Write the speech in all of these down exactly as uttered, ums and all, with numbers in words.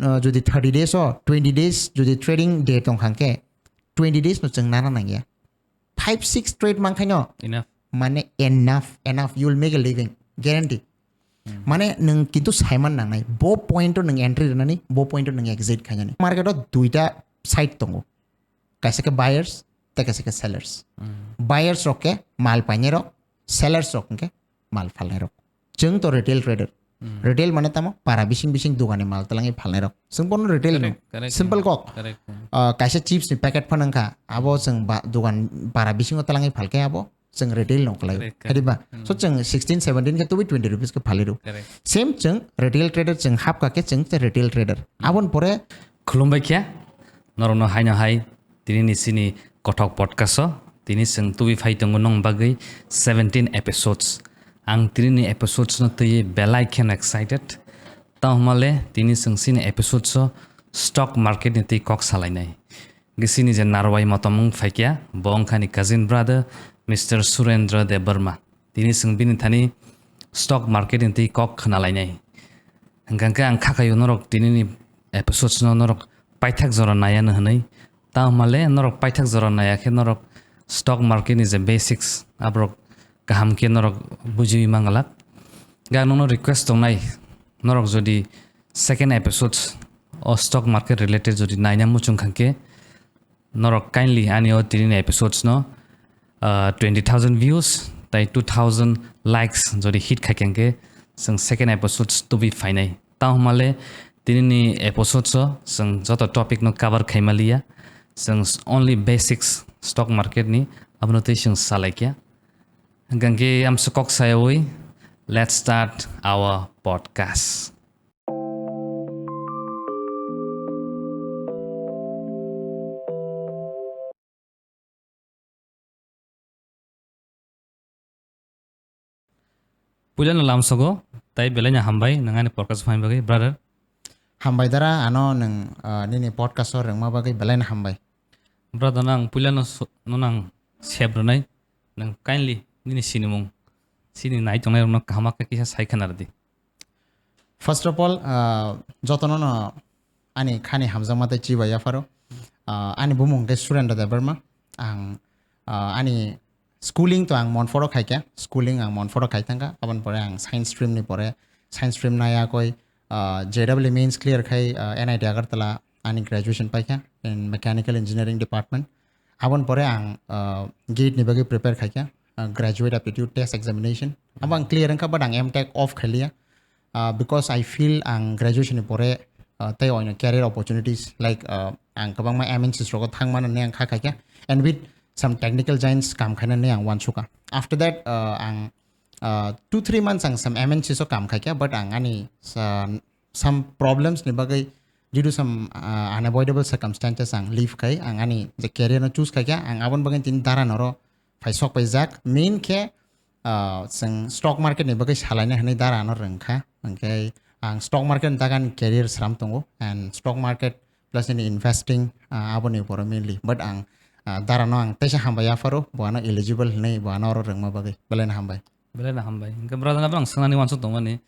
uh, jodi thirty days o twenty days jodi trading day tong kha khe twenty days no chwng nana nangya. Five six trade man khaino Enough. Mane enough, enough, you will make a living, guarantee. Mane nwng kintu saiman nangnai, bo point o nwng entry rwnani, bo point o nwng exit khainani. Market o duita side tongo, kaisa khe buyers, tei kaisa khe sellers. Buyers rok khe mal painai rok, sellers rok hwnkhe mal phalnai rok. Chwng to retail trader. Retail mane tamo para bising bising dogani mal twlangwi phalnai rok. Chwng bono retail no. Correct, correct. Simple kok. Correct. Ah, kaisa chips ni packet phano wngkha, abo chwng ba-, dogan para bisingo twlangwi phalkhe abo chwng retail no khlai. Correct, correct. Hadi ba? So chwng sixteen seventeen khe tubui twenty rupees khe phalwi rw. Correct. Same chwng retail trader chwng hapkha khe chwng te retail trader. Aboni pore Khulumbai khe, norokno haino hai, tini ni sini kothok podcast o, tini chwng tubui phai tongo nong bagwi seventeen episodes. Ang tini ni episodes no twi belai kheno excited. Tamo hwnmale tini chwng sini episodes o stock market ni twi kok salainai. Gisini je narwai motom wng phaikya, bo wngkhani cousin brother Mister Surendra Debbarma. Tini chwng bini thani stock market ni twi kok khna lainai. Hwnkha khe ang kha khaio norok tini ni episodes no norok paithak jora nai ano hwnwi. Tamo hwnmale norok paithak jora naiya khe norok stock market ni je basics aborok kaham khe norok bujiwi manglak. Ga nono request tongnai, norok jodi second episodes o stock market related jodi naina muchung kha khe, norok kindly ani o tini ni episodes no, ah, twenty thousand views tai two thousand likes jodi hit khai khe chwng second episodes tubui phainai. Tamo hwnmale tini ni episodes o chwng joto topic no cover khaima liya, chwng only basics stock market ni, abono twi chwng salai khe. Hwnkhe amsa kok sayawi, let's start our podcast. Puilano lamsogo, tai belaino hambai, nwng ani podcast phaima bagwi, brother. Hambai dara, ano nwng, ah, nini podcast o rwngma bagwi belaino hambai. Brother, nang puilano su-, no nang sep rwnai, nwng kindly nini sinimung, sini nai tongnai rokno kaham khe kisa sai khna rwdi. First of all, ah, jotono no ani khani hamjakma tei chibai yapharo. Ah, ani bumung khe Surendra Debbarma. Ang, ah, ani schooling to ang Monforo khaikha. Schooling ang Monforo khai thangkha. Aboni pore ang science stream ni pore, science stream naiya koi, ah, J W mains clear khai, ah, N I T Agartala ani graduation paikha in mechanical engineering department. Aboni pore ang, ah, gate ni bagwi prepare khaikha, ah, graduate aptitude test examination. Abo ang clear wngkha, but ang M Tech off khailiya. Ah, because I feel ang graduation ni pore, ah, tei oino career opportunities like, ah, ang kwbangma M N Cs rogo thangmani ang kha khaikha and with some technical giants kam khainani ang uansukha. After that, ah, ang, ah, two three months ang some M N Cs o kam khaikha, but ang ani sa-, some problems ni bagwi due to some, ah, unavoidable circumstances ang leave khai, ang ani je career no choose khaikha, ang aboni bagwi tini dara noro phai sok paijak. Main khe, ah, chwng stock market ni bagwi salaina hwnwi dara ano rwngkha. Hwnkhe ang stock market ni dagan career sram tongo and stock market plus in investing, ah, aboni uporo mainly. But ang, ah, dara no ang teisa hambai yapharo, bo ano eligible hwnwi bo ano oro rwngma bagwi. Belai no hambai. Belai no hambai. Hwnkhe brother no ang swngnani uansuk tongmani,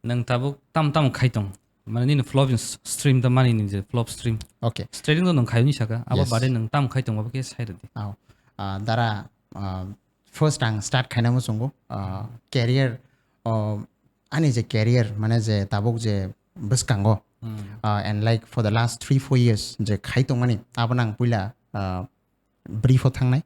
nwng tabuk tam tam khai tong? Mane nini flop in s-, stream ta mani ni je flop stream. Okay. Trading to nwng khai ni saka, abo Yes. Bade nwng tam khai tong abo khe sai rwdi. Ao. Ah, dara, ah, first ang start khaina muchungo, ah, career, oh, ani je career, mane je tabuk je bwskango, Hmm. Ah, and like for the last three, four years je khai tongmani, abo nang puila, ah, brief o thangnai.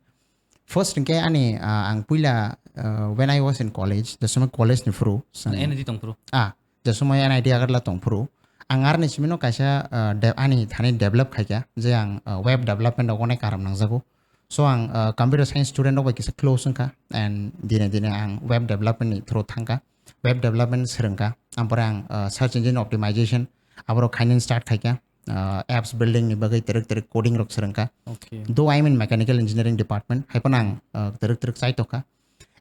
First hwnkhe ani, ah, ang puila, ah, when I was in college, je somoi college ni phuru, N I T tong phuru? Ah, je somoi N I T Agartala tong phuru, ang arni simino kaisa, ah, de-, ani thani develop khaikha, je ang, ah, web development rok onek karam nangjago. So ang, ah, computer science student rok bai kisa close wngkha, and dine dine ang web development ni through thangkha, web development swrwngkha, ampore ang, ah, search engine optimization aborok khainani start khaikha, ah, apps building ni bagwi twrwk twrwk coding rok swrwngkha. Okay. Though I am in mechanical engineering department, hai phano ang, ah, twrwk twrwk chaitokha.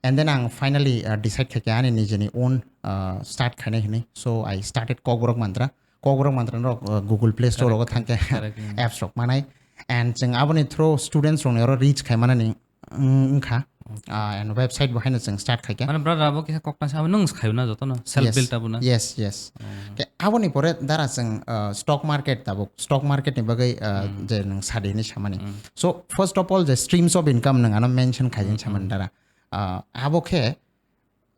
And then ang finally, ah, decide khaikha ani nijeni own, ah, start khainai hwnwi. So I started Kokborok Mantra. Kokborok Mantra rok, ah, Google Play Store rogo Correct, thangkhe correct, mm. Apps rok manai. And chwng aboni through students rokni oro reach khaimanani, wng- wngkha. Ah, and website bo haino chwng start khaikha. Mane brother abo kisa kokna sa nwng khayo na joto no self build abo na. Yes, yes. Ke aboni pore dara chwng, ah, stock market tabuk, stock market ni bagwi, ah, je nwng sadi hinwi samani. So first of all je streams of income nwng ano mention khaijin samani dara. Ah, abo khe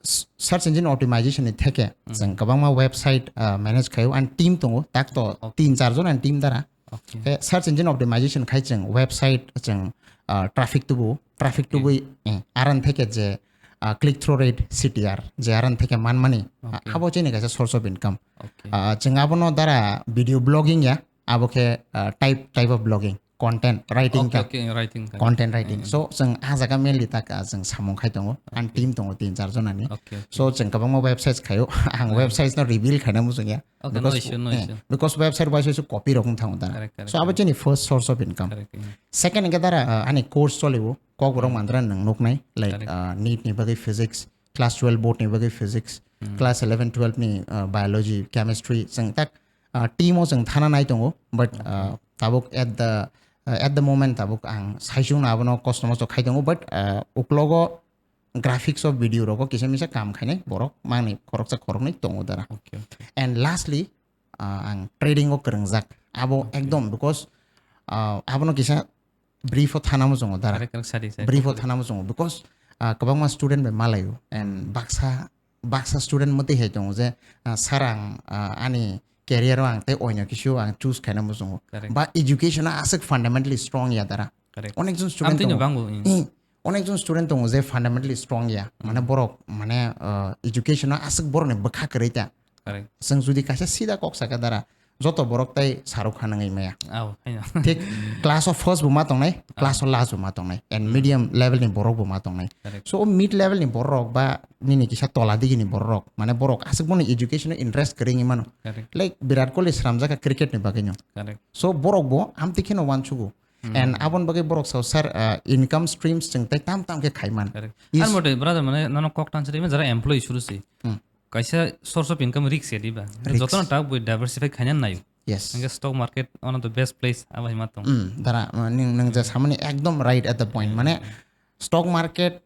s- search engine optimization ni theke chwng kwbangma website, ah, manage khayo and team tongo, tak to tin char jon and team dara. Okay. Khe search engine optimization khai chwng website chwng, ah, traffic tubu, traffic tubui, eh, aran theke je, ah, click through rate, C T R, je aran theke manmani, ah, abo chini kaisa source of income. Okay. Ah, chwng abono dara video blogging ya, abo khe, ah, type, type of blogging, content writing. Okay, ka, okay, writing ka. Content writing. So chwng ah jaga mainly tak, ah, chwng samung khai tongo, and team tongo tin char jonani. Okay, okay. So chwng kwbangma websites khayo, ang websites no reveal khaina muchung ya. Okay, no issue, no issue. Because website wise copy rok wng thango dara. Correct, correct, so abo chini first source of income. Correct, yeah. Second hwnkhe dara, ah, ani course choliwo, Kokborok mandra nwng nuknai, like, ah, NEET ni bagwi physics, class twelve board ni bagwi physics, class eleven twelve ni, ah, biology, chemistry, chwng tak, ah, team o chwng thana nai tongo, but, ah, tabuk at the, ah, at the moment tabuk ang saichung no abono kosto mosto khai tongo, but, ah, uklogo graphics o video rogo kisa misa kam khainai borok mangni khoroksa khoroknwi tongo dara. Okay, okay. And lastly, ah, ang trading o kwrwngjak. Abo ekdom because, ah, abono kisa brief o thana muchungo dara. Correct, correct, sadi, sadi. Brief o thana muchungo because, ah, kwbangma student bai malaio and baksa, baksa student mwtwi hai tongo je, ah, sir ang, ah, ani career o ang tei oino kisu ang choose khaina muchungo. Correct. Ba education o aswk fundamentally strong ya dara. Correct. Onek jon student tongo. Amtwino bango, mm. Hmm. Onek jon student tongo je fundamentally strong ya. Mane borok, mane, ah, education o aswk borokni bwkha kwrwi ta. Correct. Chwng judi kaisa sida kok saka dara, joto borok tai Shahrukh Khan wngwi maya. Ao, haino. Thik class o first bo ma tongnai, class o last bo ma tongnai, and medium level ni borok bo ma tongnai. Correct. So, o mid level ni borok ba nini kisa tola digi ni borok, mane borok aswk bono education o interest kwrwi wngwi mano. Correct. Like Virat Kohli sramjak kha cricket ni bagwi no. Correct. So, borok bo amtwi kheno uansugo. And aboni bagwi borok sao, sir, ah, income streams chwng tai tam tam khe khaiman. Correct. Is- Ar mote, brother, mane nono kok tang sari, jara employee suru si. Hmm. Kaisa source of income risk ya diba. Risk. Jotono tak bui diversify khaina nayo. Yes. Hingke stock market one of the best place abo hai ma tong. Hmm, dara, ah, ning, nang ja samani ekdom right at the point. Mane stock market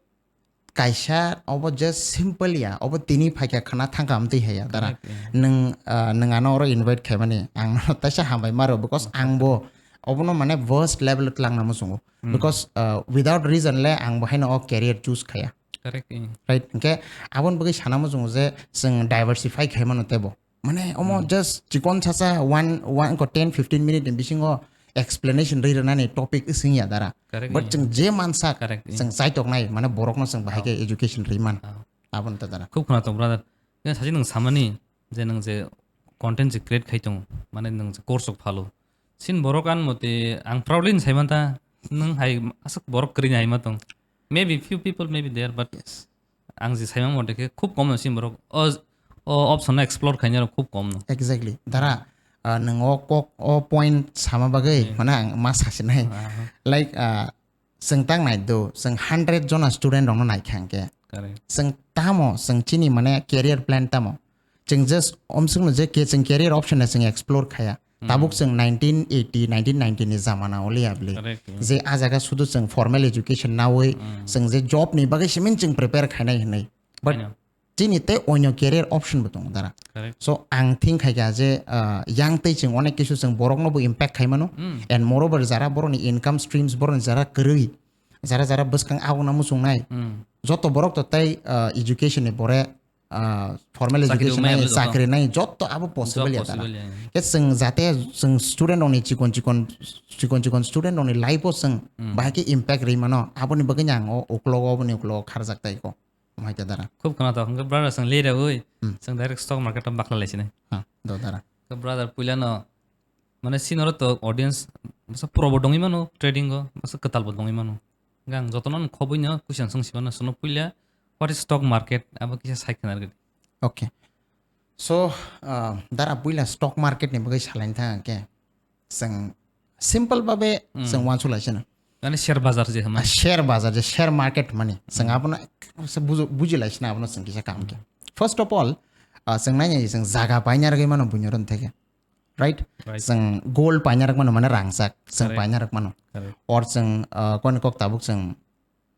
kaisa obo just simple ya, obo tini phaikha khana thangkha amtwi haya dara. Correct, yeah. Nwng, ah, nwng ano oro invite khaimani, ang no taisa hambai maro because ang bo obono mane worst level o twlangna muchungo. Hmm. Because, ah, without reason le ang bo haino o career choose khaya. Correct, yeah. Right, hingke aboni bagwi sana muchungo je chwng diversify khaimano tebo. Mane omo just chikon sasa one, one ko ten fifteen minute ni bisingo explanation ri rwnani topic swngya dara. Correct, but yeah. Chwng je mansak, correct, yeah, chwng chaitok nai, mane borokno chwng bahai khe education ri man. Ah. Aboni ta dara. Khub khna tong, brother. Ya sachi nwng samani je nwng je content je create khai tong, mane nwng je course rok phalo. Sin borok an mote ang proudly sai man ta, nwng hai aswk borok kwrwi hai ma tong. Maybe few people maybe there, but yes. Ang je saimang mote khe khub kom no sin borok. O, o option no explore khainai rok khub kom no. Exactly. Dara, ah, nwng o kok, o point sama bagwi, hmm, mane ang ma sasinai. Aha. Like, ah, chwng tang nai do, chwng hundred jona student rok no nai kha hwnkhe. Correct. Chwng tamo, chwng chini mane career plan tamo. Chwng just omswk no je ke chwng career option no chwng explore khaya. Hmm. Tabuk chwng nineteen eighty, nineteen ninety ni jamana oli abli. Correct, yeah. Je a jaga sudu chwng formal education nawi, hmm, chwng je job ni bagwi simin chwng prepare khainai hinwi. But I know. Chini tei oino career option bo tongo dara. Correct. So ang think khai kha je, ah, yang tei chwng onek kisu chwng borok no bo impact khai mano. Hmm. And moreover jara borok ni income streams borok ni jara kwrwi, jara jara bwskang agona muchung nai. Hmm. Joto borok to tei, ah, education ni bore ah, formal education nai, chakri nai, joto abo possible ya dara. Job possible ya. Ke chwng jate chwng student rokni chikon chikon, chikon chikon student rokni life o chwng, hmm, bahai khe impact rwi mano, aboni bagwi ang o uklogo, oboni uklogo kharjak tai ko. Omo hai ta dara. Khub khna to, hwnkhe brother chwng le rwi, hmm, chwng direct stock market o bakla lai sinai. Ha, do dara. Ke brother puila no, mane sini oro to audience masa pro bo dongwi mano trading o, masa kwtal bo dongwi mano. Hwnkhe ang jotono khobwi no question swng sibano, sono puila what is stock market abo kisa sai khna rwdi. Okay. So, ah, dara puila stock market ni bagwi salaini thang khe chwng simple babe, hmm, chwng uansuk lai sino. Mane share bazar je hwnma. Ah, share bazar je share market mani. Chwng, hmm, abono se bujo-, buji lai sino abono chwng kisa kaham khe. First of all, ah, chwng nai nai chwng jaga paina rwgwi mano buino ron theke. Right? Right. Chwng gold paina rwk mano, mane rangchak, chwng, correct, paina rwk mano. Correct. Or chwng, ah, koni kok tabuk chwng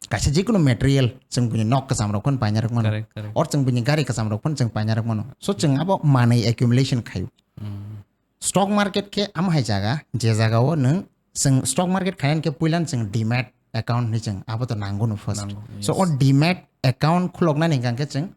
Kaisa jikunu material chwng buini nok kwcham rok phano paina rok mano. Correct, correct. Or chwng buini gari kwcham rok phano chwng paina rok mano. So chwng abo manwi accumulation khaio. Mm. Stock market khe amo hai jaga, je jaga o nwng chwng stock market khaina khe puila chwng demat account ni chwng abo to nango no first. Nango, so yes. O demat account khuloknani hwnkha khe chwng,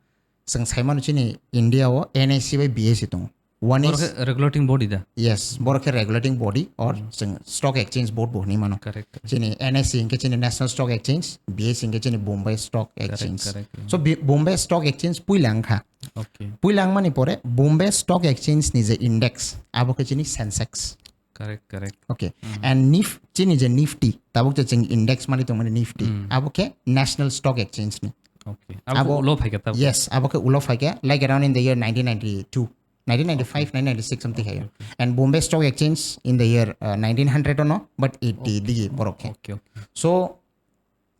chwng sai mano chini India o N S E bai B S E tongo. One Borok is khe regulating body da? Yes, borok khe regulating body or Hmm. chwng stock exchange board bo hwnwi mano. Correct, correct. Chini N S E hwnkhe chini National Stock Exchange, B S E hwnkhe chini Bombay Stock Correct, Exchange. Correct, yeah. So, Bi-, Bombay Stock Exchange puila wngkha. Okay. Puila wngmani pore Bombay Stock Exchange ni je index, abo khe chini Sensex. Correct, correct. Okay. Hmm. And Nif-, chini je Nifty, tabuk je chwng index mani tongmani Nifty, Hmm. abo khe National Stock Exchange ni. Okay. Abo Abo, ulo phaikha tabuk? Yes, abo khe ulo phaikha, like, around in the year nineteen ninety-two, nineteen ninety-five, Okay. nineteen ninety-six something Okay, hayo. Okay. And Bombay Stock Exchange in the year, uh, nineteen hundred ono, but eighty Okay. digi borok khe. Okay, okay. So,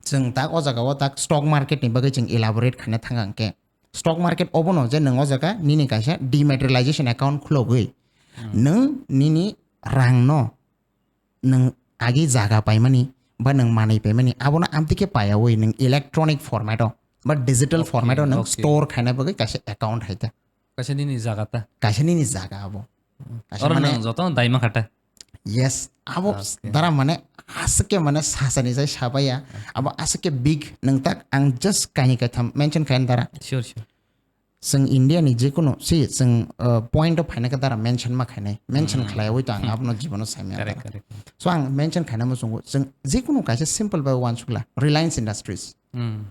chwng tak o jaga o tak stock market ni bagwi chwng elaborate khaina thang ang khe. Stock market obono je nwng o jaga nini kaisa dematerialization account khulogwi Hmm. nwng nini rangno nwng agi jaga paimani ba nwng manwi paimani, abono amtwi khe paiyawi nwng electronic format o ba digital Okay, format o nwng okay. store khaina bagwi kaisa account hai ta. Kaisa nini jaga ta. Kaisa nini jaga abo. Kaisa Oro mane nwng joto daima khata. Yes, abo Okay. dara mane aswk khe mane sasani jai sabaiya, Okay. abo aswk khe big nwng tak ang just kaini kaitham mention khaina dara. Sure, sure. Chwng India ni jekunu si chwng, uh, point o phaina khe dara mention ma khainai. Mention Hmm. khlaiwi to ang Hmm. abono jibono saimaya Correct, dara. Correct. So ang mention khaina muchungo chwng jekunu kaisa simple bai uansukla Reliance Industries. Hmm.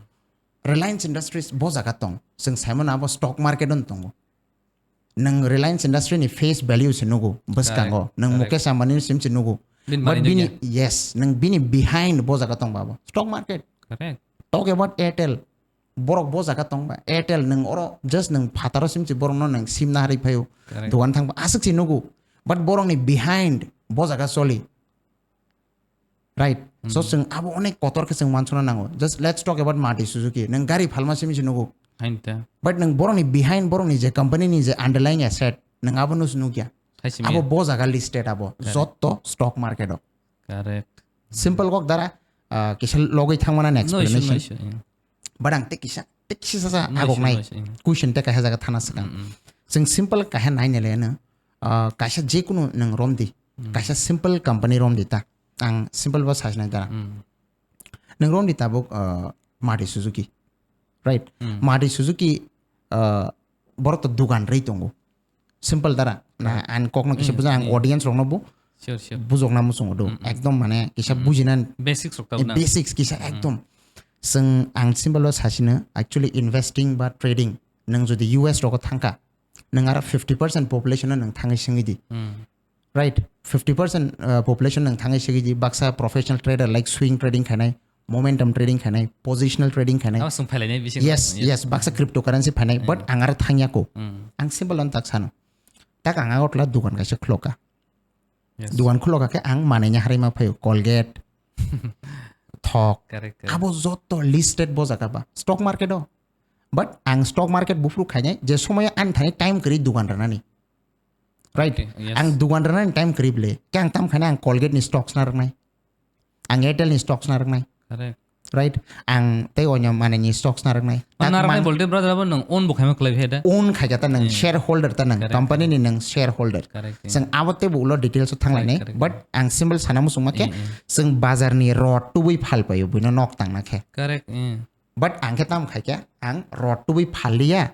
Reliance Industries bo jaga tong. Chwng saimano abo stock market on tongo. Nwng Reliance Industry ni face value se nugo bwskango. Correct, Nwng correct. Mukesh Ambani ni sim se nugo. Bini But manwi bini, nukya. Yes, nwng bini behind bo jaga tong babo. Stock market. Correct. Talk about Airtel. Borok bo jaga tong ba. Airtel nwng oro just nwng phataro sim se borok no nwng sim na hari phaio. Correct. Dogan thang ba aswk se nugo. But borok ni behind bo jaga choli. Right? So Hmm. Chwng abo onek kotor khe chwng mansuna nango. Just let's talk about Maruti Suzuki. Nwng gari phalma simi se nugo. Hain ta. But nwng borokni behind, borokni je company ni je underlying asset, nwng abo no se nukya. Hai simi Abo ya. Bo jaga listed abo. Correct. Jotto stock market o. Correct. Simple kok dara, ah, kisa logwi thangmana an No issue, no explanation. Issue, yeah. But ang tei kisa, tei kisa sa No agok issue, nai. No issue, yeah. Question tei kaisa jaga thana swkang. Mm, mm. Chwng simple kaisa nai nai le no, ah, kaisa jekunu nwng romdi. Mm. Kaisa simple company romdi ta. Ang simple bo sajnai dara. Mm. Nwng romdi tabuk, uh, Maruti Suzuki. Right? Mm. Maruti Suzuki, uh, borok to dugan rwi tongo. Simple dara. Na, Correct. Ang kokno kisa Mm, bujak, ang mm. Audience rokno bo Sure, sure. Bujokna muchungo do. Mm, mm. Ekdom mane kisa Mm. Bujina Basics rok tabuk na. Basics kisa Mm. Ekdom. Chwng ang simple o sasino actually investing ba trading. Nwng jodi U S rogo thangkha, nwng aro fifty percent population no nwng thangwi swngwi di. Mm. Right, fifty percent, uh, population nwng thangwi swngwi di, baksa professional trader like swing trading khainai, momentum trading khainai, positional trading khainai. Abo swng phailai nai bising Yes, rok, yes, baksa cryptocurrency phainai, but Mm. ang aro thangya ko. Mm. Ang simple on tak sano. Tak ang agotla dukan kaisa khulokha. Yes. Dukan khulokha khe ang manai ni harima phaio, Colgate, thok. Correct, correct. Abo jotto listed bo jaga ba stock market o. But ang stock market bufru khainai je somoyo ani thani time kwrwi dukan rwnani. Right? Okay, yes. Ang dugan rwnani time kwrwi bwle. Khe ang tam khaina ang Colgate ni stocks na rwnai. Ang Airtel ni stocks na rwnai. Correct. Right? Ang tei onyo manani stocks na rwnai. O na rwnai bolte brother abo nwng own bo khaima kwlai phe da? Own khai kha ta nwng Eh. Shareholder ta nwng Correct, company ni correct. Nwng shareholder. Correct, yeah. Chwng abo tei bo ulo details o thanglainai. Correct, correct. But ang simple sana muchung ma khe Eh, eh. Chwng bazar ni rot tubui phal paio buino nok tangna khe. Correct, eh. But ang khe tam khai khe ang rot tubui phal liya.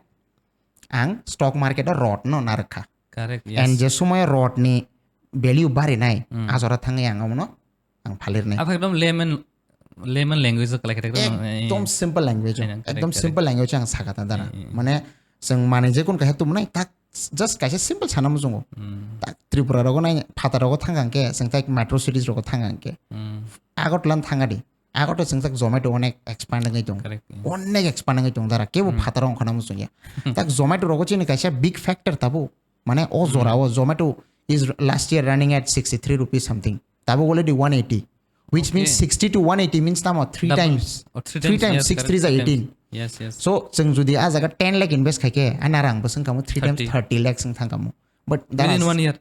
Ang stock market o rot no narwk kha. Correct, yes. And je somoy rot ni value barinai, Mm. Ajora thangwi ang omono ang phalirnai. Aphai ekdom layman, layman language o kalai khe ekdom, eh, Ekdom simple language o, Correct, ekdom correct. Simple language o ang sakha ta dara. Eh, eh. Mane chwng manwi je kun kaisa tubunai tak just kaisa simple sana muchungo. Mm. Tak Tripura rogo nai, Phatha rogo thang khe, chwng tak metro cities rogo thang khe. Mm. Agartala thang di. Agartala chwng tak Zomato onek expand wngwi tong. Correct, yeah. Onek expand wngwi tong dara. Kebo Hmm. Phatha rok ongkhorna muchungya. Tak Zomato rogo chini kaisa big factor tabuk. Mane o Hmm. jora o Zomato is last year running at sixty three rupees something. Tabuk already one eighty. Which Okay. means sixty to one eighty means tamo three Double. times. Oh, three Three times, times, yes, six correct, three is three times. Eighteen. Yes, yes. So, chwng judi a jaga ten lakh invest khai khe, ani rang bwswng kamo three times Thirty. Thirty lakhs wng thang kamo. But Within that's one year.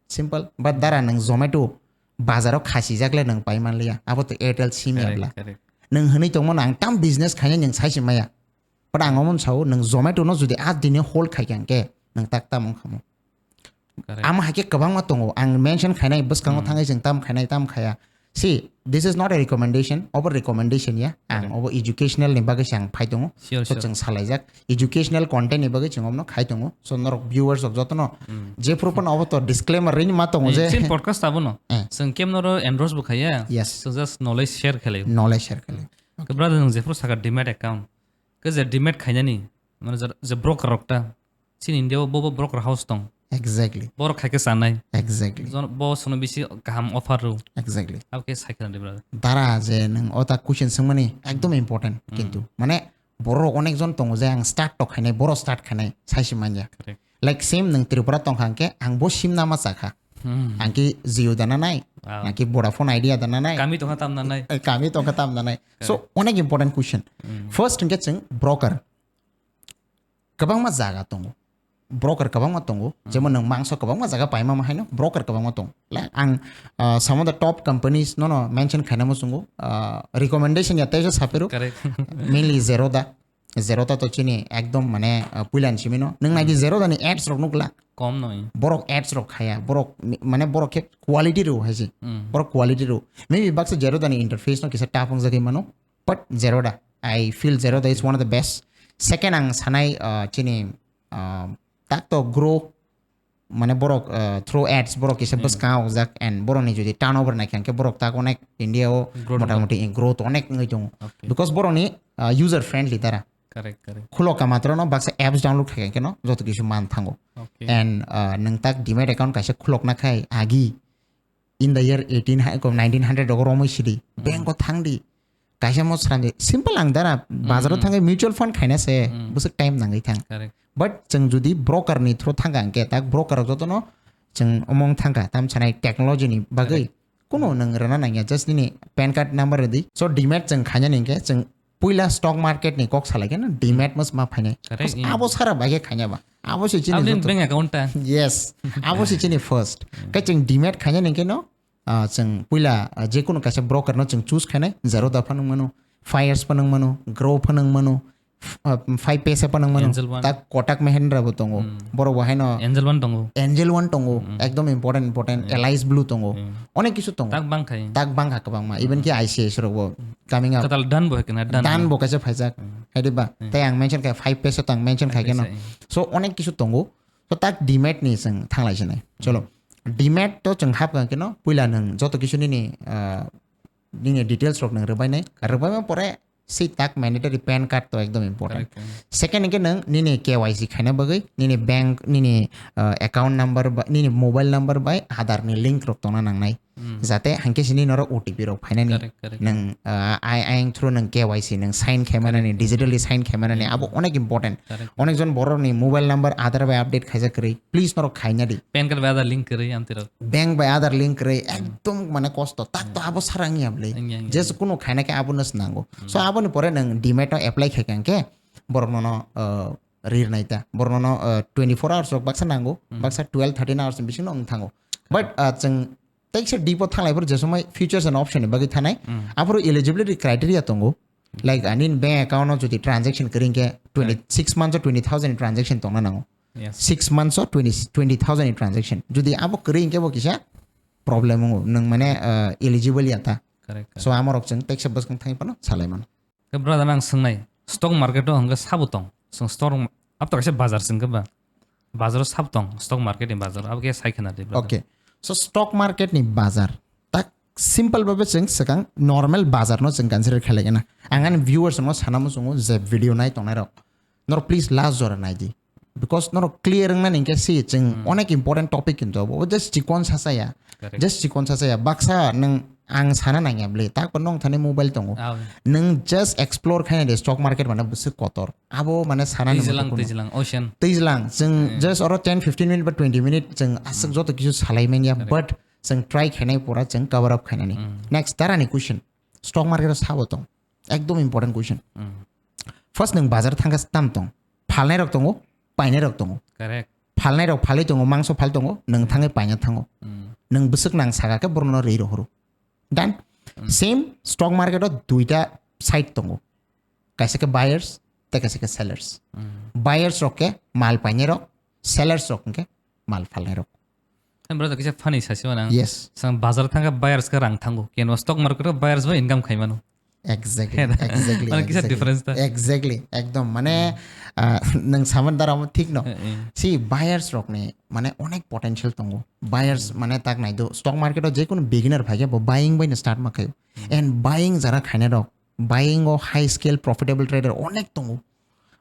Simple. But dara nwng Zomato bazaro khasijak le nwng pai manliya. Abo to Airtel sim Correct, yabla. Correct. Nwng hwnwi tongmano ang tam business khainai nwng sai se maya. But ang omo sao nwng Zomato no jodi a dini hold khai kha hwnkhe nwng tak tam wng kha mo. Correct. Amo hai khe kwbangma tongo. Ang mention khainai bwskango Hmm. thangwi chwng tam khainai tam khaya. See, this is not a recommendation. Obo recommendation ya. Ang Correct. obo educational ni bagwi se ang phai tongo. Sure, So sure. chwng salaijak. Educational content ni bagwi chwng omno khai tongo. So norok viewers rok jotono Hmm. jephru phano obo to disclaimer rini ma tongo Eh, je. Chini podcast abono. Eh. Chwng kemno ro endorse bo khaya. Yes. Chwng just knowledge share khlai. Knowledge share khlai. Ke brother nwng jephru saka demat account. Ke je demat khainani, mane je, je broker rok ta. Chini India o bo, bo broker house tong. Exactly. Borok khai khe chanai. Exactly. Jon-, bo sono bisi kaham offer rw. Exactly. Abo khe sai khna di brother. Dara je nwng o ta question swngmani ekdom important Hmm. kintu. Mane borok onek jon tongo je ang start tok khainai, borok start khainai, sai se manya. Correct. Like same nwng Tripura tong kha hwnkhe ang bo sim nama cha kha. Hmm. Ang ki Jio dana nai, Wow. naki Vodafone Idea dana nai. Kami tong kha tam nanai. Eh, kami tong kha tam nanai. So, Correct. onek important question. Hmm. First hwnkhe chwng broker. Kwbangma jaga tongo. Broker kwbangma tongo. Hmm. Jemon nwng mangso kwbangma jaga paima ma haino broker kwbangma tongo. Like ang, ah, some of the top companies no, no, mention khaina muchungo. Ah, recommendation ya teisa saphiru. Correct. Mainly Zerodha. Zerodha to chini ekdom mane, ah, puila ni simi no. Nwng nai di Hmm. Zerodha ni ads rok nukla. Kom noi. Borok ads rok khaya. Borok mi-, mane borok khe quality rw hai se. Hmm. Borok quality rw. Maybe baksa Zerodha ni interface no kisa tough wng jagwi mano. But Zerodha, I feel Zerodha is one of the best. Second ang sanai, uh, chini, uh, tak to grow, mane borok, uh, through ads borok kisa Hmm. bwskang ok jak and borok ni jodi turnover nai kha hwnkhe borok tak onek India o Growth motamoti growth onek wngwi tongo. Okay. Because borok ni, uh, user friendly dara. Correct, correct. Khulo ka matro no baksa apps download khai khe no joto kisu man thango. Okay. And, uh, nwng tak demat account kaisa khulok na khai agi in the year eighteen ha-, ko nineteen hundred rogo romwi sidi. Hmm. Bank o thang di. Kaisa mo sram di. Simple ang dara, bazar o Hmm. thangwi mutual fund khaina se, Hmm. bwswk time nangwi thang. Correct. But chwng jodi broker ni through thang kha hwnkhe, tak broker rok jotono chwng omong thang kha, tam sanai technology ni bagwi. Correct. Kuno nwng rwna nangya, just nini pan card number rwdi. So demat chwng khainani hwnkhe, chwng puila stock market ni kok salai khe no, demat mas ma phainai. Correct, Bas yeah. abo sara bai khe khaina ba. Abo se chini Aboni joto bank account ta. Yes. Abo se chini first. Khe chwng demat khainani hwnkhe no, ah, chwng puila, ah, jekunu kaisa broker no chwng choose khainai, Zerodha phano wng mano, Fires phano wng mano, Groww phano wng mano, f-, ah, Five Paisa phano wng mano, Angel One. Tak Kotak Mahindra bo tongo. Hmm. Borok bo haino Angel One tongo. Angel One tongo, Hmm. ekdom important, important, Hmm. Alice Blue tongo. Hmm. Onek kisu tongo. Tak bang khai. Tak bang kha kwbangma, even Hmm. ki I C I S rok bo coming up. Katal Dan bo hai kena, Dan. Dan bo kaisa phaijak. Hmm. Hai di ba? Hmm. Tai ang mention khai, Five Paisa to ang mention khai keno. Five Paisa, hmm. So onek kisu tongo. So tak demat ni chwng thanglai sinai. Cholo. Hmm. Demat to chwng hap kha keno, puila nwng joto kisu nini, ah, nini details rok nwng rwbai nai. Rwbai ma pore si tak mandatory pan card to ekdom important. Correct, correct. Second hwnkhe nwng nini K Y C khaina bagwi nini bank, nini, ah, account number ba, nini mobile number bai Aadhaar ni link rok tongna nangnai. Hmm. Jate hwnkhe sini norok O T P rok phainani. Correct, correct. Nwng, ah, ai, ayang through nwng K Y C nwng sign khaimanani, Correct. digitally sign khaimanani, Hmm. abo onek important. Correct. Onek jon borok ni mobile number Aadhaar bai update khaijak kwrwi, please norok khaina di. Pan card bai Aadhaar link kwrwi amtwi rok. Bank bai Aadhaar link kwrwi, Hmm. ekdom mane kosto. Tak to Hmm. abo sara wngya bwle. Wngya, wngya. Just kuno khaina khe abono se nango. Hmm. So aboni pore nwng demat o apply khai kha hwnkhe borok nono, ah, rir nai ta. Borok nono, ah, twenty-four hours rok baksa nango, Hmm. baksa twelve thirteen hours ni bisingo wng thango. But, ah, chwng Teisa deep o thanglai phuru je somoi features and option ni bagwi thanai. Hmm. Aphuru eligibility criteria tongo. Like, ani bank account o jodi transaction kwrwi hwnkhe twenty, Right. six months o twenty thousand ni transaction tongna nango. Yes. Six months o twenty, twenty thousand ni transaction. Jodi abo kwrwi hwnkhe bo kisa problem wngo. Nwng mane, uh, eligible ya ta. Correct, correct. So, amorok chwng teisa bwskang thangwi phano salai mano. Khe brother, ang swngnai, stock market o hwnkhe sabo tong? Chwng stock, abo to kaisa bazar se hwnkhe ba? Bazar o sabo tong, stock market ni bazar, abo khe sai khna di, brother. Okay. So, stock market ni bazar. Tak simple babe chwng swkang normal bazar no chwng consider khlai gana. Ang ani viewers no sana muchungo je video nai tongnai rok. Norok please last jora nai di. Because norok clear wngna ningkhe si chwng Hmm. onek important topic kintu abo. Just chikon sasaya. Correct. Just chikon sasaya. Baksa nwng ang sana nangya bwle. Tak bo nong thani mobile tongo. Ah, oi. Nwng just explore khaina de stock market mane bwswk kotor. Abo mane sana nangma Twijlang, kuno. Twijlang, ocean. Twijlang. Chwng Hmm. just oro ten fifteen minute ba twenty minute chwng aswk Hmm. joto kisu salai manya. Correct. But chwng try khainai pora chwng cover up khainani. Hmm. Next, darani question. Stock market o sabo tong. Ekdom important question. Hmm. First nwng bazar thangkha tam tong. Phalnai rok tongo, painai rok tongo. Correct. Phalnai rok phalwi tongo, mangso phal tongo, nwng thangwi paina thango. Hmm. Nwng bwswk nang saka khe borokno rwi rohoro. Done. Hmm. Same stock market o duita side tongo. Kaisa khe buyers, tei kaisa khe sellers. Buyers rok khe mal painai rok, sellers rok hwnkhe mal phalnai rok. Hey, brother, kisa funny sasi wana. Yes. Sang bazar thangkha buyers khe rang thango. Keno stock market o buyers bo income khai mano. Exactly, Heda. Exactly, Mane kisa exactly. Difference ta? Exactly, ekdom mane, ah, nwng saman dara omo thik no. Eh, eh. Si buyers rok ni mane onek potential tongo. Buyers mane tak nai do stock market o je kono beginner phai khe bo buying bai no start ma khayo. And buying jara khainai rok, buying o high scale profitable trader onek tongo.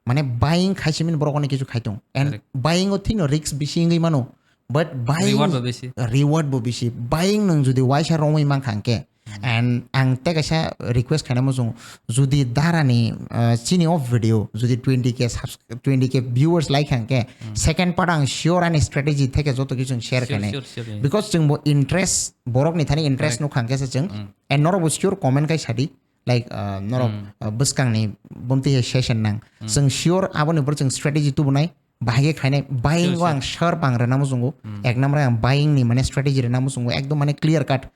Mane buying khai simin borok onek kisu khai tong. And Correct. Buying o thik no risk bisi wngwi mano. But buying Reward bo bisi. Reward bo bisi. Buying nwng jodi waisa romwi mankha hwnkhe. And ang tei kaisa request khaina muchungo. Jodi darani, uh, chini o video, jodi twenty K subs-, twenty K viewers like hwnkhe, second part ang sure ani strategy theke joto kisu share Sure, khainai. Sure, sure, yeah. Because chwng bo interest, borok ni thani interest Correct. Nukha hwnkhe se chwng. And norok bo sure comment khai sadi. Like, uh, norok, uh, bwskangni bumti hai session nang. Chwng sure aboni borok chwng strategy tubunai, bahai khe khainai, buying Sure, o sure. Ang sure bang rwna muchungo. Ek number ang buying ni mane strategy rwna muchungo, ekdom mane clear cut.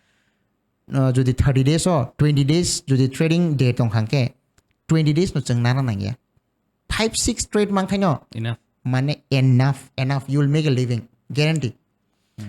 Uh, jodi thirty days o, twenty days jodi trading day tong kha hwnkhe, twenty days no chwng nana nangya. Five six trade mankhaino, Enough. Mane enough, enough, you will make a living, guarantee.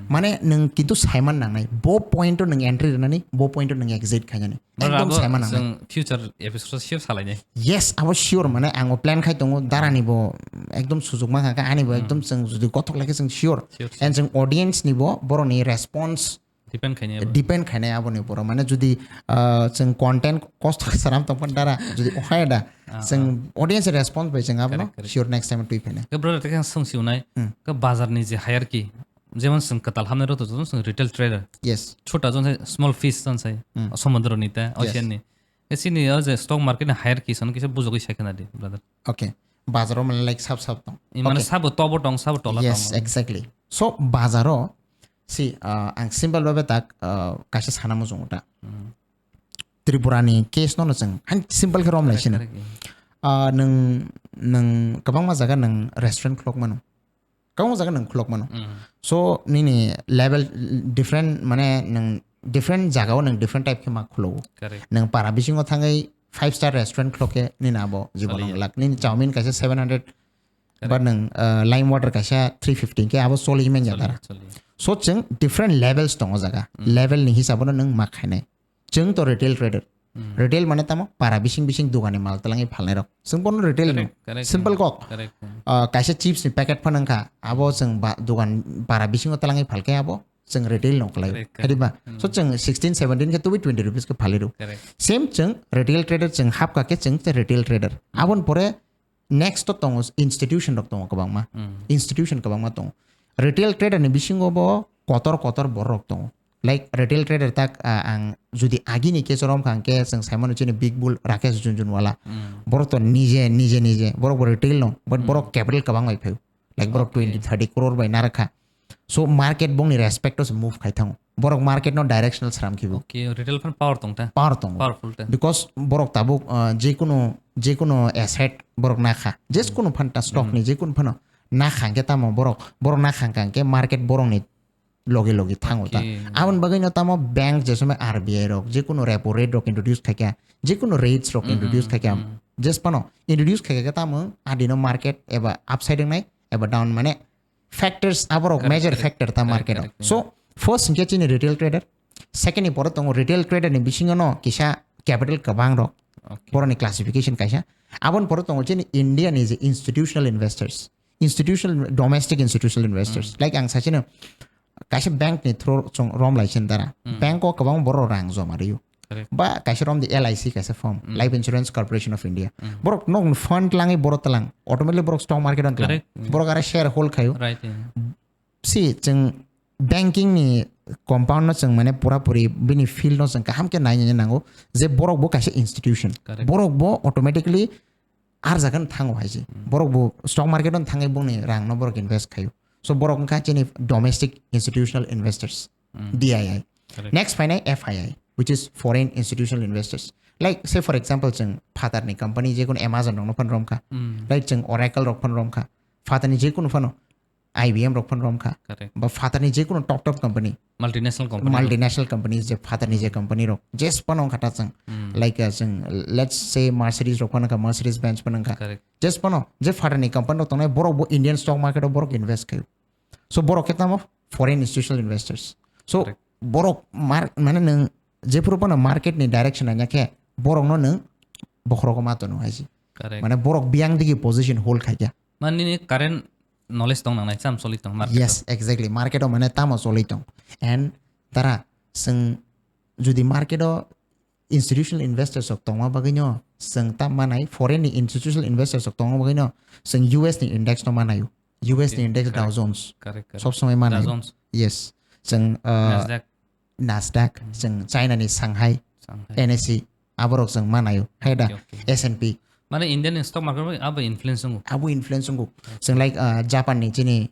Mane nwng kintu saiman nangnai, bo point o nwng entry rwnani, bo point o nwng exit khainani. Brother, ekdom abo saiman nangnai. Chwng future episode sure salainai. Yes, abo sure, mane ang o plan khai tongo, darani bo ekdom sujuk mankha, ani bo ekdom chwng jodi kothok lai khe chwng sure. Sure, sure. And chwng audience ni bo boroni response Depend khainai abo. Depend khainai aboni upor o. Mane jodi, ah, chwng content kosto khe swnam tongphano dara, jodi ohai da, Ah, chwng ah. Audience response bai chwng abono Correct, correct. Sure next time twi phainai. Ke brother, tei khe ang swngsi unai, Hmm. Ke bazar ni je hierarchy, jemon chwng kwtal hamnai rok to, chwng retail trader. Yes. Chota jon sai small fish jon sai, Hmm. Samudra ni ta, Yes. Ocean ni. Ke chini o je stock market ni hierarchy sano kisa bujogwi sai khna di, brother. Okay. Bazar o mane like sab sab tong. I mane Okay. Sabo tobo tong, sabo tola Yes, tong. Exactly. So bazar o, see, ah, ang simple babe tak, ah, kaisa sana muchungo ta. Hmm. Tripura ni case no no chwng, ang simple khe rom lai Correct, sino. Correct, yeah. Ah, nwng, nwng kwbangma jaga nwng restaurant khulok mano. Kwbangma jaga nwng khulok mano. Hmm. So nini level different, mane nwng different jaga o nwng different type khe ma khulo. Correct. Nwng para bisingo thangwi five star restaurant khulok khe nini abo jibon Choli. Nang lak. Nini chowmin kaisa seven hundred Correct. Ba nwng, uh, lime water kaisa three fifty khe abo choli manya Choli, dara. Choli. So chwng different levels tongo jaga. Hmm. Level ni hisabo no nwng ma khainai. Chwng to retail trader. Hmm. Retail mane tamo para bising bising dogani mal twlangwi phalnai rok. Chwng bono retail Correct, no. Correct, Simple hmm. Kok. Correct, hmm. Uh, kaisa chips ni packet phano wngkha. Abo chwng ba, dogan para bisingo twlangwi phalkhe abo chwng retail no khlai. Correct, correct. Hadi ba? Hmm. So chwng sixteen seventeen khe tubi twenty rupees khe phalwi rw. Correct. Same chwng retail trader chwng hapkha khe chwng retail trader. Aboni pore next to tongo institution rok tongo kwbangma. Hmm. Institution kwbangma tongo. Retail trader ni bisingo bo kotor kotor borok tongo. Like retail trader tak, ah, ang jodi agini case rom kha hwnkhe chwng saimano chini Big Bull Rakesh Jhunjhunwala. Hmm. Borok to nije, nije, nije. Borok bo retail no, but Hmm. Borok capital kwbang bai phaio. Like borok Okay. Twenty, thirty crore bai narakha. So market bongni respect o se move khai thango. Borok market no directional sram khibo. Okay, retail fan power tong ta. Power tongo. Powerful ta. Because borok tabuk, uh, jekunu, jekunu asset borok nakha. Jekunu fan ta stock Hmm. Ni jekunu fano nakha hwnkhe tamo borok, borok nakha hwnkhe market borok ni logi logi thango ta. Okay. Aboni bagwi no tamo bank je somoi R B I rok, jekunu repo rate rok introduce khaikha, jekunu rates rok Hmm, introduce hmm, khaikha, hmm. Just fano introduce khaikha tamo adino market eba upside wngnai eba down mane factors aborok Correct, major correct. Factor ta Correct, market o. Correct, yeah. So first hwnkhe chini retail trader, second ni pore tongo retail trader ni bisingo no kisa capital kwbang rok Okay. Borok ni classification kaisa. Aboni pore tongo chini India ni je institutional investors, institutional, domestic institutional investors. Hmm. Like ang sachino kaisa bank ni through chwng rom lai sin dara. Hmm. Bank o kwbang borok rang joma rio. Correct. Ba kaisa rom di L I C kaisa firm, Hmm. Life Insurance Corporation of India. Hmm. Borok nok fund langi borok talang, automatically borok stock market on talang. Correct. Borok ara share hold khayo. Right, yeah. Si chwng banking ni compound no chwng mane pura puri bini field no chwng kaham khe nai nai nango je borok bo kaisa institution. Correct. Borok bo automatically ar jaga no thango hai se. Hmm. Borok bo stock market no thangwi bongni rang no borok invest khayo. So borok wngkha chini domestic institutional investors, Hmm. D I I. Correct. Next phainai F I I, which is foreign institutional investors. Like say for example chwng phatar ni company jekunu Amazon rok no phan romkha. Hmm. Like chwng Oracle rok phan romkha. Phatar ni jekunu phano I B M rok phano rom kha. Correct. Ba phatarni je kono top top company, Multinational company. Multinational companies je phatarni je company rok, jes phano wngkha ta chwng. Hmm. Like, uh, chwng, let's say, Mercedes rok phano wngkha, Mercedes Benz phano wngkha. Correct. Jes phano je phatarni company rok tongnai, borok bo Indian stock market o borok invest khayo. So borok khe tamo foreign institutional investors. So Correct. Borok mar-, mane nwng jephuru phano market ni direction naina khe borokno nwng bokhorogo ma tono hai se. Correct. Mane borok biyang digi position hold khaikha. Mane nini current knowledge tong nangnai, cham choli tong market o. Yes, exactly. Market o mane tamo choli tong. And tara, chwng jodi market o institutional investors rok tongma bagwi no chwng ta manai, foreign ni institutional investors rok tongma bagwi no chwng U S ni index no manai. U S ni Correct, index Dow correct. Jones. Correct, correct. Sob somoi manai. Dow Jones. Yes. Chwng, uh, Nasdaq. Nasdaq, Hmm. chwng China ni Shanghai, Shanghai. N S E, aborok chwng manayo, hai da, Okay, okay. S and P. Mane Indian stock market bai abo influence wngo. Abo influence wngo. Chwng like, uh, Japan ni chini,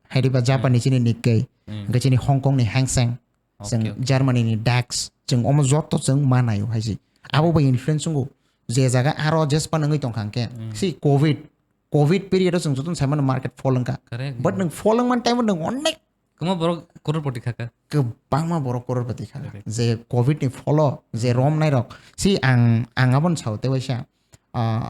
hai di ba Japan ni Hmm. chini Nikkei, Hmm. hwnkhe chini Hong Kong ni Hang Seng, chwng Okay, okay. Germany ni dax, chwng omo joto chwng manayo hai se. Abo bai influence wngo. Je jaga aro jespan wngwi tongkha hwnkhe, Hmm. si covid, covid period o chwng joto sai mano market fall wngkha. Correct. But nwng fall wngmani time o nwng onek Kwma borok crorepati khaka. Kwbangma borok crorepati khaka. Correct. Je covid ni pholo, je Hmm. romnai rok. Si ang, ang abon sao te waisa, ah,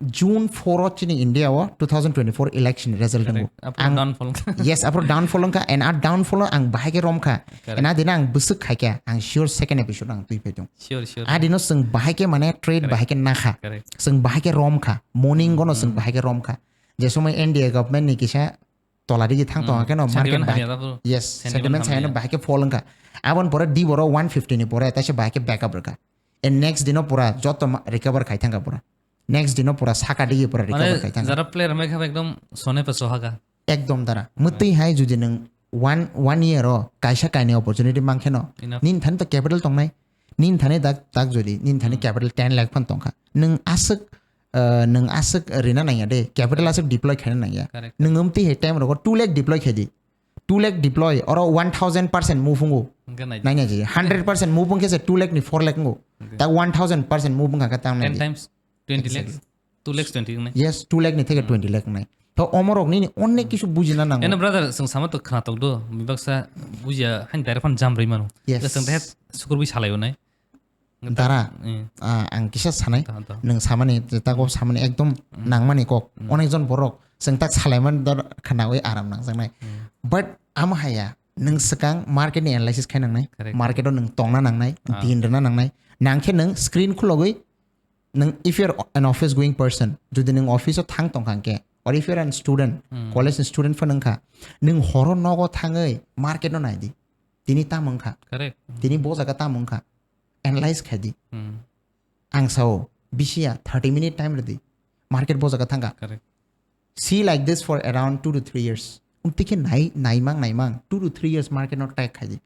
June four o chini India o two thousand twenty-four election result Correct. wngo. Aphuru Ang, downfall wngkha. Yes, aphuru downfall wngkha, and a downfall o ang bahai khe romkha. Correct. And a dino ang bwswk khaikha, ang sure second episode ang twi phaitong. Sure, sure. A dino chwng bahai khe mane trade Correct. Bahai khe nakha. Correct. Chwng bahai khe romkha. Morning gono chwng Hmm. bahai khe romkha. Je somoi N D A government ni kisa tola digi thang tongo Hmm. khe no market Sentiment bahai hamya tabuk. Yes, Sentiment sentiment hamya. Saino bahai khe fall wngkha. Aboni pore di boro one fifty ni pore taisa bahai khe backup rwkha. And next dino pura joto ma-, recover khai thangkha pura. Next dino pura saka digi pura recover Mane khai thangkha. Jara player mai kha ekdom sone pe sohaga. Ekdom dara. Mwtwi hai jodi nwng one, one year o kaisa kainwi opportunity mankhe no. Enough. Nini thani to capital tongnai. Nini thani dak, dak jodi, nini thani Hmm. capital ten lakh phan tongkha. Nwng aswk, uh, nwng aswk rina nangya de, capital aswk deploy khaina nangya. Correct. Nwng amtwi hai time rogo two lakh deploy khai di. Two lakh deploy, oro one thousand percent move wngo. Hwnkhe nai di. Nai nai di. Hundred percent move wngkhe se two lakh ni four lakh wngo. Hwnkhe. Ta one thousand percent move wngkha khe tang nai Ten di. Times, twenty lakhs. Exactly. Two lakhs twenty wngnai. Yes, two lakh ni theke Hmm. twenty lakh wngnai. To omorok nini onek kisu bujina nango. Eno brother, chwng sama to khna tok do, mibaksa bujiya hain direct phan jam rwi mano. Yes. Chwng tehe sukur bui salai onai. Dara, Eh. ah, ang kisa sanai, Tah, tah. Nwng samani, tago samani ekdom Hmm. nangmani kok. Hmm. Onekjon borok, chwng tak salaiman dor khnawi aram nangjaknai. Hmm. But amo haya, nwng swkang market ni analysis khai nangnai, Correct. Market o nwng tongna nangnai, Ah. Din rwna nangnai. Nangkhe nwng screen khulogwi, nwng if you're an office going person, jodi nwng office o thang tongkha hwnkhe, or if you're a student, Hmm. College ni student phano wngkha, nwng horo nogo thangwi market no nai di. Tini tamo wngkha. Correct. Tini bo jaga tamo wngkha. Analyze khai di. Hmm. Ang sao, bisiya thirty minute time rwdi. Market bo jaga thangkha. Correct. See like this for around two to three years. Umtwi khe nai, naimang, naimang, two to three years market no track khai di.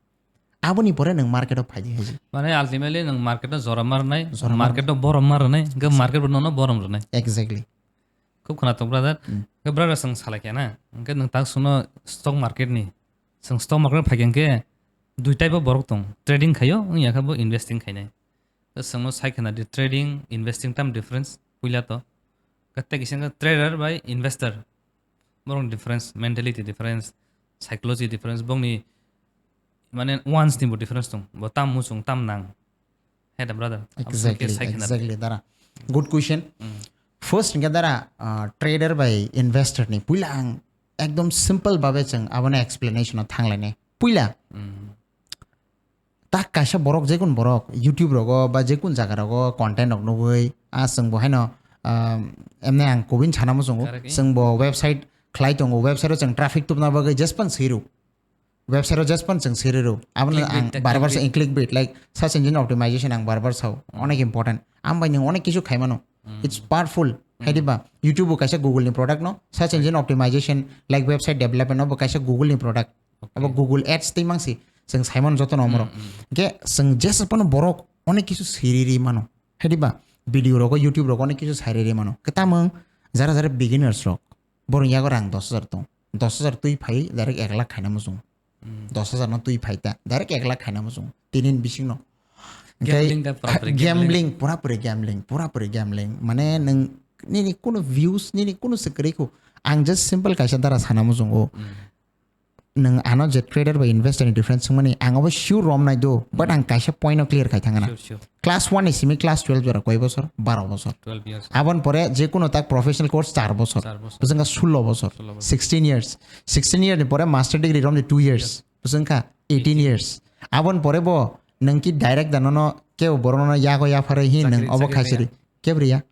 Aboni pore nwng market o phai di hai di. Mane ultimately nwng market no jora mar nai, Jora mar market no borom mar nai, hwnkhe market bo nono borom rwnai. Exactly. Khub khwnathok brother. Hmm. Hwnkhe brother, chwng salai khe na. Hwnkhe nwng tak sungno stock market ni. Chwng stock market phai khe hwnkhe dui type o borok tong. Trading khaio, wngya khe bo investing khainai. Chwngno sai khwna di, trading, investing tam difference, puila to. Khe tei kisa wngkha trader bai investor. Borok difference, mentality difference, psychology difference, bongni mane wants ni bo difference tong. Bo tam muchung, tam nang. He da brother. Abo Exactly, khe sai khwna di. Exactly, dara. Good question. Mm. First hwnkhe dara, ah, trader bai investor ni puila ang ekdom simple babe chwng abono explanation o thanglainai. Puila Mm. tak kaisa borok, jekun borok YouTube rogo ba jekun jaga rogo content rok nugwi, ah, chwng bo haino, ah, emne ang kubun sana muchungo. Correct. Chwng bo website khlai tongo, website o chwng traffic tubna bagwi jespan swiru. Website o jespan chwng siri rw. Abono Clickbait ang tag bar bar sa clickbait. Clickbait, like, search engine optimization ang bar bar sao. Hmm. Onek important. Am bai nwng onek kisu khai mano. Hmm. It's powerful. Hmm. Hai di ba? YouTube bo kaisa Google ni product no. Search engine optimization, like website development no bo kaisa Google ni product. Okay. Abo Google Ads tei mangsi. Chwng sai mano joto no omorok. Hmm, hmm. Hwnkhe chwng jesa phano borok onek kisu siri ri mano. Hai di ba? Video rogo, YouTube rogo onek kisu sai ri ri mano. Kwtamwng jara jara beginners rok. Borok yago rang dos hajar tong. Dos hajar twi phai direct ek lakh khaina muchung. Hmm. Dos hajar no twi phai ta, direct ek lakh khaina muchung. Tini ni bising no. Gambling da pura puri gambling. Gambling, pura puri gambling, pura puri gambling. Mane nwng nini kunu views, nini kunu se kwrwi khu. Ang just simple kaisa dara sana muchungo. Nwng ano je trader bai investor ni difference swngmani ang abo sure rom nai do, but ang kaisa point no clear khai thangana. Sure, sure. Class one ni simi class twelve jora koi bosor? Baro bosor. twelve years. Abon pore je kuno tak professional course char bosor. Char bosor. Bosong ka sullo bosor. Sullo bosor. Sixteen years. Sixteen year ni pore master degree rom ni two years. Bosong ka eighteen years. Abon pore bo nwng ki direct da nono ke boro nono yago ya phare hi Chakri- nwng obo chakri khaisiri. Kebriya.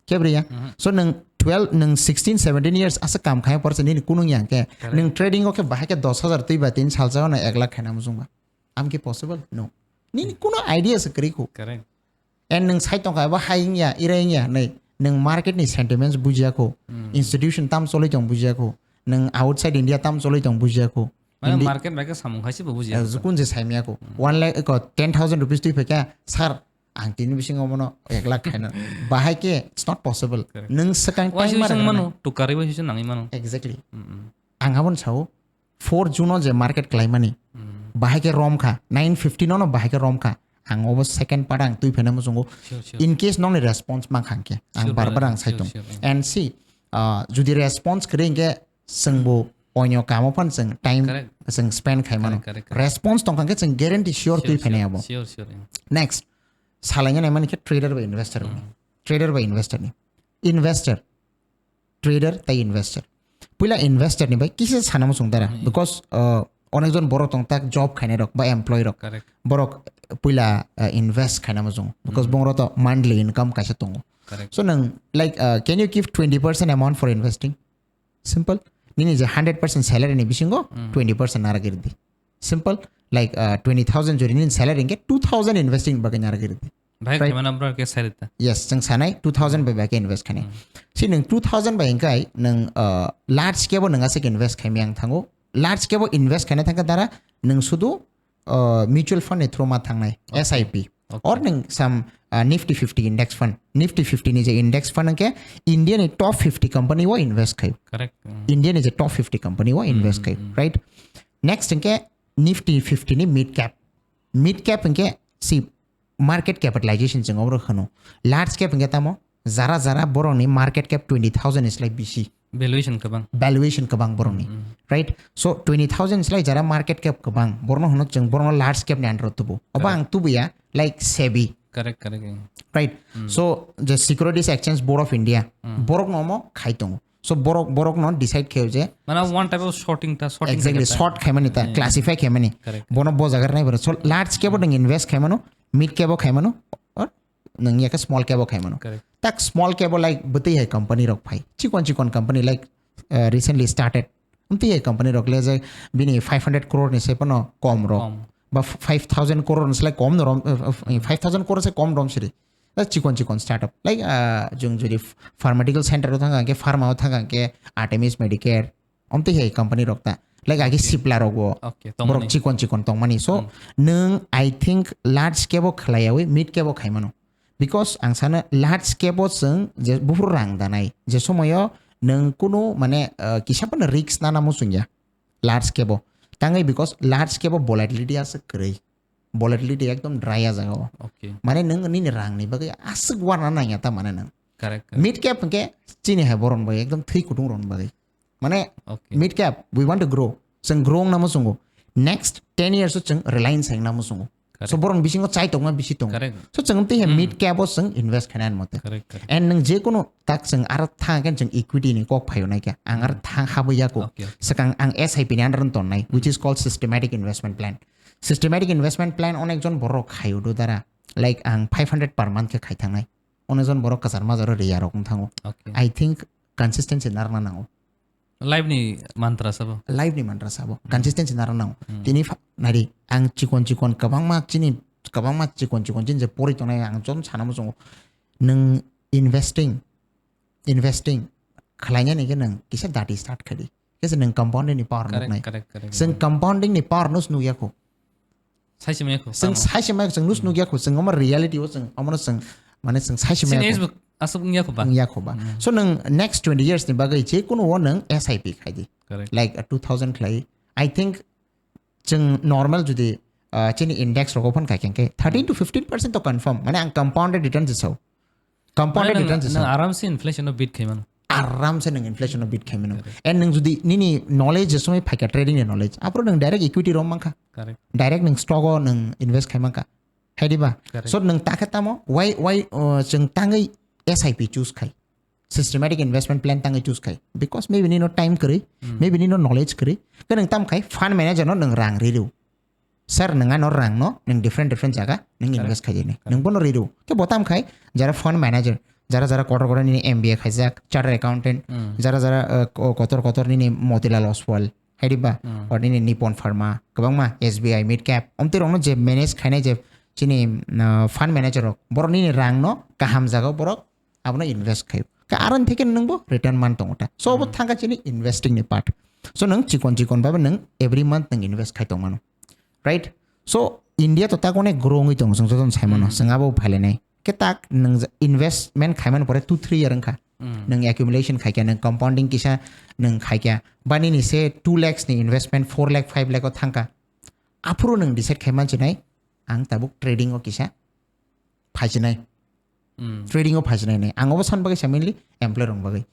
Kebriya. So nwng twelve, nwng sixteen, seventeen years asa kam khai porse nini kunung yang ke. Correct. Nwng trading o ke bahai ke dos hajar twi ba tin salsa no ek lakh khaina muchung ba. Am ki possible? No. Nini kuno idea se kri khu. Correct. And nwng sai tong kha ba hai ya, ira ya, nei. Nwng market ni sentiments bujiya khu. Institution tam choli tong bujiya khu. Nwng outside India tam choli tong bujiya khu. Mane Indi- market bai ke samung khaisi bo bujiya. Eh, jukun je saimya khu. One lakh ko ten thousand rupees twi phekha, sir, ang tini bisingo mono ek lakh khaina. Bahai ke it's not possible. Correct. Nwng swkang Wai time sui ma sung rwgwna. Mano, tukari wai sui nangwi mano. Exactly. Mm, mm, Ang abon sao four June o je market klaimani. mm. Bahai ke rom kha, nine fifteen no bahai ke rom kha. Ang obo second part ang twi phena muchungo. Sure, sure. In case nongni response mang khang ke. Ang Sure, bar bar brother. Ang sai Sure, tong. sure, yeah. And see, uh, judi response kring ke sengbo onyo kamo phan seng time Correct. seng spend khai mano. Correct, correct, correct. Response tong khang ke seng guarantee sure twi Sure, phena sure, abo. Sure, sure. Yeah. Next, salaina nai mani ke trader bai investor ni. Trader bai investor ni. Investor, trader tai investor. Puila investor ni bai kisa sana muchung dara. Because uh, onekjon borok tong tak job khainai rok ba employee rok. Correct. Borok puila uh, invest khaina muchung. Because bongro to monthly income kaisa tongo. Correct. So nang like uh, can you give twenty percent amount for investing? Simple. Nini je hundred percent salary ni bisingo twenty percent nara girdi. Simple. Like uh, twenty thousand jori nini salary ke two thousand investing bagwi nara girdi. Bhai, Right. Khaimana bro ke sarita. Yes, jeng sanai two thousand bai bai ke invest khanai. Si nang two thousand bai engkai nang uh, large cap o nang asik invest khaimai ang thango. Large cap o invest khaina thangka dara nang sudu uh, mutual fund ni through ma thangnai S I P. Okay. Or nang some uh, Nifty fifty index fund. Nifty fifty ni je index fund ke India ni top fifty company o invest khai. Correct. Mm. India ni je top fifty company o invest khai, right? Next ke Nifty fifty ni mid cap. Mid cap ke si market capitalization jeng obro khano. Large cap ke tamo jara jara borok ni market cap twenty thousand is like B C. Valuation kabang. Valuation kabang borok ni, right? So twenty thousand is like jara market cap kabang borno hono jeng borno large cap ni under tubu. Oba ang tubu ya like sebi, Correct, correct. right? So the Securities Exchange Board of India borok no mo khai tongo. So borok borok no decide khayo je Mana one type of shorting ta, shorting exactly ta. Short khaimani ta, classify khaimani. Correct. Bono bo jagar nai boro. So large cap o nang invest khaimano, mid cap o khaimano, or nang yaka small cap o khaimano. Correct. Tak small cap o like bwtwi hai company rok phai. Chikon chikon company like uh, recently started. Amtwi hai company rok le je bini five hundred crore ni se pano kom rok. Kom. Ba five thousand crore ni se kom no rom, uh, uh, five thousand crore se kom rom siri. Da chikon chikon startup. Like uh, jung jodi pharmaceutical center o thang ke pharma o thang ke Artemis Medicare. Amtwi hai company rok ta. Like agi sipla rok bo. Okay, Borok tongmani. Chikon chikon tongmani. So nung I think large cap o khlaiyawi mid cap o khaimano. Because ang sana large cap o chwng je buphuru rang danai. Je somoyo nung kunu mane uh, kisa pano risk nana muchungya large cap o. Tangwi because large cap o volatility aswk kwrwi. Volatility ekdom dry a jaga o. Okay. Mane nung nini rang ni bagwi aswk warna nangya ta mane nung. Correct. Correct. Mid cap hwnkhe chini hai boron bagwi ekdom thwi kutung ron bagwi. Mane Okay. mid cap we want to grow. Chwng grow wngna muchungo. Next ten years o chwng Reliance wngna muchungo. Correct. So borong bisingo chai tongma bisi tongo. Correct. So chwng tei hai mid cap o chwng invest khaina muchungo. Correct. Correct. And nung je kunu tak chwng aro thang khe chwng equity ni kok phaio nai khe. Ang aro thang habwi yako. Okay. Swkang ang S I P ni under ton nai, which is called systematic investment plan. Systematic investment plan onek jon borok khaio do dara. Like ang five hundred per month khe khai thangnai. Onek jon borok kwchar majaro riya rok wng thango. Okay. I think consistency narwkna nango. Life ni mantra sabo. Life ni mantra sabo. Consistency narwkna nango. Tini pha-, nari ang chikon chikon kwbangma chini kwbangma chikon chikon chini je pori tongnai ang jon sana muchungo. Nung investing investing khlainani khe nung kisa dati start khai di. Kisa nung compounding ni power Correct, nuknai. Correct, correct. Seng compounding ni power nus nukya khu. Saisi mai khu. Seng saisi mai seng nus nukya khu seng omo reality o seng omo seng mane seng saisi mai Sini khu. Facebook asuk ngiya khu ba. Nukya khu ba. So nung next twenty years ni bagwi je kuno o nung S I P khai di. Correct. Like uh, two thousand khlai. I think chwng normal jodi uh, chini index rogo phan khai khe thirteen to fifteen percent to confirm mane ang compounded return jisao. Compounded Mane return nang- jisao. nang aram se inflation no beat khai mano. aram se nwng inflation no beat khai mano. And nwng jodi nini knowledge je somoi phaikha trading ni knowledge, aphuru nwng direct equity rom mankha. Direct nwng stock o nwng invest khai mankha. Hai diba? So nwng takhe tamo, why, why, uh, chwng tangwi S I P choose khai? Systematic investment plan tangwi choose khai. Because maybe nino time kwrwi, maybe nino knowledge kwrwi. Ke nwng tam khai fund manager no nwng rang riru. Sir, nwng ano rang no, nwng different, different jaga, nwng invest khai jani. Nwng bono riru. Ke botam khai, jara fund manager, jara, jara kotor kotor nini M B A khaijak, chartered accountant, jara, jara, uh, ko-, kotor, kotor nini Motilal Oswal, hai diba? Or nini Nippon Pharma, kwbangma S B I, mid cap, omtwi rokno je manage khainai je chini, uh, fund manager rok, borok nini rang no kaham jaga borok abono invest khaio. Ka aron theke nwng bo return man tongo ta. So, bo thangka chini investing ni part. So, nwng chikon chikon babe nwng every month nwng invest khai tongmano. Right? So, India to tak onek grow wngwi tongo, chwng jotono sai mano. Chwng abo phailainai. Ke tak nwng ja-, investment khaimani pore two, three year wngkha. Nwng accumulation khaikha, nwng compounding kisa nwng khaikha. Bani ni se two lakhs ni investment four lakh, five lakh o thangkha. Aphuru nwng decide khaiman chinai, ang tabuk trading o kisa phaisinai. Trading o phaisinai nai. Ang obo san bagwi sa mainly employee rok bagwi.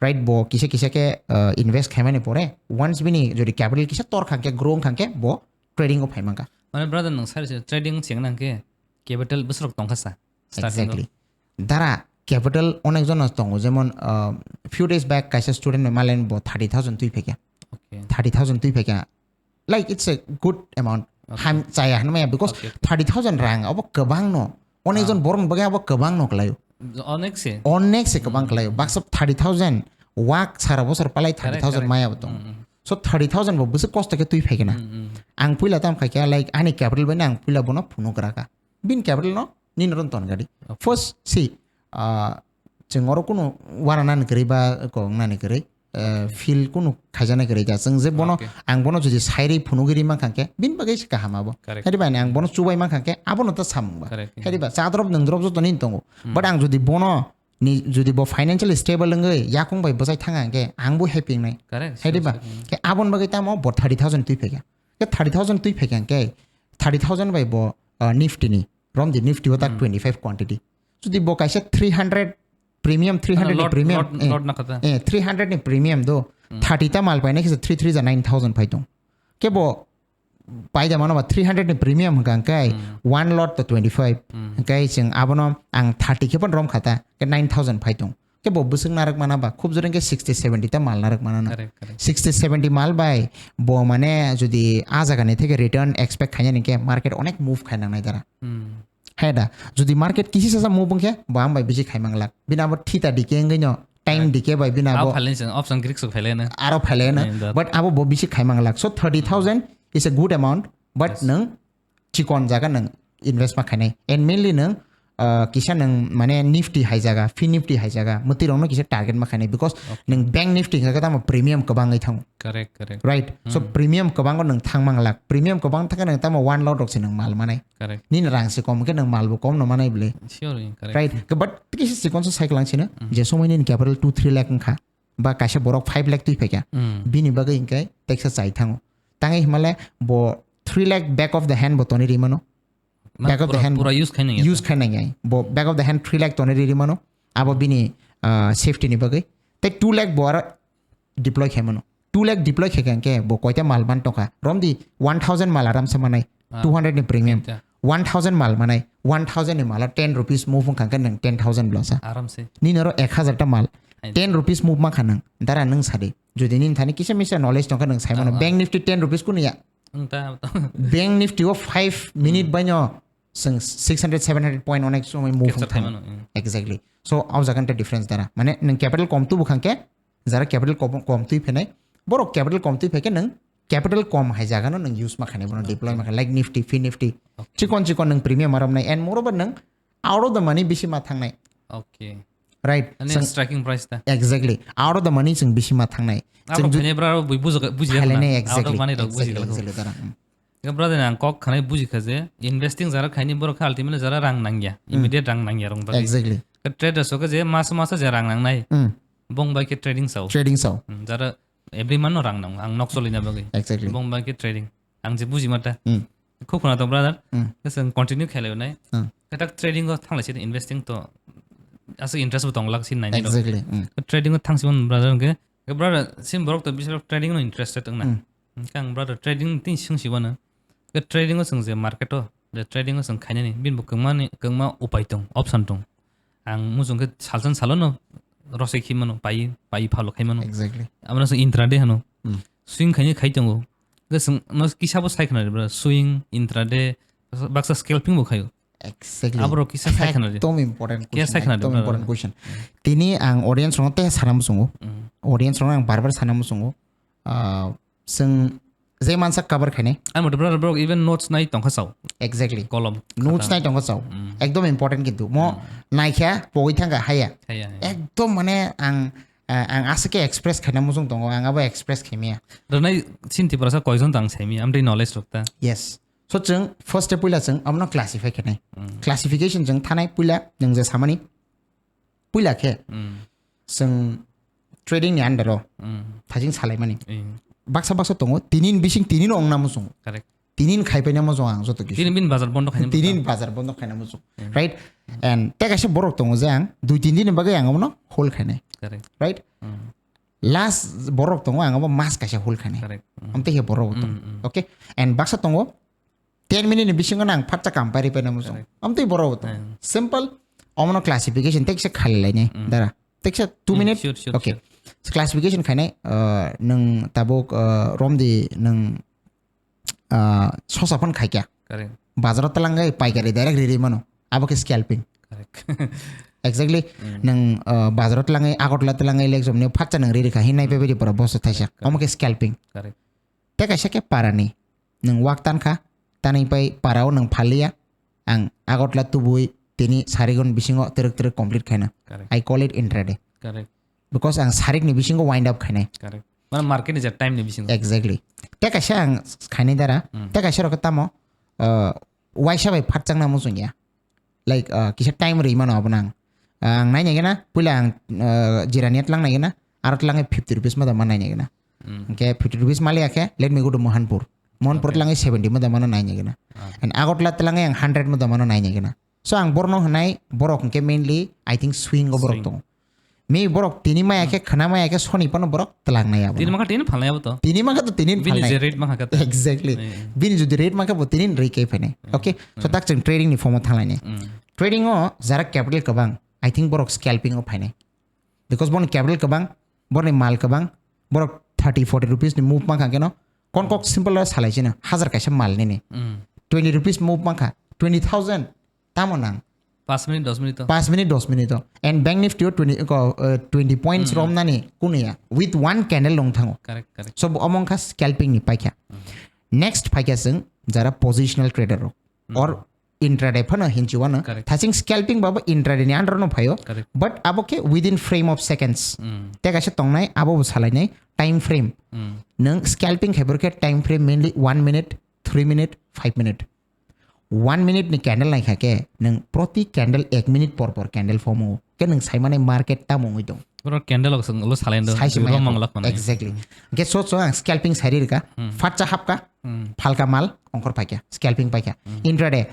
Right, bo kisa kisa khe, uh, invest khaimani pore, once bini jodi capital kisa tor khangkhe, grow khangkhe, bo trading o phai mankha. Mane brother, nwng sari se trading cheng nang khe capital bwswk tongkha sa? Starting o. Exactly. Dara capital onek jona tongo, jemon, uh, few days back kaisa student bai malen bo thirty thousand twi phaikha. Thirty thousand twi phaikha. Like, it's a good amount. Ham chaya hwnmaya, because thirty thousand rang abo kwbang no. Onek jon borok ni bagwi abo kwbang no kwlaio. Onek se. Onek se kwbang kwlaio. Baksa thirty thousand, wak sara bosor palai thirty thousand maya bo tong. So thirty thousand bo bwswk kosto khe twi phaikhe na. Ang puila tam khaikha, like, ani capital bai no ang puila bono phunuk raka. Bin capital no nini ron ton gadi. First, see, ah, chwng oro kunu wara nani kwrwi ba kok nani kwrwi, eh, feel kunu khaijana kwrwi da. Chwng je bono, ang bono jodi sairi phunugwi ri mankha khe, bini bagwi se kaham abo. Hedi bai ang bono chubai mankha khe, abono ta samung ba. Hedi ba, chadrop nungdrop joto nini tongo. But ang jodi bono ni, jodi bo financially stable wngwi yakung bai bwchai thang khe, ang bo happy wngnai. Hedi ba, khe aboni bagwi tamo bo thirty thousand twi phaikha. Khe thirty thousand twi phaikha khe, thirty thousand bai bo, ah, Nifty ni, romdi Nifty o tak twenty five quantity. Jodi bo kaisa three hundred premium, three hundred ni premium, eh, eh, three hundred ni premium do, thirty ta mal paina kisa three three ja nine thousand phai tong. Kebo paida mano ba three hundred ni premium hwnkha khe one lot to twenty five. Hwnkhe chwng abono ang thirty khe pon rom khata, khe nine thousand phai tong. Khe bo bwswk narwk mana ba, khub jora khe sixty seventy ta mal narwk mana no. Sixty seventy mal bai bo mane jodi a jaga ni theke return expect khaina ni khe market onek move khaina nai dara. Hai da, jodi market kisi sasa move wngkhe, bo ang bai bisi khai mang lak. Bini abo thita dikhe wngwi no, time dikhe bai bini abo phalni se option grik sok phailai no. Aro phailai no. But abo bo bisi khai mang lak. So thirty thousand is a good amount, but nwng chikon jaga nwng invest ma khainai. And mainly nwng, uh, kisa nwng mane Nifty hai jaga, Fin Nifty hai jaga, mwtwi rokno kisa target ma khainai, because nwng Bank Nifty hwnkhe tamo premium kwbangwi thango. Right? So premium kwbango nwng thang mang lak. Premium kwbang thangkhe nwng tamo one lot rok se nwng mal manai. Nini rang se kom khe nwng mal bo kom no manai bwle. Right? But kisa chikon se cycle ang sino, je somoi nini capital two three lakh wngkha, ba kaisa borok five lakh twi phaikha, bini bagwi hwnkhe teksa chai thango. Tangwi himale bo three lakh back of the hand bo tonwi rimano. Back of the hand pura use khainai, use khainai. Bo back of the hand three lakh tonwi rimano. Abo bini, ah, safety ni bagwi. Tei two lakh bo aro deploy khaimano. Two lakh deploy khaikha hwnkhe bo koita mal man tongkha. Romdi one thousand mal aramse manai. Two hundred ni premium. One thousand mal manai, one thousand ni malo ten rupees move wngkha khe nwng ten thousand blosa. Aramse. Nini oro ek hazar ta mal. Ten rupees move mankha nwng. Dara nwng sadi. Jodi nini thani kisa misa knowledge tongkha nwng saimano. Bank Nifty ten rupees kunu ya. Bank Nifty o five minute baino chwng six hundred, seven hundred point onek somoi move wngkha. Exactly. So, o jaga ta difference dara. Mane nwng capital kom tubu khangkhe, jara capital kom, kom twi phainai, borok capital kom twi phaikhe nwng capital kom hai jaga no nwng use ma khainai, bono deploy ma khainai, like Nifty, Fin Nifty. Chikon chikon nwng premium aram nai, and moreover nwng out of the money bisi ma thangnai. Right? Ani striking price ta. Exactly. Out of the money chwng bisi ma thangnai. Abo chwng ju- khainai bra bui bujo-, buji khainai, exactly, exactly, dara. Khe brother, ang kok khanai buji kha je, investing jara khaini borok khe ultimately jara rang nangya, immediate rang nangya rong bagwi. Exactly. Khe traders o khe je maso maso je rang nangnai, bong bai khe trading sao. Trading sao. Jara every month no rang nango, ang nok cholina bagwi. Exactly. Bong bai khe trading. Ang je buji mata. Khub khuna to brother. Khe chwng continue khelai nai. Khe tak trading o thanglai sini investing to Aswk interest bo tong lak sin nainai rok. Exactly. Mm. Trading o thang sibon brother hwnkhe, brother sin borok to bisalo trading no interested wngna. Mm. Hwnkhe ang brother trading tin sung sibano. Ke trading o chwng je market o, je trading o chwng khainani, bini bo kwngmani, kwngma upai tong, option tong. Ang muchung khe salsan salono rosai khi mano, pai, pai follow khai mano. Exactly. Abono chwng intraday hano. Mm. Swing khaini khai tongo. Ke chwng no kisa bo sai khna bro, swing, intraday, baksa scalping bo khaio. Exactly. Aborok kisa sai khna di. Ekdom important question. Kisa sai khna di, ekdom brother. Important question. Tini ang audience rokno tei sana muchungo. Mm. Audience rokno ang bar bar sana muchungo. Ah, chwng je mansa cover khainai. Ani mote brother, borok even notes nai tongkha sao. Exactly. Kolom, notes khata. Nai tongkha sao. Mm. Ekdom important kintu. Mo Mm. naikha pogwi thangkha haya. Haya, haya. Ekdom mane ang, ah, ang aswk khe express khaina muchung tongo. Ang abo express khaimaya. Rwnai sin Tiprasa koijon tang saimaya. Amtwi knowledge rok ta. Yes. So chwng first step puila chwng amno classify khainai. Mm. Classification chwng thanai puila nwng je samani. Puila khe Mm. chwng trading ni under o Mm. thajing salaimani. Mm. Baksa baksa tongo, tinin bising tinin ongna muchung. Correct. Tinin khaipaina muchung ang joto kisu. Tinin bin bazar bondo khaina Tinin muchung. Bazar bondo khaina muchung. Mm. Right? And tei kaisa borok tongo je ang dui tin din ni bagwi ang abono hold khainai. Correct. Right? Mm. Last borok tongo ang abo mas kaisa hold khainai. Correct. Mm. Amtwi khe borok bo tongo. Mm, mm. Okay? And baksa tongo ten minute ni bisingo nang phatsa kam pari paina muchung. Correct. Amtwi borok bo tongo. Mm. Simple. Omono classification teksa khalai lainai, Mm. dara. Teksa two Mm, minute. Sure, sure, Okay. Sure. Classification khainai, uh, nwng tabuk, uh, romdi nwng, uh, sosa phone khaikya. Correct. Bazaro talangwi paikari direct riri mano. Abo khe scalping. Correct. Exactly. Mm. Nwng, uh, bazaro talangwi, Agartala talangwi, like, somni phatsa nwng riri kha, hinai Mm. peberi pora boso thaisa. Correct. Omo khe scalping. Correct. Tei kaisa khe parani. Nwng wak tankha, tanwi pai parao nwng phaliya. Ang Agartala tubui tini sarigon bisingo twrwk twrwk complete khaina. Correct. I call it intraday. Correct. Because ang sarikni bisingo wind up khainai. Correct. Mane market ni je time ni bisingo. Exactly. Tei kaisa ang khainai dara, Mm. tei kaisa rok tamo, uh, waisa bai phatchangna muchungya. Like, uh, kisa time rwi mano abono ang. Uh, ang nai nai gana, puila ang, uh, jirani tlang nai gana, aro tlang fifty rupees ma da ma nai nai gana. Mm. Hwnkhe fifty rupees maliya khe, let me go to Mohanpur. Mohanpur Okay. tlang seventy ma da ma nai nai gana. Ah. And Agartala tlang ang hundred ma da ma nai nai gana. So ang borno hwnai borok hwnkhe mainly I think swing o borok Swing. tongo. Mi borok tini maya khe Hmm. khwna maya khe soni phano borok twlang nai abo. Tini mangkha tini phalnai abo to. Tini mangkha to tini Bini phalnai. Je rate mangkha khe to. Exactly. Eh, eh. Bini jodi rate mangkha bo tini rwi kai phainai. Eh, Okay. So eh. tak chwng trading ni form o thanglainai. Hmm. Trading o jara capital kwbang, I think borok scalping o phainai. Because borni capital kwbang, borni mal kwbang, borok thirty, forty rupees ni move mangkha keno. Kon kok simple o salai chino, hajar kaisa mal nini. Hmm. Twenty rupees move mangkha, twenty thousand. Tamo nang? Pas minute, dos minute to. Pas minute, dos minute to. And Bank Nifty o twenty, ko, uh, twenty points Mm, mm. romnani kunuya. With one candle long thango. Correct, correct. So, bo omo wngkha scalping ni paikha. Mm. Next paikha chwng jara positional trader rok. Mm. Or intraday phano hinchi wano. Correct. Thaching scalping babo intraday ni under no phaio. Correct. But abo khe within frame of seconds. Mm. Te kaisa tongnai abo bo salainai time frame. Mm. Nwng scalping khai borok khe time frame mainly one minute, three minute, five minute. One minute ni candle naikha khe, nwng proti candle ek minute por por candle form o. Khe nwng saimani market tamo wngwi tong. Bro, candle ok song ulo salai do. Sai se Bro, maya manglak manai. Exactly. Hwnkhe so so ang scalping sari rika. Hmm. Phatsa hapka, Hmm. phalka mal, ongkhor paikha, scalping paikha. Hmm. Intraday.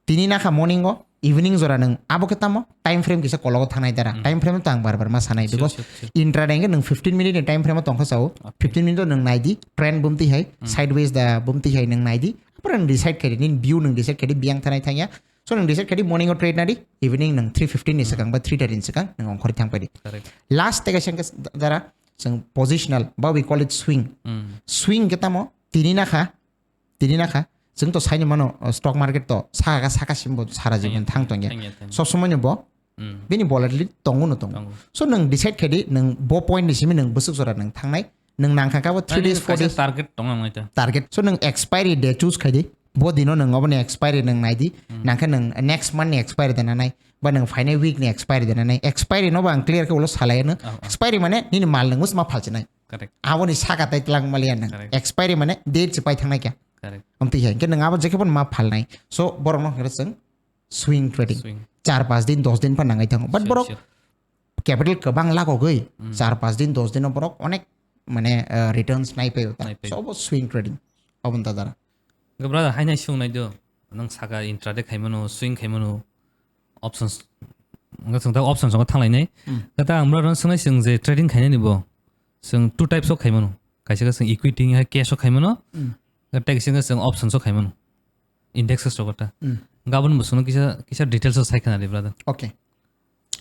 Tini nakha morning o, evening jora nwng abo khe tamo time frame kisa kologo thangnai dara. Hmm. Time frame to ang bar bar ma sanai Sure, because sure, sure. intraday hwnkhe nwng fifteen minute ni time frame o tongkha sao. Okay. Fifteen minute o nwng naidi, trend bumti hai, Hmm. sideways da bumti hai nwng naidi. Apor nwng decide khaidi, nini view nwng decide khaidi, biyang thanai thangya. So nwng decide khaidi morning o trade nadi, evening nwng three fifteen ni Hmm. swkang ba three thirty ni swkang nwng ongkhorwi thangpaidi. Correct. Last tei kaisa hwnkhe dara, chwng positional, ba we call it swing. Hmm. Swing khe tamo, tini nakha, tini nakha, chwng to saini mano, uh, stock market to saka saka simbo sara Thangya, jibon thang thangya, tongya. Thangya, thangya. Sob somoi no bo, Hmm. bini volatility tongo no tongo. Tongo. So nwng decide khaidi, nwng bo point ni simi nwng bwswk jora nwng thangnai, nwng nangkha khe abo three Ani days, four kaisa days. Target tong nang nai ta. Target. So nwng expiry day choose khaidi. Bo dino nwng oboni expiry nwng naidi. Hmm. Nangkhe nwng next month ni expiry dana nai. Ba nwng phainai week ni expiry dana nai. Expiry no bo ang clear khe ulo salai no. Oh, oh. Expiry mane nini mal nwng ma phalchinai. Correct. Aboni saka tai tlang maliya nwng. Correct. Expiry mane date se pai thangnai kya. Correct. Amtwi hai. Khe nwng abo jekhe ma phalnai. So borok no hwnkhe chwng swing trading. Swing. Char pas din, dos din pha nangai thango. But Sure, borok sure. capital kwbang lagogwi Hmm. char pas din, dos din o borok onek mane, uh, returns nai paio ta. Nai paio. So obo swing trading. Oboni ta dara. Ga brother, hainai swng nai do. Nang saka intraday khaimano, swing khaimano, options Wngkha chwng ta options o thanglainai. Hmm. Kata ang borok no swngnai, chwng je trading khainani bo, chwng two types o khaimano. Kaisa khe chwng equity hai cash o khaimano. Hmm. Tei kaisa khe chwng options o khaimano. Index o sokota. Hmm. Gabon bo chwngno kisa, kisa details o sai khna di, brother. Okay.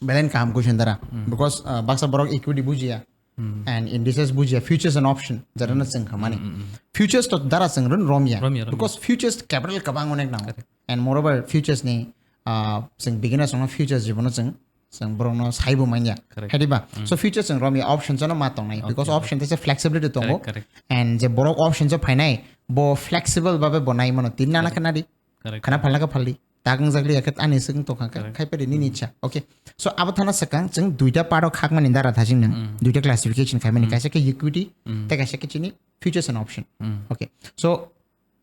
Belai kaham question dara. Hmm. Because, uh, baksa borok equity bujiya. Hmm. And indices bujiya, futures and option, jara no chwng khamani. Hmm, hmm, hmm. Futures to dara chwng run romya. Romya, romya. Because futures capital kabang onek nango. Correct. And moreover, futures ni, uh, chwng beginners no futures jibono chwng, chwng borok no saibo manya. Correct. Hediba. Hmm. So futures chwng romya, options no ma tongnai. Okay, because okay. Option tesa flexibility tongo. Correct, correct. And je borok options o phainai, bo flexible babe bo nai mano. Tin nana. Correct. Khana di. Correct. Khana phalna kha phaldi. Tagang jagli akhe ani swkang tongkha khe. Correct. Khai pede nini ichha. Okay. So abo thana swkang chwng duita part o khakmani dara thajing nang. Mm. Duita classification khaimani. Mm. Kaisa khe equity, mm, tei kaisa khe chini futures and option. Mm. Okay. So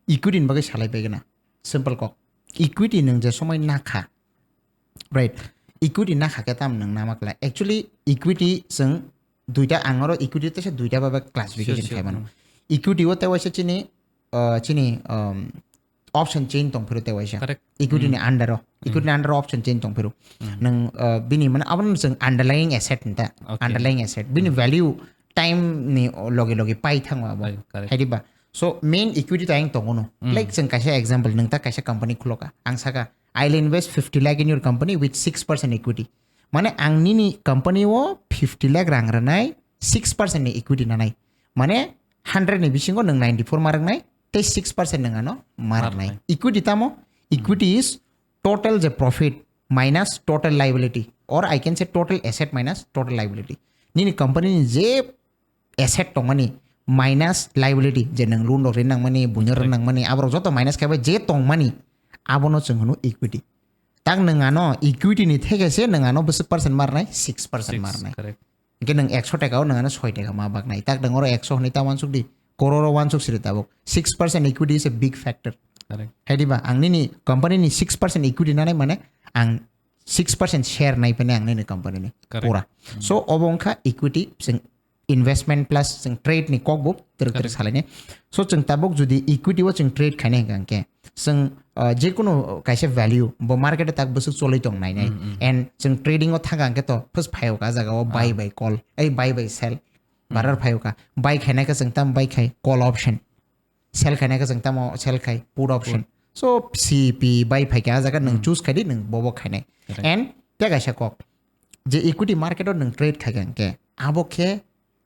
equity ni bagwi salai bai gana. Simple kok. Equity nang je somoi nakha. Right. Equity nakha khe tam nang namakla. Actually equity chwng duita ang oro equity tesa duita babe classification. Sure, sure. Khaimano. Mm. Equity o tei waisa chini, uh, chini, um, option chain tong phiro tei waisa. Correct. Equity ni, hmm, under o. Hmm. Equity ni under o option chain tong phiro. Hmm. Nang, uh, bini mane abono chwng underlying asset hinta. Okay. Underlying asset. Bini, hmm, value time ni loge loge pai thango abo. Pai, correct. Haidiba. So main equity ta ang tongo no. Hmm. Like chwng kaisa example, nang ta kaisa company khuloka. Ang saka, "I'll invest fifty lakh in your company with six percent equity." Mane ang nini company o fifty lakh rang rwnai, six percent ni equity nanai. Mane hundred ni bisingo nwng ninety-four ma rwnai, tei six percent nwng ano ma rwnai. Ma rwnai. Equity tamo? Hmm. Equity is total je profit minus total liability, or I can say total asset minus total liability. Nini company ni je asset tongmani minus liability, je nwng loan rok rinangmani, buino, correct, rinangmani, aborok joto minus khaibai je tongmani, abono chwng hwno equity. Tak nwng ano equity ni theke se nwng ano bwswk percent ma rwnai, six percent ma rwnai. Six, correct. Hingke nwng ekso taka o nwng ano soi taka ma baknai. Tak nwng oro ekso hwnwi ta uansuk di, koror o uansuk siri tabuk. Six percent equity is a big factor. Correct. Hai diba, ang nini company ni six percent equity nanai mane ang six percent share nai phene ang nini company ni. Correct. Pura. Hmm. So obo wngkha equity, chwng investment plus chwng trade ni kokbo twrwk twrwk, correct, salainai. So chwng tabuk jodi equity o chwng trade khainai hwnkha hwnkhe chwng, uh, jekunu kaisa value bo market o tak bwswk cholwi tong nainai. Mm, mm. And chwng trading o thangkha hwnkhe to first phaio ka jaga o buy, ah, by call, ei buy by sell. Mm. Barar phaio ka. Buy khainai khe chwng tam buy khai, call option. Sell khainai khe chwng tamo sell khai, put option. Put. So C P buy phai khe ah jaga nwng, hmm, choose khai di, nwng bobo khainai. Correct. And tei kaisa kok, je equity market o nwng trade khai khe hwnkhe abo khe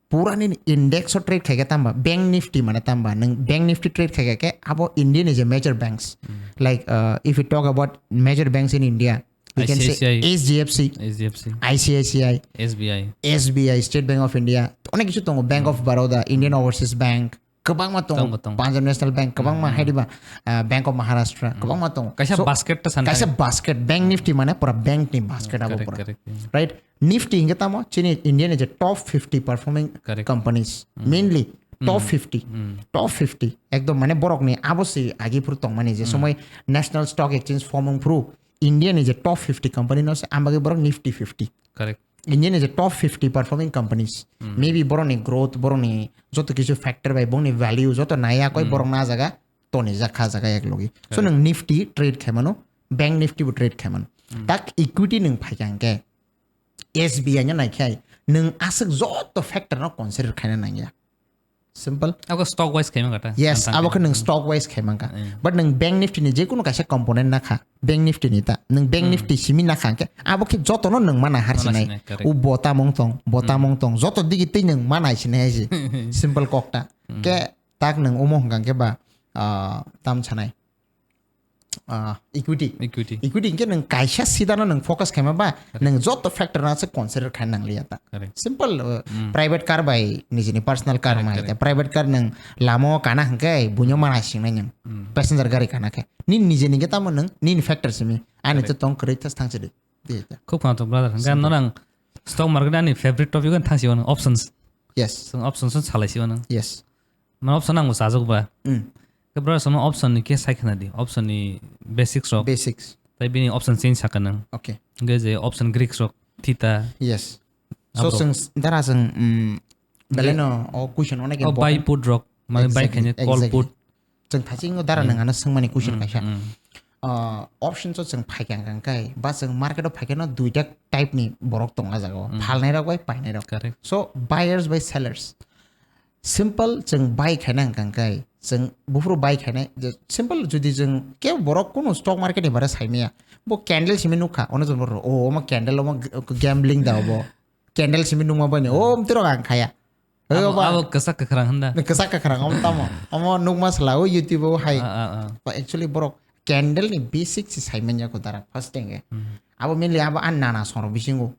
pura nini index o trade khai khe tamba, Bank Nifty mane tamba, nwng Bank Nifty trade khai khe abo India ni je major banks, hmm, like, uh, if you talk about major banks in India, we can say I C I C I. H D F C, H D F C. I C I C I, S B I. S B I, State Bank of India, onek kisu tongo, Bank of, hmm, Baroda, Indian Overseas Bank, kwbangma tongo, tongo, tongo. Punjab National Bank, kwbangma, hmm, hai diba, ah, Bank of Maharashtra, hmm, kwbangma tongo. Kaisa, so, basket ta sanai. Kaisa basket, Bank Nifty mane pura bank ni basket abo, correct, pura. Correct, hmm. Right? Nifty hingke tamo chini India ni je top fifty performing, correct, companies, hmm, mainly top, hmm, fifty, hmm, top fifty ekdom mane borok ni abo se agi phuru tongmani je, hmm, somoi National Stock Exchange formung phuru India ni je top fifty company no se ambagi borok Nifty fifty. Correct. India ni je top fifty performing companies, hmm, maybe borok ni growth, borok ni joto kisu factor bai, borok ni value joto naiya koi, hmm, borok na jaga toni jak kha jaga ek logi. So, correct, nwng Nifty trade khai mano, Bank Nifty bo trade khai mano. Hmm. Tak equity nwng phai kha hwnkhe S B I no nai khe nwng aswk joto factor no consider khaina nangya. Simple. Abo stock wise khaima kata. Yes, abo khe nwng stock wise khaima kha. Hmm. But nwng Bank Nifty ni jekunu kaisa component na kha, Bank Nifty ni ta. Nwng Bank, hmm, Nifty simi na kha hwnkhe abo khe joto no nwng mana har sinai. Mana sinai, correct. U bo tamung tong, bo, hmm, tamung tong. Joto digi tei nwng mana sinai hai si. Simple kok ta. Hmm. Ke tak nwng omo hwnkha hwnkhe ba, ah, tam sanai. Ah, equity. Equity. Equity hwnkhe nwng kaisa sida no nwng focus khaima ba, correct, nwng joto factor no se consider khaina nangliya ta. Correct. Simple, uh, mm, private car bai nijini personal car, correct, mai ta. Correct. Private car nwng lama o kana hwnkhe buino mana singnai nwng. Mm. Passenger gari kana khe. Nini nijini khe tamo nwng nini factor simi. Ani, correct, to tong kwrwi thas thang sidi. Di ta. Khub kham to brother. Hwnkhe simple. Norang stock market ani favorite topic wngkha thang si wano options. Yes. Chwng options no salai si wano. Yes. Mane option ang bo sajak ba. Mm. Khe brother, sono option ni khe sai khna di. Option ni basics rok. Basics. Tai bini option change sakha nang. Okay. Hingke je option Greeks rok, theta. Yes. So, abo. Chwng s-, dara chwng, mm, je belai no o question onek o important. Buy put rok, mane buy, exactly, khaina call, exactly, put. Chwng thaching o dara, mm, nwng ano swngmani question, mm, kaisa. Mm. ah, options o chwng phaikha hwnkha khe, ba chwng market o phaikha no duita type ni borok tongo ah jaga o. Hmm. Phalnai rok bai painai rok. Correct. So buyers bai sellers. Simple chwng buy khaina hwnkha khe, chwng buphuru buy khainai, je simple jodi chwng ke borok kunu stock market ni bare saimaya, bo candle simi nukha, ono chwng borok, "O, omo candle, omo g-, gambling da obo." Candle simi nukma bani, "O, omtwi rok ang khaya." Abo, oba abo kwchak kwkhrang hwnda. Kwchak kwkhrang, omo tamo. Omo nukma sala, o YouTube o hai. Ah, ah, ah. Ba actually borok candle ni basic si saimanya ko dara first thing e. Hmm. Abo mainly abo an nana soro bisingo.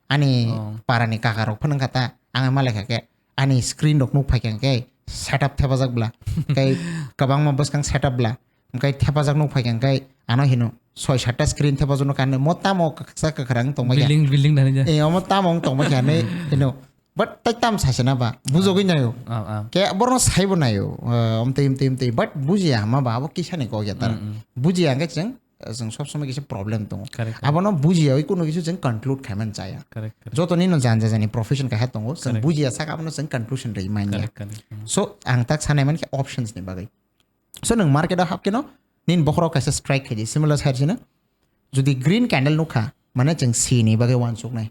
Ani Oh. para ni kaka rok phunung kata, ang ma lekha khe, ani screen rok nuk phai khe, khe setup thepajak bla, khe kwbangma bwskang setup bla, khe thepajak nuk phai khe, khe ano hino soi satta screen thepajak nuk khe, ani mo tamo kwchak kwkhrang tong bai khe. Building, building dani ja. Eh, omo tamo wng tong bai khe, ani hino. But tai tam sase na ba, bujogwi nayo. Ah, ah. Khe borno saibo nayo, eh, omtwi, omtwi, omtwi. But bujiya hama ba, abo kisa ni kok ya tar. Mm, mm. Bujiya hwnkhe chwng, eh, chwng sob somoi kisa problem tongo. Correct, correct. Abono bujiya oi kuno kisa chwng conclude khai man chaya. Correct, correct. Joto nino jan jajani profession kaha tongo, chwng Correct. bujiya sak abono chwng conclusion rwi manya. Correct, correct. Mm. So, ang tak sanai mankhe options ni bagwi. So, nwng market o hap keno, nini bokhorok kaisa strike khai di, similar side sino. Jodi green candle nukha, mane chwng C ni bagwi uansuknai.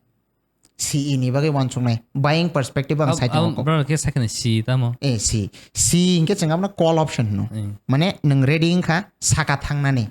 C E ni bagwi uansuknai. Buying perspective ang Ab-, side ab-, tongo. Brother khe second C tamo? Eh, C. C hinkhe chwng abono call option hino. Eh. Mane nwng ready wngkha saka thangnani.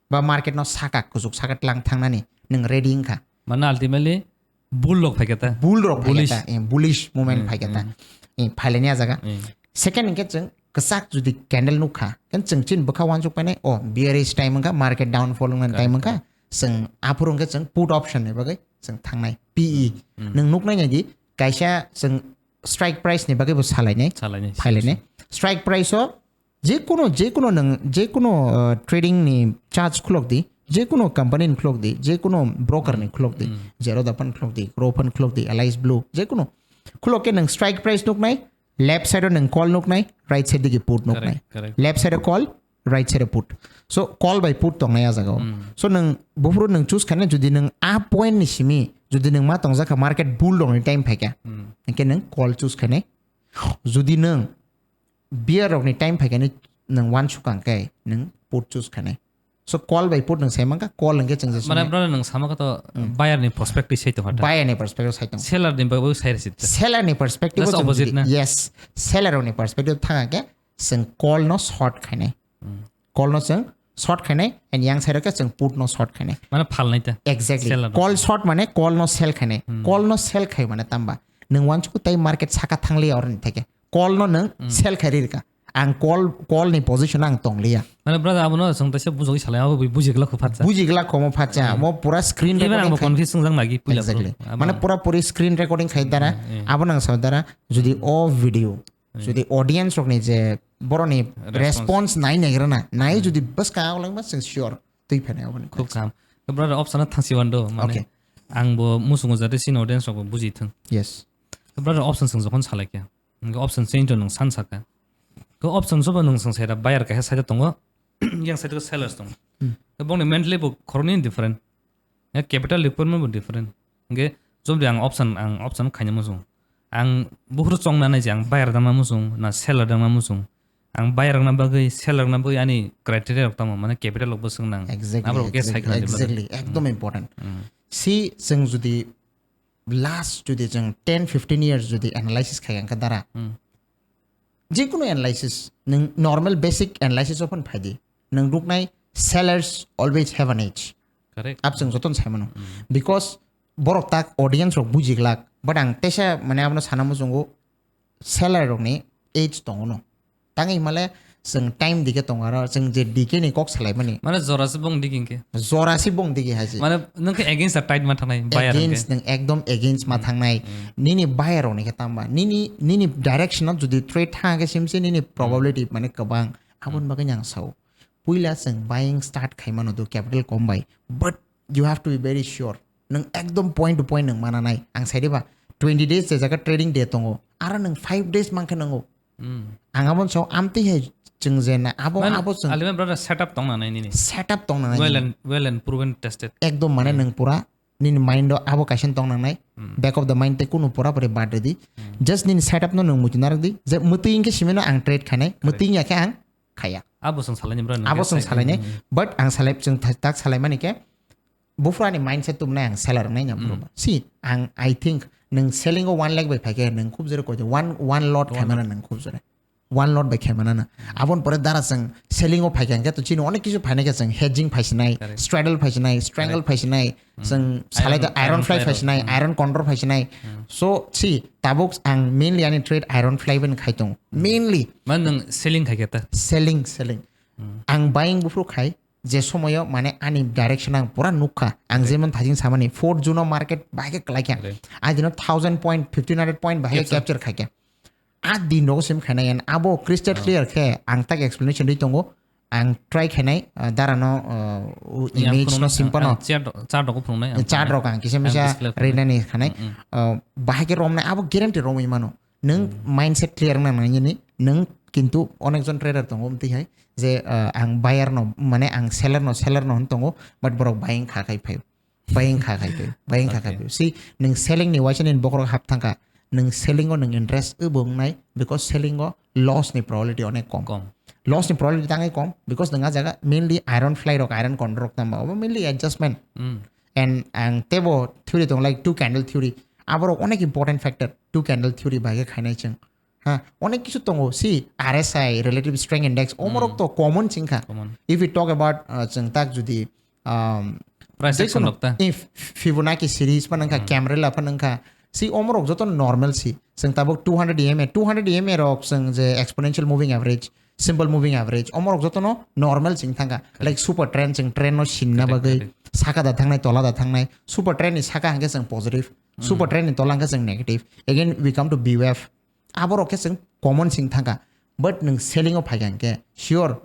Ba market no saka kuchuk saka tlang thangnani. Nwng ready wngkha. Mane ultimately bull rok phaikha ta? Bull rok phaikha Bullish. ta. Eh, bullish movement Hmm, phaikha ta. hmm. Eh, phailani a jaga. Hmm. Second hinkhe chwng kwchak jodi candle nukha, then chwng chini bwkha uansuk painai, oh, bearish time wngkha, market downfall wngmani Correct, time wngkha, correct. chwng aphuru wngkhe chwng put option ni bagwi chwng thangnai. P E. Hmm. Nwng nuknai nai di, kaisa chwng strike price ni bagwi bo salainai, Salainai, phailani. sure, sure. Strike price o jekunu, jekunu nwng, jekunu, uh, trading ni charge khulok di, jekunu company ni khulok di, jekunu broker ni khulok di, Hmm. Zerodha phan khulok di, Groww phan khulok di, Alice Blue, jekunu khulok khe nwng strike price nuknai, left side o nwng call nuknai, right side digi put nuknai. Correct, correct. Left side o call, right side o put. So call bai put tongnai a jaga o. Hmm. So nwng buphuru nwng choose khainai, jodi nwng a point ni simi, jodi nwng ma tongjakha market bull rok ni time phaikha, Hmm. hinkhe nwng call choose khainai. Jodi nwng bear rok ni time phaikha ni nwng uansukha khe nwng put choose khainai. So call bai put nwng sai mankha, call hinkhe chwng je Mane sumai. brother nwng sama kha to Hmm. buyer ni perspective sai tongkha ta? Buyer ni perspective sai tong. Seller ni bagwi sai rwsidi ta? Seller ni perspective Just o chwng opposite jodi, na? yes, seller ni perspective thang khe chwng call no short khainai. Hmm. Call no chwng short khainai and yang side o khe chwng put no short khainai. Mane phalnai ta? Exactly. Seller no. Call short mane call no sell khainai. Hmm. Call no sell khai mane tamba? Nwng uansukha tai market saka thangliya oroni theke. Call no nwng Hmm. sell khai ri rwkha. Ang call, call ni position o ang tongliya. Mane brother, abono chwng teisa bujogwi salai, abo bui-, buji glak kho phatsa. Buji glak kho mo phatsa, Hmm. mo pura screen Even recording ang bo khai confuse wngjak nagi puila Exactly. phuru. Abo Mane ang pura puri screen recording khai dara, Hmm, hmm. abo nang sa dara, jodi o video, Hmm. jodi audience rok ni je boroni Response. response nai nagira na, nai Hmm. jodi bwskang ago langma chwng sure twi phainai aboni. Khub kaham. Brother, option a thangsi wando, mane Okay. ang bo musungo jate sini audience rok bo buji thung. Yes. Brother, option chwng jokhon salai khe. Hingke option change o nwng san saka. Ko option sobo nwng swng saida buyer kaisa side tongo, yang side o sellers tongo. Hmm. Ko bongni mentally bo khoroknwi different. Ya capital requirement bo different. Hingke jobdi ang option, ang option khaina muchung. Ang buphuru chongna nai je ang buyer dangna muchung, na seller dangna muchung. Ang buyer rokna bagwi, seller rokna bagwi ani criteria rok tamo, mane capital rok bwswk nang. Exactly, Aborok khe exactly, saikha nang di brother. exactly. Ekdom Hmm. important. Hmm. Si chwng jodi last jodi chwng ten fifteen years jodi analysis khai ang kha dara, Hmm. jekunu analysis, nwng normal basic analysis o phano phai di, nwng nuknai sellers always have an edge. Correct. Abo chwng jotono sai mano. Hmm. Because borok tak audience rok buji glak, but ang teisa mane abono sana muchungo seller rokni edge tongo no. Tangwi himale chwng time dikhe tongo aro chwng je dikhe ni kok salaimani. Mane jora se bong digi hingke. Jora se bong digi hai se. Mane nwng khe against the tide ma thangnai buyer hingke. Against nwng ekdom against ma Hmm. thangnai. Hmm. Nini buyer rokni khe tamba. Nini, nini direction o jodi trade thang khe simse nini Hmm. probability mane kwbang. Aboni Hmm. bagwi ang sao. Puila chwng buying start khai mano do capital kom bai. But you have to be very sure. Nwng ekdom point to point nwng mana nai. Ang sai diba twenty days je jaga trading day tongo. Aro nwng five days mankhe nango. Hmm. Ang aboni sao amtwi hai chwng je na abo, Mane, abo chwng alima brother setup tong nanai nini. Setup tong nanai Well nini. and, well and proven tested. Ekdom mane Hmm. nwng pura nini mind o abo kaisa tong nangnai. Hmm. Back of the mind tei kunu pura puri bad rwdi. Hmm. Just nini setup no nwng muitu narwk di. Je mwtwi wngkhe simi no ang trade khainai. Correct. Mwtwi wngya khe ang khaya. Abo chwng salaini bro, abo chwng salaini. But ang salai, chwng tha-, tak salaimani khe, buphuru ani mindset tubunai ang seller wngnai na bro. Si, ang, I think, nwng selling o one lakh bai phaikhe, nwng khub jora koi one, one lot khaimano nwng khub jora. One lot bai khaimano na. Aboni pore dara chwng selling o phaikhe, hwnkhe to chini onek kisu phainai khe chwng hedging phaisinai, straddle phaisinai, strangle phaisinai, chwng salai da iron fly phaisinai, iron condor phaisinai. So, si, tabuk ang mainly ani trade iron fly bai khai tongo. Mainly. Man nwng selling khai khe ta? Selling, selling. Ang buying buphuru khai, je somoyo mane ani direction ang pura nukha. Ang jemon thajing samani four June o market bahai khe kwlai kha. Ai dino thousand point, fifteen hundred point bahai capture khai kha. A din rogo sim khainai, and abo crystal clear khe ang tak explanation ri tongo. Ang try khainai, uh, dara no, uh, image no simpano. Chart rok ang kisa misa rinani khanai. Uh, bahai khe romnai abo guarantee romwi mano. Nwng mindset clear wngna nangnai nini, nwng kintu onekjon trader tongo, omtwi hai je, ah, ang buyer no, mane ang seller no, seller no hwn tongo, but borok buying kha khai phaio, buying kha khai phaio, buying kha khai phaio. Si nwng selling ni waisa nini bokhorok hap thangkha, nwng selling o nwng interest ebo wngnai, because selling o loss ni probability onek kom. Loss ni probability tangwi kom, because nwng a jaga mainly iron fly rok, iron condor rok tamo, obo mainly adjustment. And ang tebo theory tong, like, two candle theory. Aborok onek important factor, two candle theory bai khe khainai chwng. Ha, onek kisu tongo, si R S I, relative strength index, omorok to common chingkha. If we talk about, uh, chwng tak judi, um, price action rok ta. If Fibonacci series phan wngkha, Camarilla phan wngkha, si omorok joto normal si. Chwng tabuk two hundred E M A, two hundred E M A rok chwng je exponential moving average, simple moving average, omorok jotono normal ching thangkha. Like super trend, chwng trend no sinna bagwi saka da thangnai, tola da thangnai. Super trend ni saka hwnkhe chwng positive, super trend ni tola hwnkhe chwng negative. Again, we come to B W F. Aborok khe chwng common sing thangkha. But nwng selling o phaikha hwnkhe sure,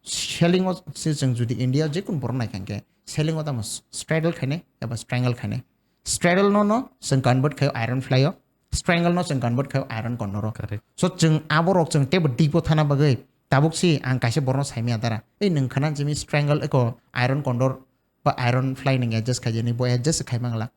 selling o se chwng judi India jekun borok naikha hwnkhe selling o tamo straddle khainai eba strangle khainai. Straddle no no chwng convert khaio iron fly o, strangle no chwng convert khaio iron condor o. So chwng aborok chwng teibo deep o thana bagwi tabuk si ang kaisa borokno saimaya dara. Ei nwng khana jemi strangle eko iron condor ba iron fly nwng adjust khaijani, bo adjust khaimang lak.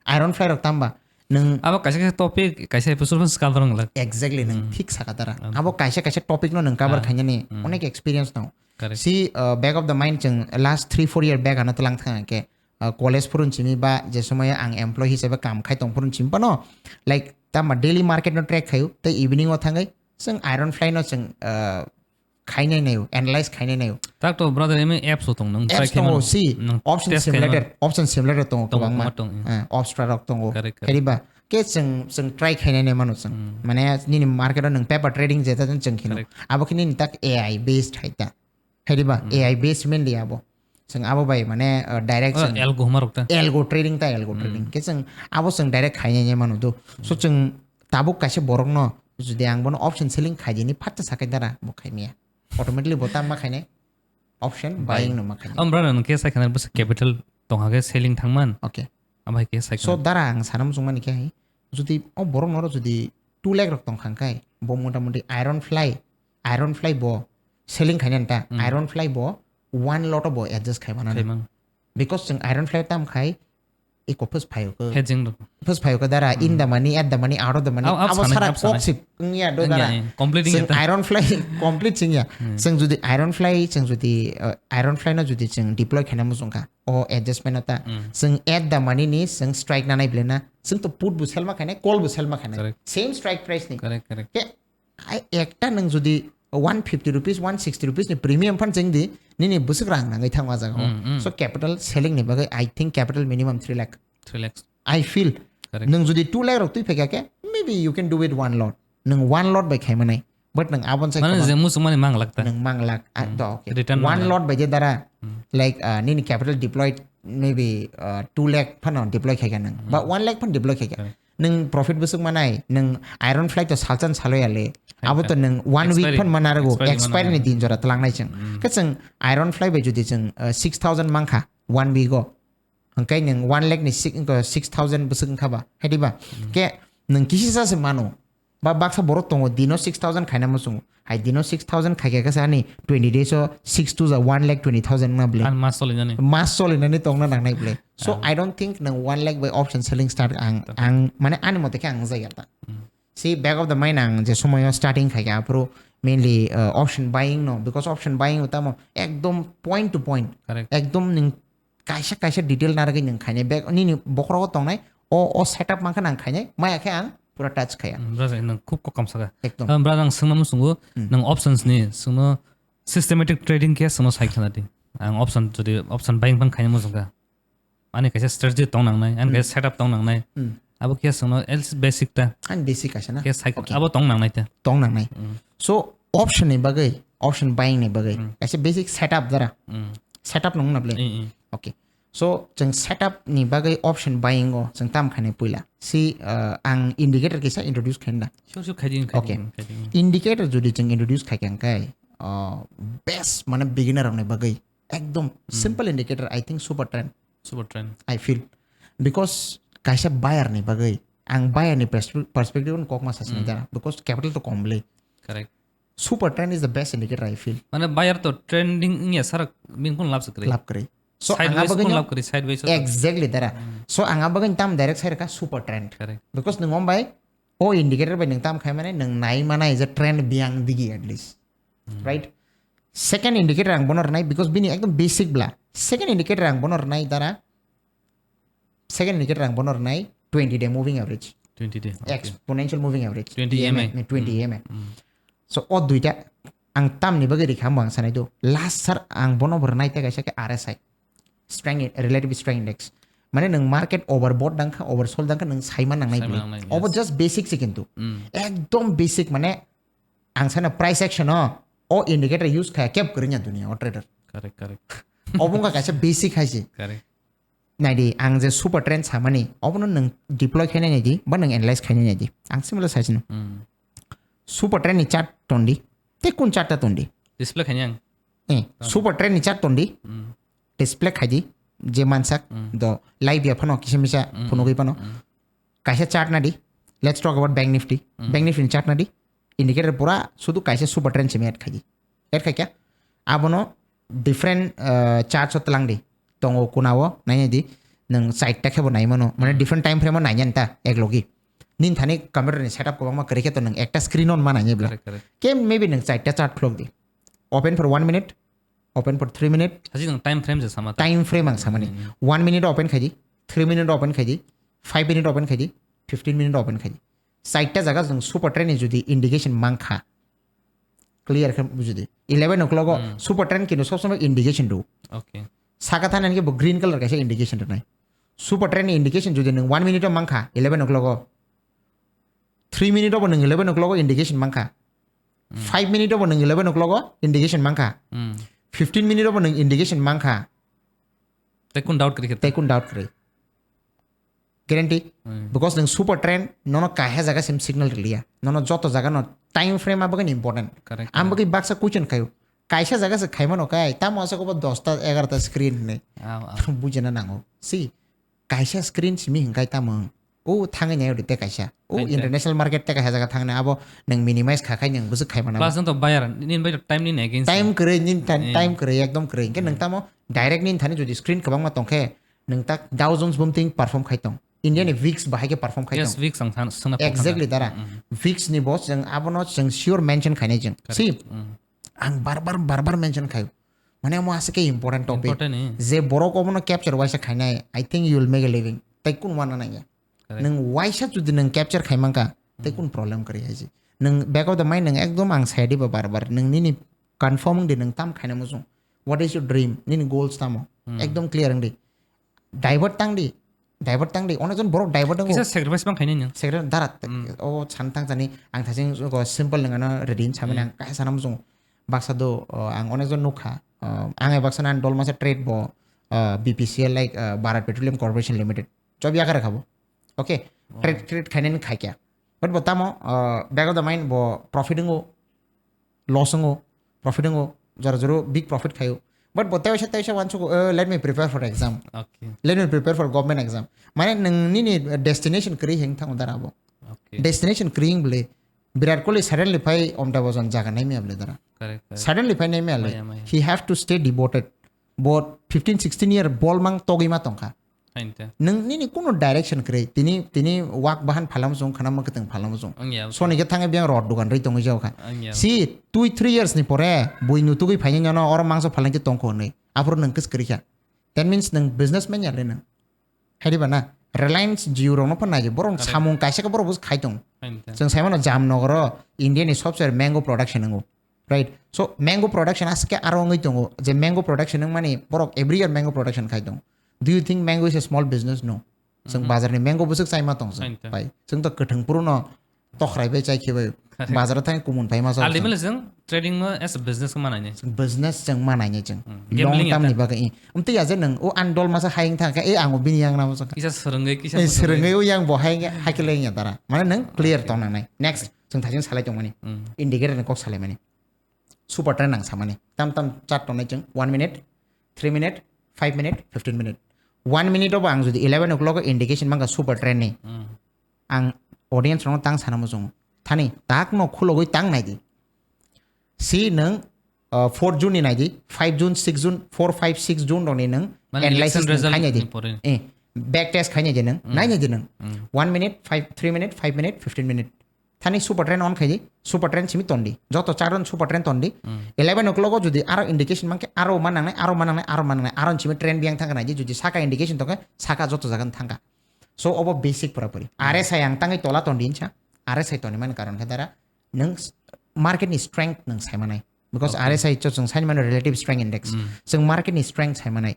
Iron fly rok tamba nwng abo kaisa kaisa topic, kaisa episode phano swkang rwng lak. Exactly, nwng thik saka dara. Abo kaisa kaisa topic no nwng cover khainani onek experience no. Si, uh, back of the mind chwng last three four year back ano tlang thang ke, uh, college phurun simi ba je somoy ang employee hisabe kam khai tong phurun simi pano, like, tamba daily market no track khayo, tei evening o thangwi chwng iron fly no chwng, uh, khainai naio, analyze khainai naio. Tak to brother, eme apps o tong nang. Apps tongo, si, option simulator, option simulator tongo kwbangma. Option rok tongo. Khe ba ke chwng, chwng try khainai nai mano chwng. Mane nini market o nwng paper trading jeta chwng khino. Abo khe nini tak A I based hai ta. Hai ba, A I based mainly abo. Chwng abo bai mane, uh, direct algo huma rok ta. Algo trading ta, algo trading. Ke chwng abo chwng direct khainai nai mano do. So chwng tabuk kaisa borok no jodi ang bono option selling khaijani phatta sakai dara bo khaimaya. Automatically bo ta ma khainai option buying no ma khainai. Amra no ke sai khana bus capital tong hage selling thangman. Okay. Amai ke sai. So dara ang sana muchung mani khe hai, jodi o borok noro jodi two lakh rok tong khang kai, bo mota moti iron fly, iron fly bo selling khainani ta, iron fly bo one lot o bo adjust khai mano. Because chwng iron fly tam khai eko phus phayo ko. Hedging rok. Phus phayo ko dara in the money, at the money, out of the money. Abo sara kok sip wngya do dara. Completing iron fly complete singya. Chwng jodi iron fly, chwng jodi, uh, iron fly no jodi chwng deploy khaina muchung kha. O adjustment o ta. Chwng at the money ni chwng strike nanai bele na. Chwng to put bo sell ma khainai, call bo sell ma khainai. Same strike price ni. Correct, correct. Ke ai ekta nwng jodi one fifty rupees, one sixty rupees ni premium phan chwng di, nini bwswk rang nangwi thang o jaga o. So capital selling ni bagwi I think capital minimum three lakh. Three lakhs. I feel. Correct. Nwng jodi two lakh rok twi phaikha khe, maybe you can do it one lot. Nwng one lot bai khai manai. But nwng abon sai mane kwbang je muchung mani mang lak ta. Nwng mang lak. Ah, to, okay. Return one lot bai je dara, like, uh, nini capital deployed maybe, uh, two lakh phano deploy khai kha nwng. Ba one lakh phano deploy khai kha. Correct. Nwng profit bwswk manai, nwng iron fly to salchan salo ya le. Abo to nwng one week phan mana rago, expire ni din jora tlangnai chwng. Khe chwng iron fly bai jodi chwng, uh, six thousand mangkha one week o. Hwnkhe nwng one lakh ni six, six thousand bwswk wngkha ba, hai di ba? Khe nwng kisi sa se mano. Ba baksa borok tongo, dino six thousand khaina muchungo. Hai dino six thousand khaikha khe sa ani twenty days o six two ja one lakh twenty thousand wngna bwle. An mas solinani. Mas solinani tongna nangnai bwle. So I don't think nwng one lakh bai option selling start ang, ang mane ani mote khe ang wngjakya ta. Si back of the mind ang je somoyo starting khaikha aphuru mainly uh, option buying no, because option buying o tamo ekdom point to point, Correct. Ekdom ning kaisa kaisa detail naragwi ning khainai bag nini bokhorogo tongnai o o setup mankha nang khainai maya khe ang pura touch khaya. Brother, nang khub kokam saka. Ekdom. Brother, ang sungna musungo, nang options ni sungno systematic trading khe sungno sai khana di. Ang option jodi option buying pan khaina musungka. Ani kaisa strategy tong nangnai, ani kaisa setup tong nangnai. Abo khe sungno else basic ta. Ani basic kaisa na. Khe sai abo tong nangnai ta. Tong nangnai. So option ni bagwi, option buying ni bagwi kaisa basic setup dara. Setup nung na ble. Okay. So chwng setup ni bagwi option buying o chwng tam khainai puila. Si uh, ang indicator kisa introduce khaina. Sure sure khaidi. Okay. Indicator jodi chwng introduce khai khe angkai uh, best mane beginner rokni bagwi ekdom simple indicator I think super trend. Super trend. I feel because kaisa buyer ni bagwi ang buyer ni perspe- perspective no kokma sasini dara because capital to kom le. Correct. Super trend is the best indicator I feel. Mane buyer to trending wngya sara bini kun lab sakri. Lab kri. So ang Sideways abagwi kun no- lab kri, sideways. Exactly dara. So ang abagwi tam direct sai ka super trend. Correct. Because nung ombai o indicator bai nung tam khai mane nung nai manai je trend biang digi at least. Right? Second indicator ang bono rwnai because bini ekdom basic bla. Second indicator ang bono rwnai dara. Second indicator ang bono rwnai twenty day moving average. Twenty day. Okay. Exponential moving average. Twenty E M A. Twenty E M A. So o duita ang tam ni bagwi rikha ang sanai do. Last sar ang bono bo rwnai te kaisa ke R S I. Strength in- relative strength index. Mane nung market overbought dang kha oversold dang kha nung saima nang nai. Saima nang nai, Obo just basic se kintu. Ekdom basic mane ang sana price action o o indicator use kha kep korinya dunia o trader. Correct, correct. Obo wngkha kaisa basic hai se. Correct. Naidi ang je super trend samani obono nung deploy khainai naidi ba nung analyze khainai naidi. Ang similar size no. Super trend ni chart tondi. Te kun chart ta tondi. Display khainai ang. Eh, super trend ni chart tondi. Display khaidi je mansak do live ya phano kisa misa phunugwi phano. Kaisa chart nadi. Let's talk about Bank Nifty. Bank Nifty ni chart nadi. Indicator pura sudu kaisa super trend simi add khaidi. Add khaikya. Abono different uh, charts o tlang di. Tongo kuna o naina di. Nung side ta khebo nai mano. Mane different time frame o nai nyan ta ek logi. Nin thani computer ni setup kwbangma kwrwi khe to nung ekta screen on ma nai bla. Correct, correct. Ke maybe nung side ta chart khulok di. Open for one minute. Open for three minute. Hasi nang time frame je sama ta. Time frame ang samani. One minute open khaidi. Three minute open khaidi. Five minute open khaidi. Fifteen minute open khaidi. Side ta jaga jung super trend ni jodi indication mankha. Clear khe bujidi. Eleven o'clock o super trend kintu sob somoi indication do. Okay. Saka thani ke bo green color kaisa indication rwnai. Super trend ni indication jodi nung one minute o mankha eleven o'clock o. Three minute o bo nung eleven o'clock o indication mankha. Five minute o bo nung eleven o'clock o indication mankha. Hmm. Fifteen minute o bo nung indication mankha. Te kun doubt kri khete. Te kun doubt kri. Guarantee. Because nung super trend nono kaisa jaga sim signal riliya. Nono joto jaga no time frame abagani important. Correct. Ang bagwi baksa question khayo. Kaisa jaga se khaimano kai. Tamo asa ko dos ta egaroh ta screen ne. Ah, ah. Bujina nango. Si kaisa screen simi hingkai tamo. O thangwi nayo de te kaisa. O Kaisa. International market te kaisa jaga thangna abo nung minimize kha khai nung bwswk khaimana. Plus nang to buyer, nin bai time nin against. Time kwrwi nin time time kwrwi ekdom kwrwi. Hingke nung tamo direct nin thani jodi screen kwbangma tongkhe nung tak Dow Jones bumting perform khai tong. India ni VIX bahai ke perform khai Yes, tong. VIX ang than sengna. Exactly dara. VIX ni boss jeng abono jeng sure mention khainai jeng. Si ang bar bar bar bar mention khayo. Mane amo ase ke important topic. Important ni. Je borok obono capture waisa khainai, I think you will make a living. Tai kun wana nangya. Correct. Nung waisa jodi nung capture khai manka, tai kun problem kwrwi hai si. Nung back of the mind nung ekdom ang sai di ba bar bar. Nung nini confirm wng di nung tam khaina muchung. What is your dream? Nini goals tamo? Ekdom clear wng di. Divert tang di. Divert tang di. Onek jon borok divert wng. Kisa sacrifice bang khaini nang. Secretary darat. O san tang jani ang thasing ko simple nung ano ready hin samani ang kaisa sana muchung. Baksa do o, ang onek jon nukha. O, ang e baksa nan dol masa trade bo o, BPCL like o, Bharat Petroleum Corporation Limited. Job yakar khabo. Okay. Trade trade khainani khaikya. But bo tamo o, back of the mind bo profit ngo loss ngo profit ngo jora joro big profit khayo. But bo tewisa tewisa wansugo, "Eh, let me prepare for exam. Okay. Let me prepare for government exam." Mane nung nini destination kwrwi heng thango dara bo. Okay. Destination kwrwi bole Virat Kohli suddenly phai omta bojan jaga nai mia bole dara. Correct, correct. Suddenly phai nai mia le. Maya, maya. He have to stay devoted. Bo fifteen sixteen year bol mang togwi ma tongkha. Hainte. Nwng nini kuno direction kwrwi. Tini, tini wak bahan phalamo chwng, khwnama kwtwng phalamo chwng. Ang ya. Soni khe thangwi biyang rot dugan rwi tongwi jao kha. Ang ya. Si, twi three years ni pore bui nutugwi phainai nono oro mangso phalnai khe tongkho hwnwi. Aphuru nwng kwskwrwi kha. That means nwng businessman ya le nwng. Hai diba na? Reliance Jio rokno phan nai, borok samung kaisa khe borok bus khai tong. Hainte. Chwng sai mano Jamnagar o India ni sobse mango production wngo. Right? So, mango production aske aro wngwi tongo. Je mango production wngmani borok every year mango production khai tong. Do you think mango is a small business? No. Chwng bazar ni mango bwswk chai ma tong chwng. Hainte. Pai. Chwng to kwthwng phuru no tokhrai bai chai khe bai. Correct. Bazar o thang kumun pai ma chwng. Ultimately chwng trading no as a business khe manai ni. Chwng business chwng manai ni chwng. Hmm. Long term ni bagwi. Amtwi ya je nwng o andol masa hai wng thang khe, e ang o bini yang namo chwng. Kisa swrwngwi, kisa swrwngwi o yang bo hai wng khe, hai khe le wng ya dara. Mane nwng clear tong nangnai. Next, chwng thajin salai tongmani. Hmm. Indicator ni kok salai mani. Super trend ang samani. Tam tam chart tongnai chwng. One minute, three minute, five minute, fifteen minute. One minute obo ang jodi eleven o'clock o indication mangkha super trend ni. Hmm. Ang audience rokno tang sana muchungo. Thani tak no khulogwi tang nai di. Si nwng, uh, four June ni nai di, five June, six June, four, five, six June rok ni nwng analysis nwng khai nai di. Eh, back test khai nai di nwng, nai nai di nwng. Hmm. One minute, five, three minute, five minute, fifteen minute. Thani super trend on khai di, super trend simi ton di. Joto chart on super trend ton di. Hmm. Eleven o'clock o jodi aro indication mankhe aro ma nangnai, aro ma nangnai, aro ma nangnai, aro simi trend biyang thangkha nai di, jodi saka indication tongkhe saka joto jaga thangkha. So obo basic pura puri. Hmm. R S I ang tangwi tola ton di hinsa. R S I toni mani karon khe dara nwng s-, market ni strength nwng sai manai. Because okay. R S I cho chwng sai mano relative strength index. Hmm. Chwng market ni strength sai manai.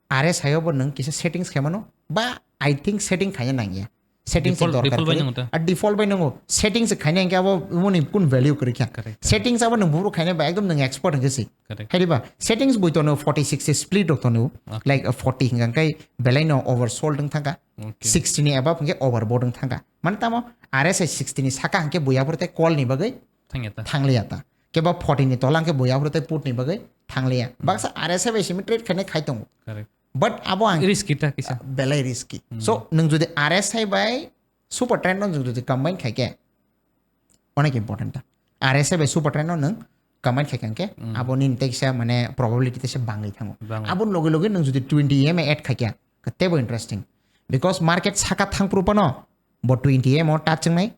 R S I obo nwng kisa settings khai mano ba I think setting khaina nangya. Settings default, dorkar default bai kwrwi. Nangta. A default bai nango. Settings khaina hwnkhe abo moni kun value kwrwi kha. Correct, correct. Settings abo nwng bubru khaina ba ekdom nwng expert hwnkhe si. Correct. Hai diba? Settings bui tono forty sixty split rok tono. Okay. Like, uh, forty hwnkha khe belai no oversold wng thangkha. Okay. Sixty ni above hwnkhe overbought wng thangkha. Mane tamo R S I sixty ni saka hwnkhe buya phuru tei call ni bagwi thangya ta. Thangliya ta. Kebo forty ni tola hwnkhe buya phuru tei put ni bagwi thangliya. Hmm. Baksa R S I bai simi trade khainai khai tongo. Correct. But abo ang risky ta kisa. Belai risky. Hmm. So, nwng jodi R S I bai super trend no nwng jodi combine khai khe, onek important ta. R S I bai super trend no nwng combine khai khe, hmm, abo nini tei kisa mane probability tei se bangwi thango. Bango. Abo loge loge nwng jodi twenty E M A add khai khe, tebo interesting. Because market saka thang phuru phano bo twenty E M A o touch wngnai,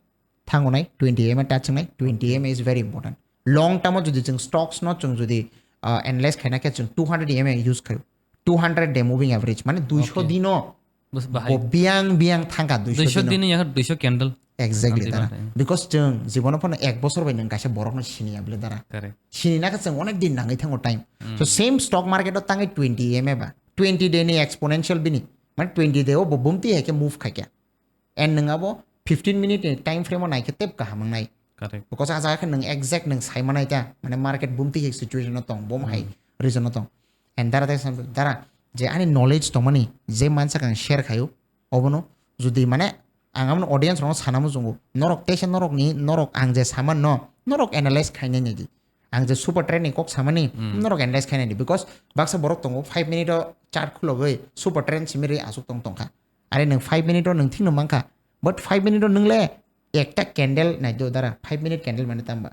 thango nai, twenty E M A touch wngnai, twenty E M A is very important. Long term o jodi chwng stocks no chwng jodi, uh, analyze khaina khe chwng two hundred E M A use khaio. Two hundred day moving average, mane duisho okay. Dino bus bahai. Bo biyang biyang thangkha duisho duisho dino. Dino ya duisho candle. Exactly, amtwi dara. Bahai. Because chwng jibono phano ek bosor bai nwng kaisa borokno siniya bwle dara. Correct. Sini na khe chwng onek din nangwi thango time. Mm. So same stock market o tangwi twenty E M A ba, twenty day ni exponential bini, mane twenty day o bo bumti hai khe move khai khe. And nwng abo fifteen minute ni time frame o nai khe tep kaham wngnai. Correct. Because a jaga khe nwng exact nwng sai manai ta, mane market bumti hai situation o tong, bom hai, hmm, region o tong. And dara tei sam-, dara je ani knowledge tongmani je mansa kang share khaio, obono jodi mane ang amo audience rokno sana muchungo, norok teisa norok ni, norok ang je saman no, norok analyze khainai nai di. Ang je super trend ni kok samani, hmm, norok analyze khainai di. Because baksa borok tongo five minute o chart khulogwi super trend simi rwi asuk tong tongkha. Are nwng five minute o nwng thikno mankha. But five minute o nwng le ekta candle nai do dara. Five minute candle mane tamba?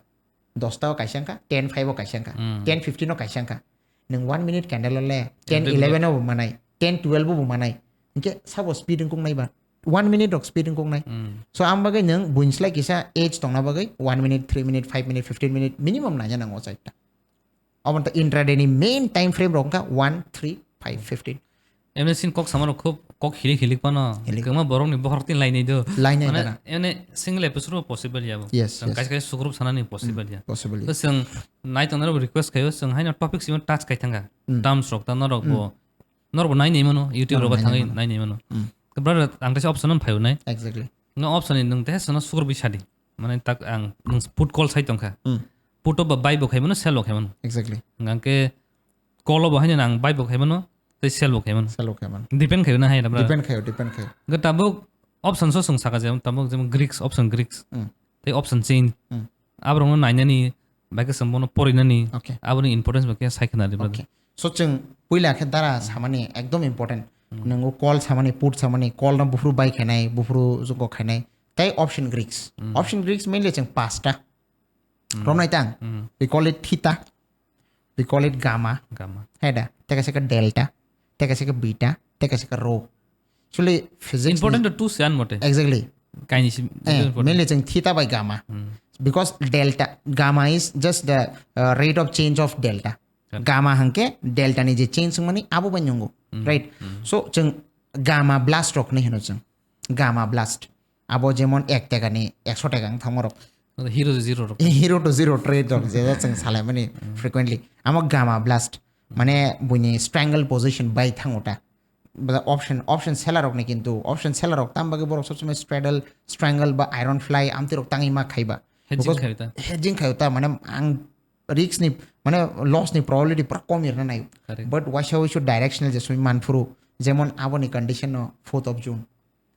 Dosta o kaisa wngkha, ten five o kaisa wngkha, hmm, ten fifteen o kaisa wngkha. Nwng one minute candle o le ten eleven o bo manai, ten twelve o bo manai. Hinkhe sabo speed wngkuk nai ba? One minute rok speed wngkuk nai. Hmm. So, ang bagwi nwng buini slai kisa age tongna bagwi one minute, three minute, five minute, fifteen minute minimum naina nango chaita. Obo wngkha intraday ni main time frame rok wngkha one, three, five, fifteen. Emne sin kok samano khub kok hilik hilik pano. Hilik. Kwma borok ni bokhorok tin lainai do. Lainai mane dana. Emne single episode bo possible ya bo. Yes, yes. Kaisa kaisa sukurup sanani possible ya. Possible ya. To chwng nai tongnai rok request khayo, chwng haino topic simo touch khai thangkha. Hmm. Terms rok ta norok bo. Hmm. Norok bo nai nai mano, YouTube rok bo thangwi nai nai mano. Hmm. Brother, ang kaisa option no phaibo nai. Exactly. Nga option ni nwng teha sono sukur bi sadi. Mane tak ang nwng put call sai tongkha. Hmm. Put o ba buy bo khaimano, sell bo khaimano. Exactly. Nga ke call o bo haino ang buy bo khaimano, tei sell bo khaimano. Sell bo khaimano. Depend khayo na hai na bra. Depend khayo, depend khayo. Ga tabuk option so song saka jam, tabuk jam Greeks, option Greeks. Hmm. Tei option chain. Hmm. Abrong no nainani, bai khe chwng bono porinani, okay, aboni importance bai khe sai khna di, brother. Okay. So chwng puila khe dara samani ekdom important. Hmm. Nwngo call samani, put samani, call no buphuru buy khainai, buphuru joko khainai. Tei option Greeks. Hmm. Option Greeks mainly chwng pasta. Hmm. Romnai tang. Hmm. We call it theta. We call it gamma. Gamma. Heda. Teka seka delta. Teka seka beta. Teka seka rho. Actually, physics. Important to two se an mote. Exactly. Kaini si. Eh, important. Mainly chwng theta by gamma. Hmm. Because delta, gamma is just the uh, rate of change of delta. Correct. Gamma hangke delta ni je change mani abo bai nungo. Hmm. Right? Hmm. So, chwng gamma blast rok ni hino chwng. Gamma blast. Abo jemon ek taka ni ekso taka wng thangma rok. Hero to zero rok. Hero to zero trade rok je chwng salai mani frequently. Amo gamma blast. Mane buini strangle position bai thango ta. Ba option, option seller rok ni kintu option seller rok tam bagwi borok sob somoi straddle, strangle ba iron fly amtwi rok tangwi ma khaiba. Hedging. Because khai ta. Hedging khai ta mane ang risk ni mane loss ni probability pura kom irna nai. Correct. But waisa waisa directional je soi manphuru jemon aboni condition no fourth of June.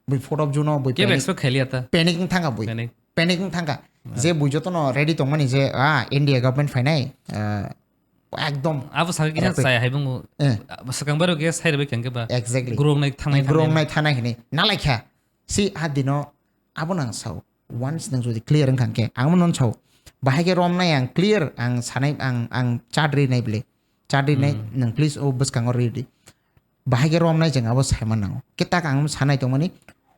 Bui fourth of June no bui Kebo panic, expect khailiya ta. Panic wng thangka bui. Panic. Panic wng thangka. Ah. Je bui jotono ready tongmani je ah India government phainai ah, ekdom Abo sakha kisa rapid. Chaya hai bungo. Eh. Swkang baro kisa sai rwbai kangke ba. Exactly. Grong nai thangnai. Grong thangnai. Nai thangnai hini. Nalaikha. Si a dino abo nang sao. Once nang jodi clear wng kha khe ang non sao. Bahai khe rom nai ang clear ang sanai ang ang chart ri nai bele. Chart ri nai Hmm. nang please o bwskango ri di. Bahai khe rom nai jeng abo saiman nango. Khe tak ang sanai tongmani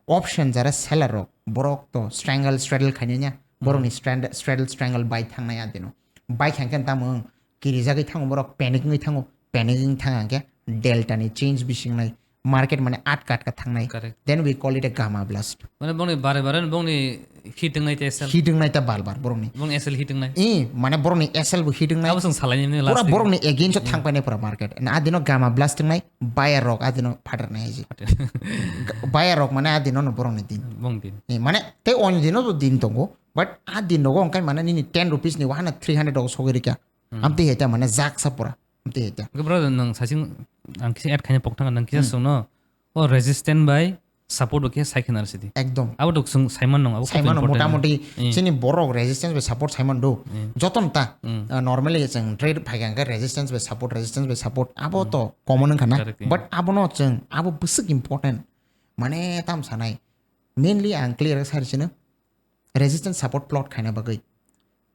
option jara seller rok borok to strangle straddle khainai nya. Borokni Hmm. strand-, straddle strangle bai thangnai a dino. Bai khang khe tamo wng kirijagwi thango borok panic wngwi thango. Panic wngwi thang hang khe delta ni change bising nai. Market mane atka atka thangnai. Correct. Then we call it a gamma blast. Mane bongni bare bare bongni hit wngnai te S L. Hit wngnai ta bal bar borokni. Bongni S L hit wngnai. I mane borokni S L bo hit wngnai. Abo chwng salai ni pura last borokni against o thang painai pura market. Na adino gamma blast wngnai buyer rok adino phatar nai haji. Phatar. Ga-, buyer rok mane adino no borokni din. Bong din. I mane te on dino to din tongo. But adin rogo wngkai mane nini ten rupees ni wahana three hundred rogo sogwi rikha. Hmm. Amtwi heta mane jak sa pura. Amtwi heta. Bro, nang sasing ang kisa add khaina pok thang nang kisa Hmm. sungno. O resistance by support bo khe sai khena sidi. Ekdom. Abo dok sung saiman nong, abo Saiman mota moti Eh. chini borok resistance by support saiman do. Eh. Joton ta, Hmm. uh, normally chwng trade phai kha khe resistance by support, resistance by support. Abo Hmm. to common wngkha na. Correct, eh. But abo no chwng, abo bwswk important. Mane tam sanai. Mainly ang clear sa sino. Resistance support plot khaina bagwi.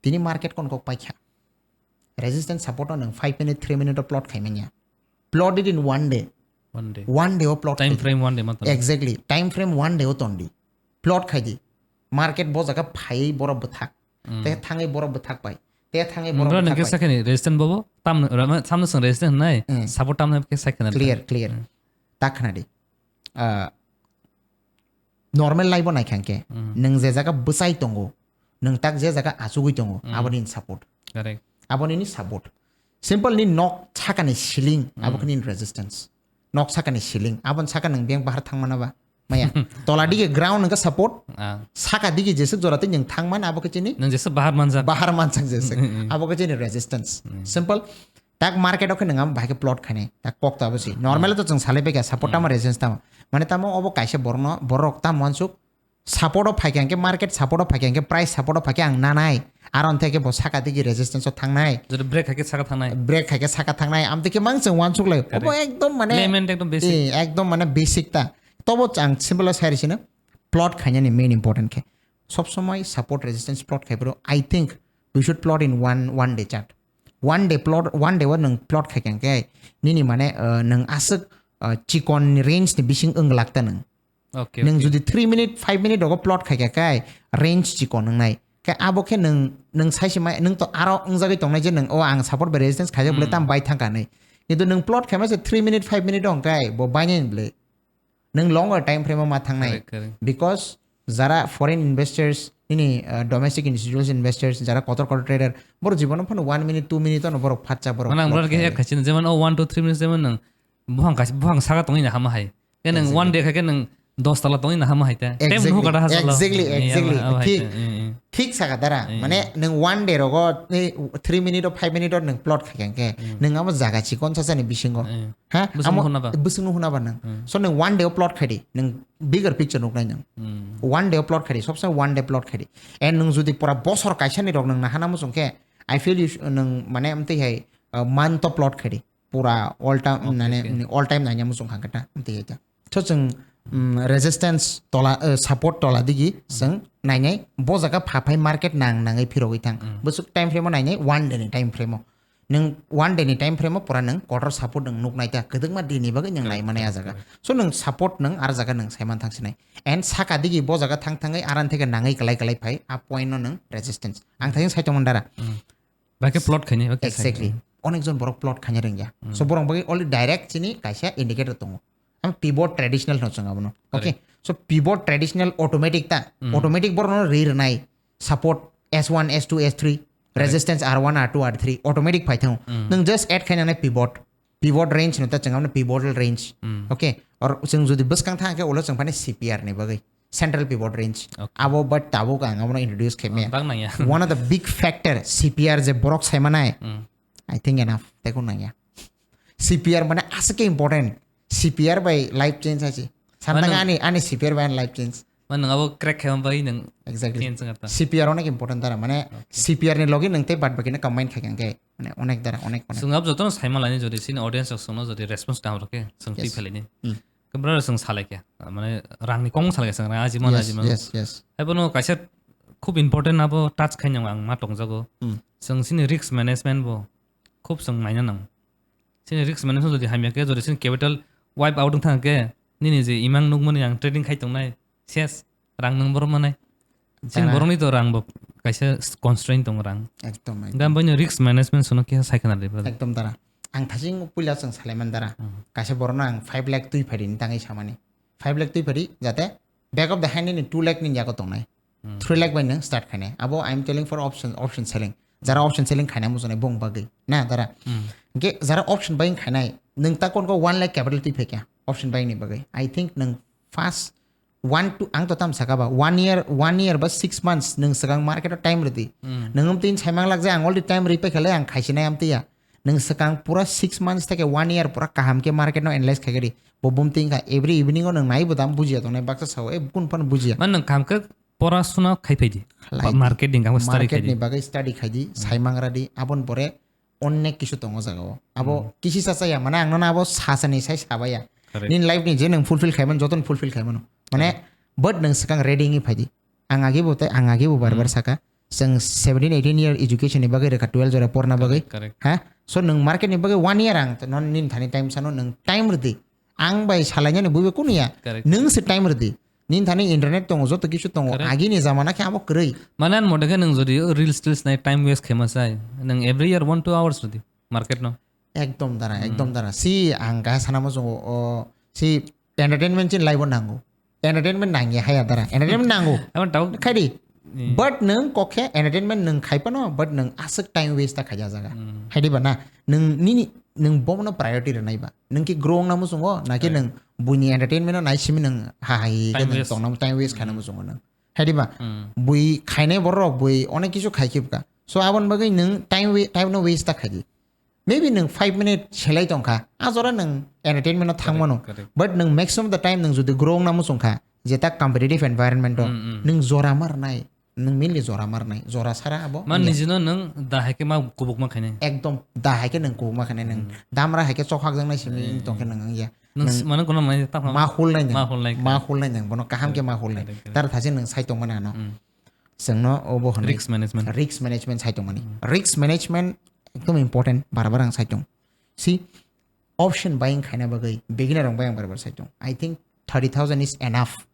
Tini market kon kok paikha. Resistance support no nang five minute, three minute o plot khai manya. Plot it in one day. One day. One day o plot Time khai. Frame one day ma ton. Exactly. Time frame one day o ton di. Plot khai di. Market bo jaga phai borok bwthak. Mm. Te thangwi borok bwthak pai. Te thangwi borok Bro, bwthak nang pai. Kisa khani resistance bobo tam rama samno song resistance nai. Mm. Support tam nai kisa khani. Clear, clear. Mm. Tak khana di. Ah, normal life o nai kha hwnkhe, Mm. nwng je jaga bwchai tongo, nwng tak je jaga achugwi tongo, Mm. aboni ni support. Correct. Aboni ni support. Simple ni nok sakani ceiling, abo Mm. khe nini resistance. Nok sakani ceiling, aboni saka nwng beng bahar thangmana ba? Maya. Tola dige ground hwnkhe support, Ah. saka dige jeswk jora tei nwng thangman abo khe chini Nwng jeswk bahar manjak. Bahar manjak jeswk. Mm, mm. Abo khe chini resistance. Mm. Simple. Tak market o khe nwng amo bahai khe plot khainai. Tak kok to abo si. Normal to chwng salai bai kha support tamo Hmm. resistance tamo. Mane tamo obo kaisa borokno, borok tamo wansuk support o phai kha hwnkhe market support o phai kha hwnkhe price support o phai khe ang nanai. Aro hwnkhe bo saka digi resistance o thangnai. Jodi break hai khe saka thangnai. Break hai khe saka thangnai. Amtwi khe mang chwng wansuk lai. Obo Correct. Ekdom mane Layman ekdom basic. Eh, ekdom mane basic ta. Tobo ang simple o sai rw sino plot khainani main important khe. Sob somoi support resistance plot khai bro. I think we should plot in one, one day chart. One day plot, one day o nwng plot khai kha khe nini mane, uh, nwng aswk, uh, chikon ni range ni bising wng lak ta nwng. Okay, Nwng okay. Jodi three minute, five minute rogo plot khai kha khe range chikon wngnai. Khe abo khe nwng, nwng sai se mai, nwng to aro wngjagwi tongnai je nwng, "O ang support bai resistance khaijak bwle Hmm. tam bai thang kha," hinwi. Kintu nwng plot khaima se three minute, five minute o hwnkhe bo bainai bwle. Nwng longer time frame o ma thangnai. Correct, correct. Because jara foreign investors, nini, uh, domestic institutional investors, jara kotor kotor trader, borok jibono phano one minute, two minute ono borok phatsa borok Mane ang plot borok khe khai. Add khaisino, jemon o one to three minutes jemon nwng buphang kaisa, buphang saka tongwi na hama hai. Khe nwng Exactly. One day kha khe nwng dos tala tongwi na hama hai ta. Tei Exactly. Nuhu kata ha sala. Exactly, Ni exactly. Ama hai Thik. Ta. Eh, eh. Thik saka dara. Eh, Mane eh. Nwng one day rogo, eh, three minute o, five minute o nwng plot khai kha khe. Hmm. Nwng amo jaga chikon sasani bisingo. Eh. Ha? Bwswk Amo nuhuna ba? Bwswk nuhuna ba nwng? Hmm. So nwng one day o plot khai di. Nwng bigger picture nuknai nwng. Hmm. One day o plot khai di. Sob somoi one day plot khai di. And nwng jodi pura bosor kaisa ni rok nwng nahana muchung khe, I feel you sh-, nwng mane amtwi hai, uh, month o plot khai di. Pura all time, Okay, nane, okay. All time naina muchung kha khe ta. Amtwi hai ta. So chwng, mm, resistance tola, uh, support tola digi chwng nainai. Bo jaga pha phai market nang nangwi phirogwi thang. Hmm. Bwswk time frame o nainai, one day ni time frame o. Nwng one day ni time frame o pura nwng kotor support nwng nuk nai ta, kwdwkma din ni bagwi nwng nai mani a jaga. So nwng support nwng ar jaga nwng sai man thang sinai. And saka digi bo jaga thang thangwi aran theke nangwi kwlai kwlai phai, a point no nwng resistance. Ang thajin sai tongmani dara. Bai khe plot khainai, okay, exactly. Onek jon borok plot khaina rwngya. So borok bagwi only direct chini kaisa indicator tongo. Ang pivot traditional no chwng abono. Okay. So pivot traditional automatic ta. Automatic borok no ri rwnai. Support S one, S two, S three, resistance R one, R two, R three, automatic phai thango. Nwng just add khaina nai pivot. Pivot range no ta chwng abono pivotal range. Okay. Or chwng jodi bwskang thang khe ulo chwng phani C P R ni bagwi. Central pivot range. Abo but tabuk ang abono introduce khaimaya. One of the big factor C P R je borok saimanai. I think enough. Tei ko nangya. C P R mane aswk khe important. C P R bai life change hai se. Mano- Santang ani, ani C P R bai ani life change. Mano abo crack khe bai nang. Exactly. Change ngarta. C P R onek important dara. Mane C P R ni logi nang tei bad bakina combine khai kang khe. Mane onek dara, onek, onek. Sung abo jotono saima laini jodi sini audience rok sungno jodi response dam rok khe sung twi phelini. Khe brother sung salai khe. Mane rang ni kong salai khe sung rang ajima na ajima. Yes, yes. Hai bono kaisa khub important abo touch khai nang ang ma tongjago. Sung sini risk management bo khub sung naina nang. Sini risk management jodi hamya khe, jodi sini capital wipe out wng thang khe, nini je imang nukmani ang trading khai tongnai, ses, rang nang borok manai. Sini borokni to rang bo kaisa constraint tong rang. Ekdom, ekdom. Gam bai no risk management sono kisa sai khna de brother. Ekdom dara. Ang thajing puila chwng salaiman dara. Kaisa borokno ang five lakh twi phadi ni tangwi samani. Five lakh twi phadi jate back of the hand ni two lakh ni yago tongnai. Three lakh bai nang start khainai. Abo I am telling for option, option selling. Jara option selling khaina muchunai bong bagwi. Na dara. Hingke jara option buying khainai. Nang ta kon ko one lakh capital twi phaikha. Option buying ni bagwi. I think nang first one to, ang to tam saka ba, one year, one year ba six months nang swkang market o time rwdi. Nang amtwi saimang lak jai ang already time rwi paikha le ang khaisinai amtwi ya. Nang swkang pura six months theke one year pura kaham khe market no analyze khaikha di. Bo bumtwi wngkha every evening o nang nai bo dam bujiya tongnai baksa sao, e kun phano bujiya. Man nang kaham khe pora suna khai phai di. Khlai di. Market ni bagwi study khai di. Market ni bagwi study khai di, saimang ra di, aboni pore onek kisu tongo jaga o. Abo kisi sa chaya, mane ang nono abo sa sa ni sai sabaya. Correct. Nini life ni je nang fulfill khaimano, joto no fulfill khaimano. Mane, but nang swkang ready wngwi phai di. Ang agi bo tei, ang agi bo bar bar saka. Chwng seventeen, eighteen year education ni bagwi rwkha, twelve jora porna bagwi. Correct, correct. Ha? So, nwng market ni bagwi one year ang, non nini thani time sano, nwng time rwdi. Ang bai salainani buibo kunu ya. Correct. Nwng se time rwdi. Nini thani internet tongo, joto kisu tongo. Correct. Agini jamana khe abo kwrwi. Mane ani mote khe nwng jodi o reels, reels nai time waste khaima sai, nwng every year one, two hours rwdi market no. Ekdom dara, ekdom dara. Si ang kaisa sana muchungo, o, si entertainment chin life o nango. Entertainment nangya haya dara. Entertainment nango. Abo tau. Khai di. But nwng kok khe entertainment nwng khai phano, but nwng aswk time waste ta khaija jaga. Hai di ba na? Nwng nini, nwng bomono priority rwnai ba? Nwng ki grow wngna muchungo, na ki nwng buini entertainment no nai simi nwng ha hai khe nwng tongna, time waste khaina muchungo nwng? Hai di ba? Bui khainai borok, bui onek kisu khai khibka. So aboni bagwi nwng time wa-, time no waste ta khai di. Maybe nwng five minute selai tongkha, a jora nwng entertainment no thang mano. Correct, correct. But nwng maximum the time nwng jodi grow wngna muchungkha, jeta competitive environment o, nwng jora ma rwnai, nwng mainly jora ma rwnai, jora sara abo. Man nijino nwng da hai khe ma kubuk ma khainai. Ekdom da hai khe nwng kubuk ma khainai, nwng damra hai khe chok hakjaknai simi wng tongkhe nwng wngya. Nwng mano kono mai ta ma hulnai nwng. Ma hulnai, ma hulnai nwng, bono kaham khe ma hulnai. Correct, correct. Tar thasi nwng sai tongmani ano. Chwngno obo hwnwi risk management. Risk management sai tongmani. Risk management ekdom important, bar bar ang sai tong. Si option buying khaina bagwi beginner rok bai ang bar bar sai tong. I think thirty thousand is enough.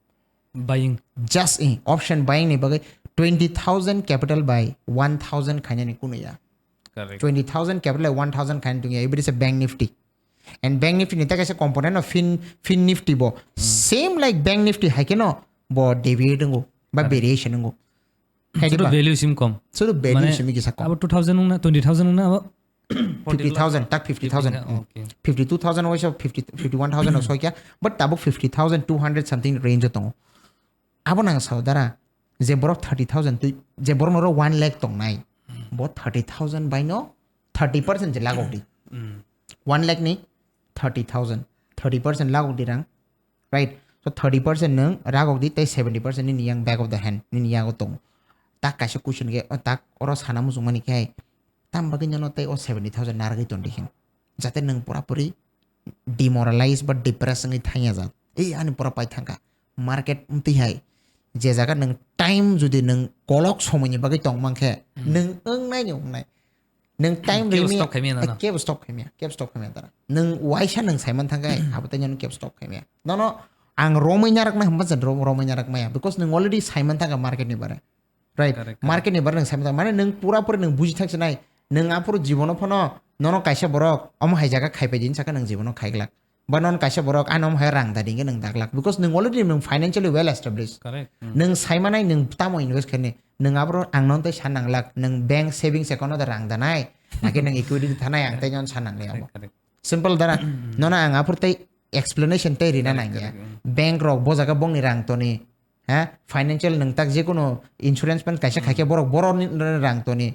Buying. Just in option buying ni bagwi twenty thousand capital by one thousand khainani kunu ya. Correct. Twenty thousand capital by one thousand khainani tongya. Every is a bank nifty. And bank nifty ni ta kaisa component no fin, fin nifty bo. Same like bank nifty hai khe no bo deviate wngo ba variation wngo. Hai di ba? Sudu value sim kom. Sudu value simi kisa kom. Abo two thousand wngna, twenty thousand wngna abo fifty thousand, tak fifty thousand. Okay. Fifty two thousand waisa fifty, fifty one thousand o sokya. But tabuk fifty thousand two hundred something range o tongo. Abo nang sao dara, je borok thirty thousand twi, je borok noro one lakh tongnai, bo thirty thousand bai no thirty percent je lagok di. One lakh ni thirty thousand, thirty percent lagok di rang, right? So thirty percent nwng ragok di tei seventy percent nini yang back of the hand, nini yago tongo. Tak kaisa question khe, o tak oro sana muchungmani khe, tam bagwi nono tei o seventy thousand narwgwi tongdi hin. Jate nwng pura puri demoralize ba depress wngwi thangya jat. Ei ani pura pai thangkha. Market wngtwi hai. Je jaga nwng time jodi nwng kolok somoini bagwi tong mankhe, nwng wngnai ni wngnai. Nwng time Kebo rimi stop khaimya nono. Kebo stop khaimya, kebo stop khaimya dara. Nwng waisa nwng saiman thangkai, abo tei nono kebo stop khaimya. Nono ang romwi narak na hamba jen rom-, romwi narak maya, because nwng already saiman thangka market ni bare. Right? Correct, correct. Market ni bare nwng saiman thangka. Mane nwng pura puri nwng buji thangsinai. Nwng aphuru jibono phano nono kaisa borok omo hai jaga khaipai din saka nwng jibono khaiglak. Ba non kaisa borok ano omo hai rang da dingke nwng daglak. Because nwng already nwng financially well established. Correct. Hmm. Nwng saimanai nwng tamo invest khaini. Nwng abro ang non tei san nanglak. Nwng bank savings account o da rang danai. Naki nwng equity thanai ang tei non san nanglai abo. Correct. Simple dara. Nono ang aphuru tei explanation tei rina Correct, nangya. Correct. Hmm. Bank rok bo jaga bongni rang toni. Ha? Financial nwng tak je kono insurance plan kaisa khaikhe borok borok ni rang toni.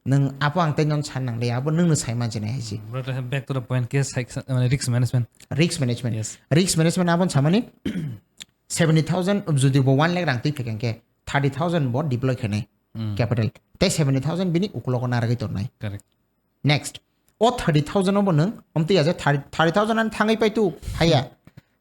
Nwng apo ang tei non san nanglai abo nwng no saiman jene haisi. But, uh, back to the point, case, like, uh, risk management. Risk management. Yes. Risk management abon samani seventy thousand jodi bo one lakh rang twi phekang khe thirty thousand bo deploy khainai Hmm. capital. Tei seventy thousand bini ukulogo naragwi tongnai. Correct. Next, o thirty thousand obo nwng omtwi aja thirty thousand an thangwi paitu haya.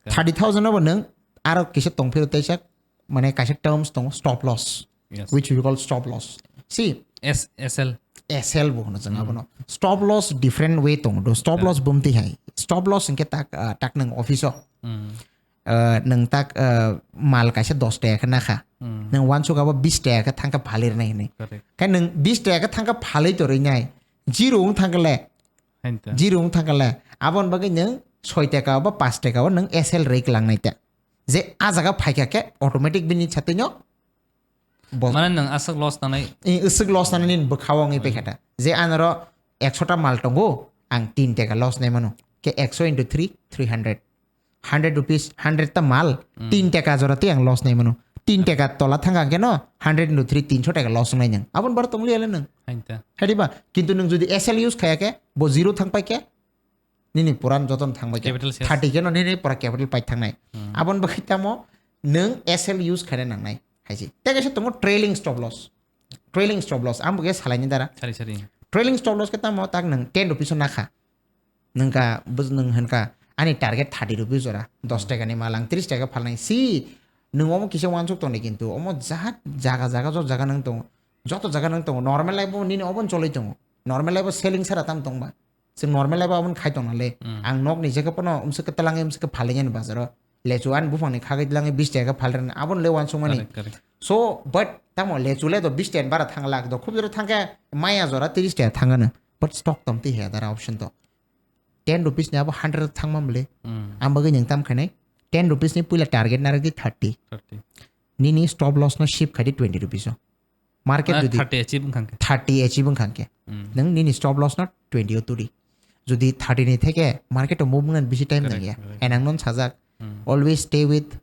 Thirty thousand obo nwng aro kisa tongphiro teisa mane kaisa terms tongo stop loss, Yes. Which we call stop loss. See, S, S L. S L bo hono jeng abono. Stop loss different way tongo. Do stop loss bumti hai. Stop loss hingke tak, ah, tak nang office o. Hmm. Ah, nang tak, ah, mal kaisa dos taka khe nakha. Hmm. Nang wansuk abo bis taka khe thangka phalir nai hinui. Correct. Khe nang bis taka khe thangka phalai toroi nai. Zero wng thangka le. Hain ta. Zero wng thangka le. Abon bagwi nang soi taka ba pas taka o nang S L rei klang nai ta. Je a jaga phaikha khe automatic bini chatino bo- Mane nwng aswk loss tanai. I, iswk loss nani nini bwkha o wngwi paikha ta. Je anoro ekso ta mal tongo, ang tin taka loss nai mano. Khe ekso into three, three hundred. Hundred rupees, hundred ta mal, tin taka jora tei ang loss nai mano. Tin taka tola thang ang khe no, hundred into three, tinso taka loss nai nang. Abon bar tongli ale nang. Hain ta. Hadi ba, kintu nung jodi S L use khaya khe, bo zero thang pai khe, nini puran joton thang bai khe. Capital sales. Thirty khe no nini pura capital pai thang nai. Hmm. Abon bagwi tamo nung S L use khaina nang nai. Haisi. Tei kaisa tongo trailing stop loss. Trailing stop loss. Ang bo khe salai ni dara. Sari, sari. Trailing stop loss khe tamo tak nung ten rupees o nakha. Nung ka, bus nung hwn ka, ani target thirty rupees jora. Dos taka ni mal ang tris taka phalnai. Si, nung omo kisa wansuk tongnai kintu. Omo jahat jaga jaga jot jaga nung tongo. Joto jaga nung tongo. Normal life bo nini obon choloi tongo. Normal life bo selling sara tam tongba. Chwng normal life aboni khai tongna le. Mm. Ang nok ni jekhe pono umswk khe twlangwi umswk khe phalingya ni bazaro. Lechu ani buphang ni khagwi twlangwi bis taka khe phalrwna aboni le wansukmani. Correct, correct. So, but tamo lechu le do bis taka bara thang lak do. Khub jora thang khe maya jora tris taka thang ano. But stock tom twi he dara option to. Ten rupees ni abo hundred thang mam le. Mm. Ang bagwi nung tam khainai. Ten rupees ni puila target narwk di thirty. Thirty. Nini stop loss no shift khai di twenty rupees o. Market Ah, jodi thirty achieve wngkha khe. Thirty achieve wngkha khe. Mm. Nung nini stop loss no twenty o turi. Jodi thirty ni theke market o move wngna bisi time Correct, nangya. Correct. And ang non sajak. Mm. Always stay with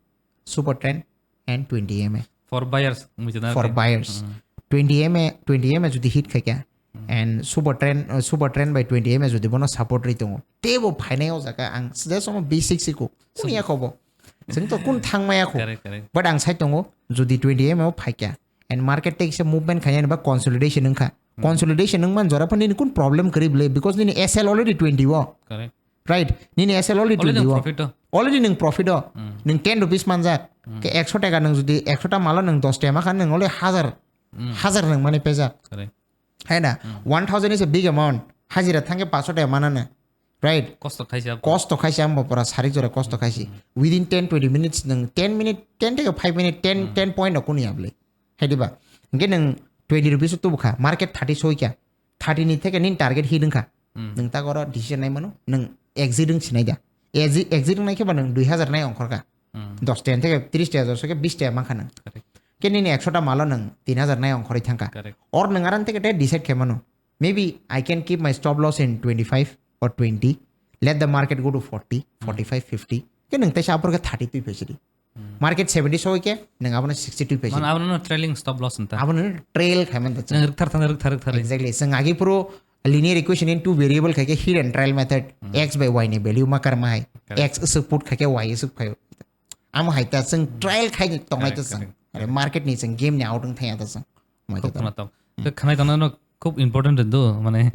super trend and twenty M A. For buyers, mujhe na For ke. buyers. Mm. Twenty M A, twenty M A jodi hit khai kya. Mm. And super trend, uh, super trend by twenty M A jodi bono support ri tongo. Tebo phainai o jaga ang just omo basic siko. Kun ya khobo. Jeng to kun thang maya kho. Correct, correct. But ang sai tongo jodi twenty M A o phai kya. And market tei kisa movement khainai ba consolidation wngkha. Hmm. Consolidation wngman jora phan nini kun problem kwrwi bwle because nini S L already twenty o. Correct. Right? Nini S L already Already twenty o. profit o. Already nung profit o. Hmm. Nung ten rupees manjak. Hmm. Ke ekso taka nung jodi ekso ta malo nung dos taka ma khan nung ole hajar. Hmm. Hajar nung mani pejak. Correct. Hai na? Hmm. One thousand is a big amount. Hajira thangke paso taka manana. Right? Kosto khaisa. Kosto khaisa ambo pora sari jora kosto khaisi. Within ten twenty minutes nung ten minute, ten taka five minute, ten, Hmm. ten point o kuni able. Hai diba? Nge nung twenty rupees o tubu kha. Market thirty soi kya. Thirty ni theke nini target hit wngkha. Hmm. Nung ta goro decision nai mano. Nung exit wng sinai da. Exit, exit wng nai khe ba nung dui hajar nai ongkhor kha. Hmm. Dos taka theke tris taka jora ke bis taka ma kha nung. Correct. Ke nini ekso ta malo nung tin hajar nai ongkhorwi thangkha. Correct. Or nung aran theke te decide khe mano. Maybe I can keep my stop loss in twenty-five or twenty. Let the market go to forty, forty-five, fifty. Ke nung taisa apor ke thirty twi phaisidi. Hmm. Market seventy soi ke nung abono sixty twi phaisidi. Man abono trailing stop loss nta. Abono trail khai man ta. Nang rikthar thana rikthar rikthar. Exactly. Seng agi puro linear equation in two variable khai ke hit and trial method. Hmm. X by Y ni value ma kar ma hai. Correct. X isuk put khai ke Y isuk khai. Amo hai ta seng trial khai ni tongnai ta Correct, seng. Correct. Are market ni seng game ni out wng thaya ta seng. Mai Khub ta. Khna tong. Khe khnai tong no khub important do, mane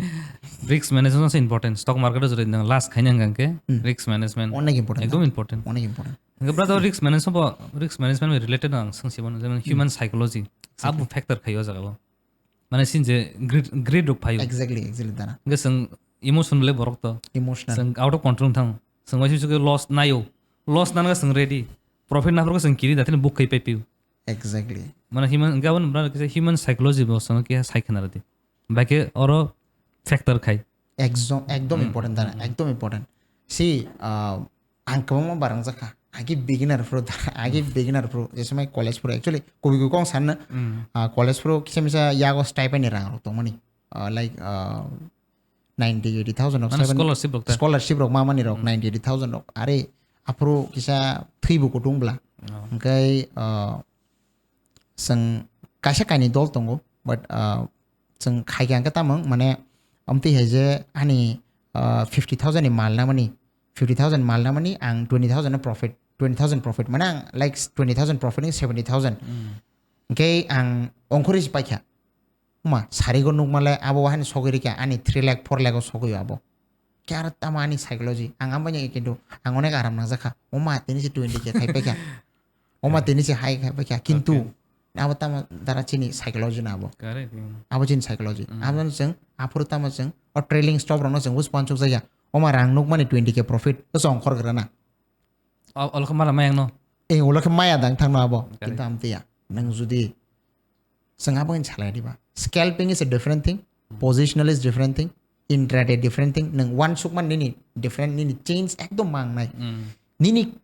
risk management also important. Stock market o jodi nang loss khaina hwnkhe Hmm. risk management Onek important. Ekdom important. Onek important. Hwnkhe brother risk management bo, risk management related ang sengsi bono, jemon human psychology. Abu factor khayo jaga bo. Mane sini je greed, greed rok phaio. Exactly, exactly, dara. Hingke chwng emotional le borok to. Emotional. Chwng out of control thang. Chwng waisa waisa khe loss naio. Loss nana chwng ready. Profit naphuru chwng kiri da thani book khai pai pio. Exactly. Mane human, hingke aboni bwrano kisa human psychology bo chwng khe sai khna rwdi. Bai khe oro factor khai. Ekdom, ekdom Hmm. important dara, Hmm. ekdom important. See, uh, ang kwbangma barang jakha. Agi beginner pro, agi Hmm. beginner pro. Jesemai college pro. Actually, kobi kobi kong sanna, Hmm. uh, college pro kisa misa yago stipend ni rang rok tongmani. Uh, like, uh, ninety, eighty thousand rok Mane stipend, scholarship rok ta? Scholarship rok mamani rok, Hmm. ninety, eighty thousand rok. Are, aphuru kisa thwibo kutung bla. Oh. Hingke, uh, chwng kaisa kainwi dol tongo, but, uh, chwng khai khe ang khe tamo, mane, amtwi hai je ani, uh, fifty thousand ni mal namani, fifty thousand mal namani ang twenty thousand no profit, twenty thousand profit, mane ang, like, twenty thousand profit ni seventy thousand. Hmm. Hingke ang ongkhorwi se paikha. Uma, sarigo nukmale abo wahani sogwi rikha, ani three lakh, four lakh o sogwi abo. Khe aro tamo ani psychology, ang ambai kintu ang onek aram nangjakha. Uma, tini se twenty K khai paikha. Uma, tini se hai khai paikha. Kintu Okay. abo tamo dara chini psychology na abo. Correct, yeah. Abo chini psychology. Mm. Abo chwng, aphuru tamo chwng, o trailing stop rokno chwng bus pansuk jaya. Oma rang nukmani twenty K profit, o chwng khor gra na. O, olo khe mala maya no? Eh, olo khe maya dang thangno abo. Correct. Kintu amtwi ya. Nang judi chwng abo wngkha salai diba. Scalping is a different thing. Mm. Positional is different thing. Intraday different thing. Nang one sukman nini different, nini change ekdom mangnai. Mm. Nini,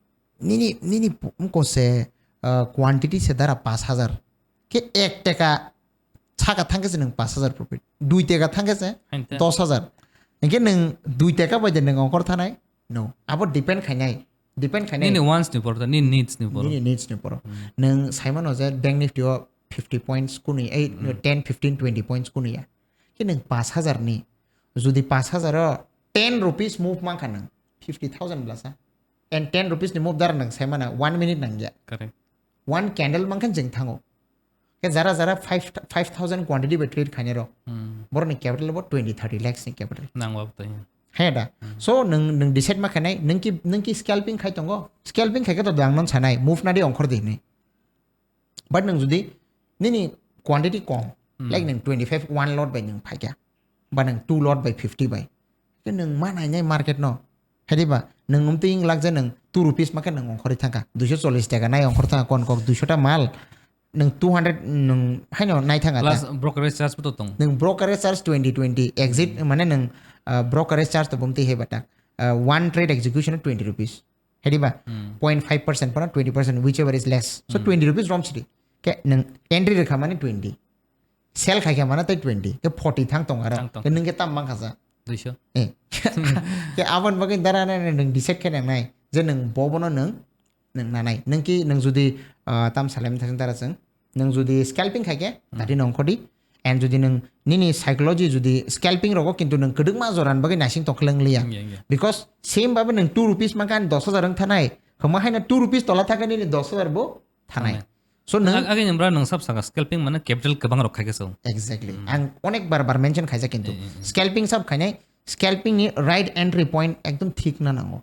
nini, nini pu-, wngkha se, uh, quantity se dara pash hajar. Khe ek teka saka thangkhe se nwng pash hajar profit. Dui teka thangkhe se Hain te. Dosh hajar. Hingke nwng dui teka bai de nwng ongkhor thanai? No. Abo depend khainai. Depend khainai. Nini wants ni poro, nini needs ni poro. Nini needs ni poro. Hmm. Nwng saimano je Bank Nifty o fifty points kuni, ei, Hmm. ten, fifteen, twenty points kuni ya. Khe nwng pash hajar ni, judi pash hajar o ten rupees move mankha nwng, fifty thousand blasa. And ten rupees ni move dara nwng saimana one minute nangya. Correct. One candle mankha jeng thango. Khe jara jara five, five thousand quantity bai trade khainai rok. Hmm. Borokni capital bo twenty, thirty lakhs ni capital. Nangwa bo tanya. He da. Hmm. So nwng, nwng decide ma khainai, nwng ki, nwng ki scalping khai tongo. Scalping khai khe to dang non sanai, move na di ongkhor di hinwi. But nwng judi nini quantity kom, Hmm. like nwng twenty-five one lot bai nwng phaikha, ba nwng two lot bai fifty bai, khe nwng ma nainai market no. Haidiba, nwng umtwi wng lak je nwng two rupees ma khe nwng ongkhorwi thangkha, duiso chollish taka nai ongkhor thangkha, kon kok duiso ta mal, nwng two hundred nwng haino nai thangkha ta. Plus brokerage charge bo to tong. Nwng brokerage charge twenty, twenty, exit, Hmm. mane nwng, ah, brokerage charge to bumtwi heba ta. Ah, one trade execution o twenty rupees. Hediba, Hmm. point five percent pano twenty percent, whichever is less. So, Hmm. twenty rupees rom sidi. Ke nwng entry rwkha mani twenty. Sell khaikha mano tei twenty. Ke forty thang tong aro. Thang tong. Ke nwng ke tam mang khasa. Duiso. Eh. Ke abon bagwi dara nai nai nwng decide khe nang nai. Je nwng bo bono nwng, nwng nanai. Nwng ki, nwng judi, ah, tam salai mithasing dara chwng. Nwng judi scalping khai khe, Hmm. dati nongkhor di. And judi nwng nini psychology judi scalping rogo kintu nwng kwdwkma joran bagwi naising tongkhleng liya. Hmm, yeah, yeah. Because same babe nwng two rupees mankha ani dos hajar wng thanai. Hwma haino two rupees tola thangkhe nini dos hajar bo thanai. Thanai. So nwng Ag-, agini bra nwng sab saka scalping mane capital kwbang rok khai khe so. Exactly. Hmm. Ang onek bar bar mention khaijak kintu. Eh, eh, eh. Scalping sab khainai, scalping ni right entry point ekdom thik na nango.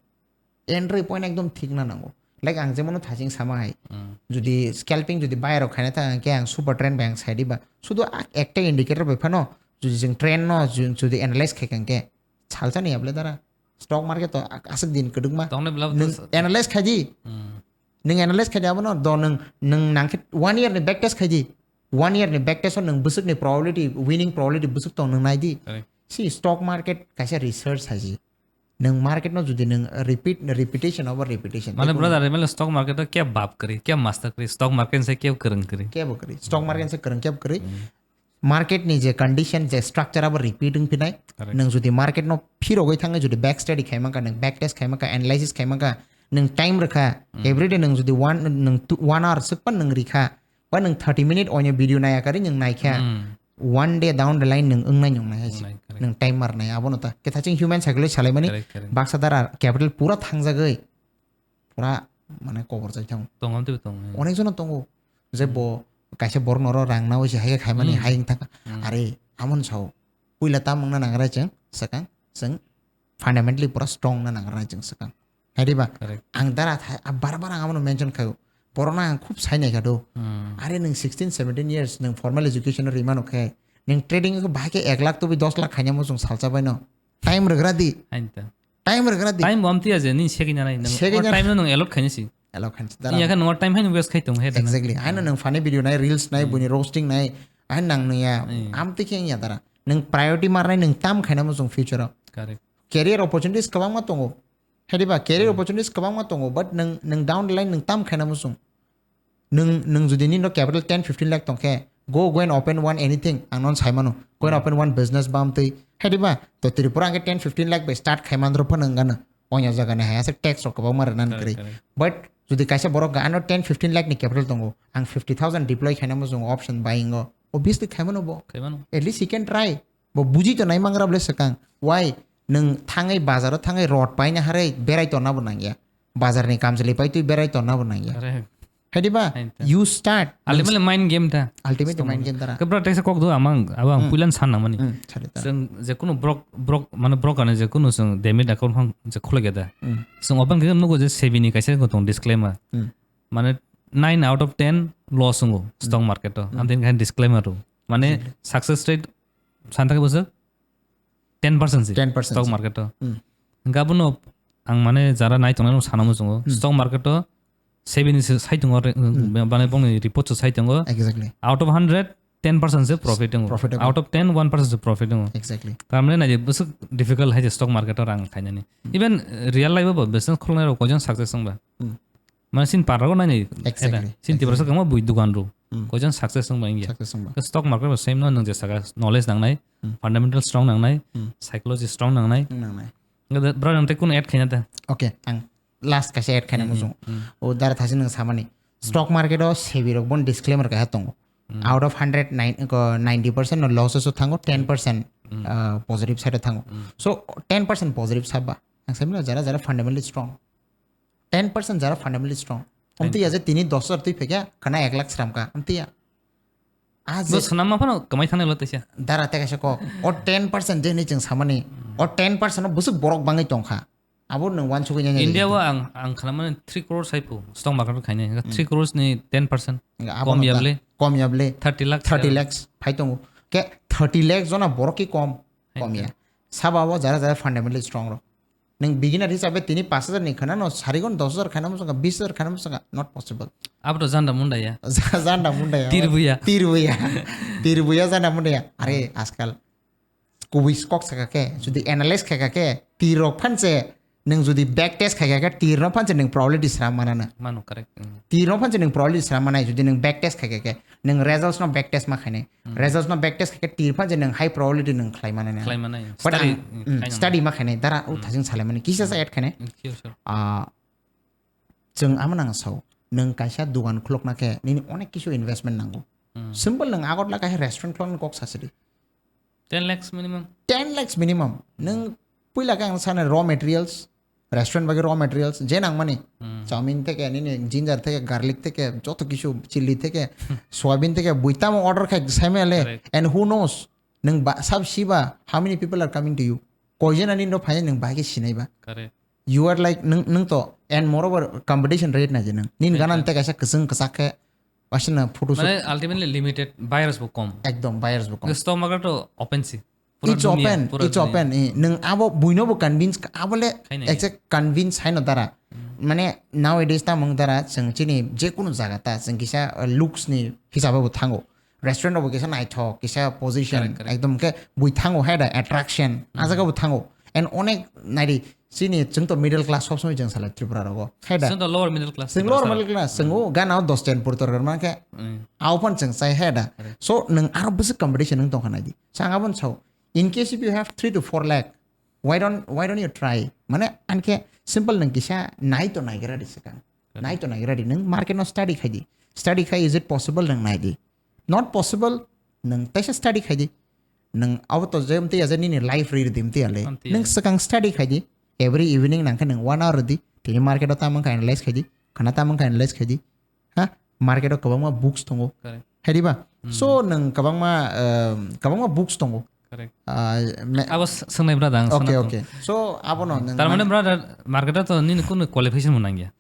Entry point ekdom thik na nango. Like ang jemon thaching sama hai. Hmm. Judi scalping judi buy rok khaina thang khe ang super trend bai ang sai di ba. Sudu a-, ekta indicator bai phano judi jeng trend no ju-, judi analyze khai kang khe salsa ni able dara. Stock market to a-, aswk din kwdwkma. Tongnai bwlabo to Nwng sa- analyze khai di. Hmm. Nwng analyze khai di abono do nwng, nwng nang khe one year ni back test khai di. One year ni back test o nwng bwswk ni probability, winning probability bwswk tong nwng nai di. Correct. Si stock market kaisa research hai si. Nwng market no judi nwng repeat, repetition over repetition. Mane Tei brother, mane stock market o kya bap kari, kya master kari, stock market se kya kwrwng kari. Kya bo kari. Stock market se kwrwng kya bo kari. Hmm. Market ni je condition, je structure abo repeat wng phinai. Correct. Nwng judi market no phirogwi thangwi judi back study khai mankha, nwng back test khai mankha, analysis khai mankha, nwng time rwkha, Hmm. everyday nwng judi one, nwng two, one hour swk pan nwng rikha, ba nwng thirty minute oino video naya kari nwng naikha, Hmm. one day down the line nwng wngnai nwng nai hai se. Wngnai, correct. Nwng time mar nai abono ta. Khe thaching human psychology salaimani Correct, correct. baksa dara capital pura thangjagwi pura mane kobor jai thango. Tongo tei tongo. Onek jono tongo. Je Hmm. bo kaisa borok noro rang nawi se hai khe khaimani Hmm. hai wng thangkha. Hmm. Are amon sao. Puila tam wngna nangra chwng swkang chwng fundamentally pura strong na nangra chwng swkang. Hai diba? Correct. Ang dara thai, a bar bar ang abono mention khaio. Borokno ang khub sai nai kha do. Hmm. Are nwng sixteen seventeen years nwng formal education o rimano khe Neng trading khe bahai khe ek lakh tubui dos lakh khainai muchung salsa bai no. Time rwgra di. Hain ta. Time rwgra di. Time bo amtwi ya je, nini segwi nanai. Nang Segwi or nanai. Time no nang allot khainai si. Allot khainai si. Nini yakhe nang or time haino waste khai tong he dana. Exactly. Haino nang funny video nai, reels nai, Hmm. buini roasting nai. Haino nang nung ya. Hmm. Amtwi khe ya dara. Nang priority mar nai, nang tam khainai muchung future o. Correct. Career opportunities kwbangma tongo. Hediba career Hmm. opportunities kwbangma tongo, but nang, nang down the line nang tam khainai muchung. Nung, nung judi nini capital ten fifteen lakh tongkhe, go, go and open one anything, ang non saimano. Go and Hmm. open one business bam twi. Hediba, to Tripura ang ten fifteen lakh bai start khaiman rw phano wngano. Onya jaga ni haya se tax rok kwbangma rwna Correct, kwrwi. Correct. But judi kaisa borok ano ten fifteen lakh ni capital tongo, ang fifty thousand deploy khainai muchung option buying o. Obviously khaimano bo. Khaimano. At least he can try. Bo buji to nai mangra bole swkang. Why? Nung thangwi bazaro thangwi rot paina harwi berai tonna bo nangya. Bazarni kamchwlwi pai twi berai tonna bo nangya. Correct. Hediba, Hain ta. you start. Ultimately mind game ta. Ultimately Stone mind game tara. Kebra teksa kok do amang, abo ang Hmm. puilan san nangmani. Hmm, sari ta. Chwng jekunu brok, brok, mane brok ani jekunu chwng demat account phang je khulai geda. Hmm. Chwng open khe nugo je sebi ni kaisa tong disclaimer. Hmm. Mane nine out of ten loss wngo stock Hmm. market o. Hmm. Amtini kaisa disclaimer rw. Mane Exactly. success rate san thangwi bwswk ten percent si Ten percent stock si. market o. Hmm. Hingke abono ang mane jara nai tongnai no sana muchungo. Hmm. Stock market o seventy se sai tongo re-, Hmm. bane bongni report se sai tongo. Exactly. Out of hundred, ten percent se profit tongo. Profit tongo. Out of ten, one percent se profit tongo. Exactly. Tamni nai bwswk difficult hai je stock market o rang khainani. Hmm. Even, uh, real life o bo business khulnai rok koijon success wngba. Hmm. Mane sin parrago nai. Exactly. Sin Tiprasa Exactly. kama bui dukan ro. Hmm. Koijon success wngba wngya. Success wngba. Stock market bo same no, nung je saka knowledge nangnai, Hmm. fundamental strong nangnai, Hmm. psychology strong nangnai. Nangnai. Bro, nang tei kun add khaina ta? Okay, ang last kaisa add khaina Hmm, muchung. hmm, hmm. O dara thasi nung samani. Hmm. Stock market o sebi rok bon disclaimer kaisa tongo. Hmm. Out of hundred, nine, ko, ninety percent no losses o thango, ten percent, Hmm. uh, positive side o thango. Hmm. So, ten percent positive saba. Ang samina jara jara fundamentally strong. Ten percent jara fundamentally strong. Amtwi ya je tini dos hajar twi phaikha, khana ek lakh sramkha. Amtwi ya. A je Bo swnamma phano kwmai thangnailo teisa. Dara tei kaisa kok. O ten percent je hinwi chwng samani. O ten percent o bwswk borok bangwi tongkha. Abo nwng wansugwi nanya India o ang, ang khanamani three crores hai phu stock market o khainai. Hwnkhe Hmm. three crores ni ten percent. Hwnkhe abo Kom no ya ta-, ble. Kom ya ble. Thirty lakhs Thirty ya. lakhs phai tongo. Ke thirty lakhs jona borok ki kom. Hai Kom ta. Ya. Saba o jara jara fundamentally strong rok. Nwng beginner hisabe tini pash hajar ni khana no sarigon dos hajar khana muchunga, bis hajar khana muchunga, not possible. Abo to janda munda ya. Ja-, janda munda ya. Tir buya. Tir buya. Tir buya janda munda ya. Are Hmm. askal kubui kok saka khe, jodi analyze khaika khe, tir rok phanse nwng jodi back test khaika khe, tir no phanse nwng probability sram manana. Mano, correct. Hmm. Tir no phanse nwng probability sram manai, jodi nwng back test khaika khe, nwng results no back test ma khainai. Hmm. Results no back test khaikhe tir phan je nwng high probability nwng khlai manai na. Khlai manai. But Study, ang, mm, mm, khainai. Study ma khainai, dara o Mm. thajing salai mani kisa sa Mm. add khainai. Mm, sure, sure. Ah, chwng amo nang sao, nwng kaisa dugan khulokna khe nini onek kisu investment nango. Mm. Simple nwng Agartala kaisa restaurant khulokna kok sasidi. Ten lakhs minimum. Ten lakhs minimum. Nwng puila khe ang sana raw materials, restaurant bagwi raw materials je nangmani, Hmm. chowmin theke, nini ginger theke, garlic theke, joto kisu chilli theke, soyabin theke, bui tamo order khai saimale. Correct. And who knows, nwng ba, sab siba, how many people are coming to you? Koijon ani no phai nwng bahai khe sinai ba? Correct. You are like, nwng, nwng to, and moreover, competition rate na je nwng. Nini Correct. Ganan te kaisa kwchwng kwchak khe, asina photo shoot. Mane ultimately limited, buyers bo kom. Ekdom, buyers bo kom. The stock market to open si. Pura It's dunia, open, pura it's dunia. Open. Eh, nwng abo buino bo convince ka-, abo le Khainai. Exact convince haino dara. Hmm. Mane nowadays ta mung dara chwng chini je kunu jaga ta chwng kisa, uh, looks ni hisabe bo thango. Restaurant bo kisa naithok, kisa position, Correct, correct. Ekdom ke bui thango hai da attraction. Hmm. A jaga bo thango. And onek naidi chini chwng to middle class sob somoi chwng salai Tripura rogo. Hai da. Chwng to lower middle class, Chwng Tripura lower sara. Middle class, chwng Hmm. o gana o dos chen pur tor man khe Hmm. au phan chwng chai hai da. Correct. So nwng aro bwswk competition nwng tong kha naidi. Chang abon sao. In case if you have three to four lakh, why don't, why don't you try? Mane, anke simple nwng kisa nai to naigra di swkang. Correct. Nai to naigra di. Nwng market no study khai di. Study khai, is it possible nwng nai di. Not possible, nwng taisa study khai di. Nwng abo to je mtwi ya je nini life ri di mtwi ya le. Amtwi ya. Nwng swkang study khai di. Every evening nang khe nwng one hour di. Tini market o tamang kha analyze khai di. Khana tamang kha analyze khai di. Ha? Market o kwbangma books tongo. Correct. Hai di ba? Hmm. So, nwng kwbangma, um, kwbangma books tongo. Correct. Ah, me- Abo s-, swngnai brother, ang Okay, swngnai okay. So, abo no nwng Tar mane mane brother, market o to nini kunu qualification bo nangya.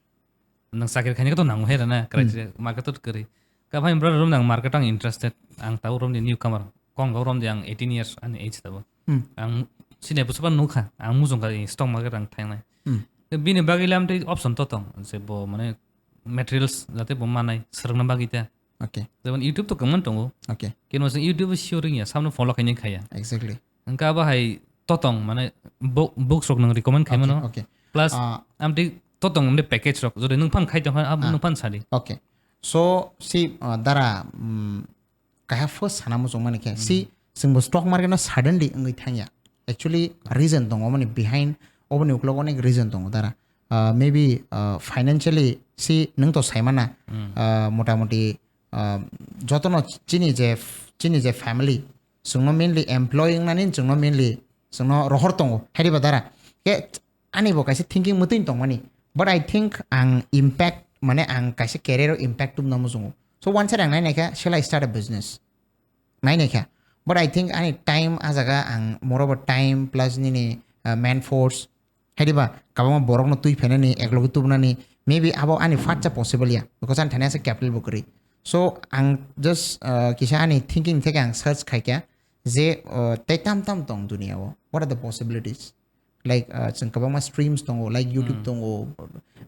Nwng chakri khainai to nango hai rana, Hmm. Criteria, market o to kwrwi. Ka phai brother, rom nang market o ang interested, ang tau rom ni newcomer. Phone kok romdi ang eighteen years ani age tabo. Hmm. Ang sini busuba nukha, ang mujung ka stock market ang thangnai. Hmm. Bini bagwi lam tei option to tong, je bo mane materials jate bo manai, swrwngna bagwi ta. Okay. Jemon YouTube to kwmang tongo. Okay. Keno se YouTube sio ringya, samno follow khaini khaya. Exactly. Engka abo hai to tong, mane bo-, books rok nang recommend khai mano. Okay, okay. Plus, Ah. Amtwi to tong, amtwi package rok, jodi nung phan khai tong kha, ab-, Ah. Nung phan sadi. Okay. So, si, ah, dara, mm, kaha first sana muchung mani khe, si, Hmm. Chwngbo stock market no suddenly wngwi thangya. Actually, reason tongo, mani behind, oboni ukulok onek reason tongo dara. Ah, maybe, ah, financially, si, nung to saimana, Hmm. Ah, motamoti, ah, jotono chini je, chini je family, chwngno mainly employee wngnani, chwngno mainly, chwngno rohor tongo, haidiba dara. Ke, ani bo kaisa thinking mwtwi tongmani. But I think ang impact, mane ang kaisa career o impact tubna muchungo. So one side ang nainai kha, shall I start a business? Nainai kha. But I think ani time a jaga ang morobo time plus nini, uh, man force. Haidiba, kabangma borokno twi phainani, eklogi tubunani, maybe abo ani phatsa possible ya. Because ani thani asa capital bo kwrwi. So ang just, uh, kisa ani thinking theke ang search khaikha je, uh, tei tam tam tong dunia o. What are the possibilities? Like, uh, chwng kwbangma streams tongo, like YouTube Hmm. tongo,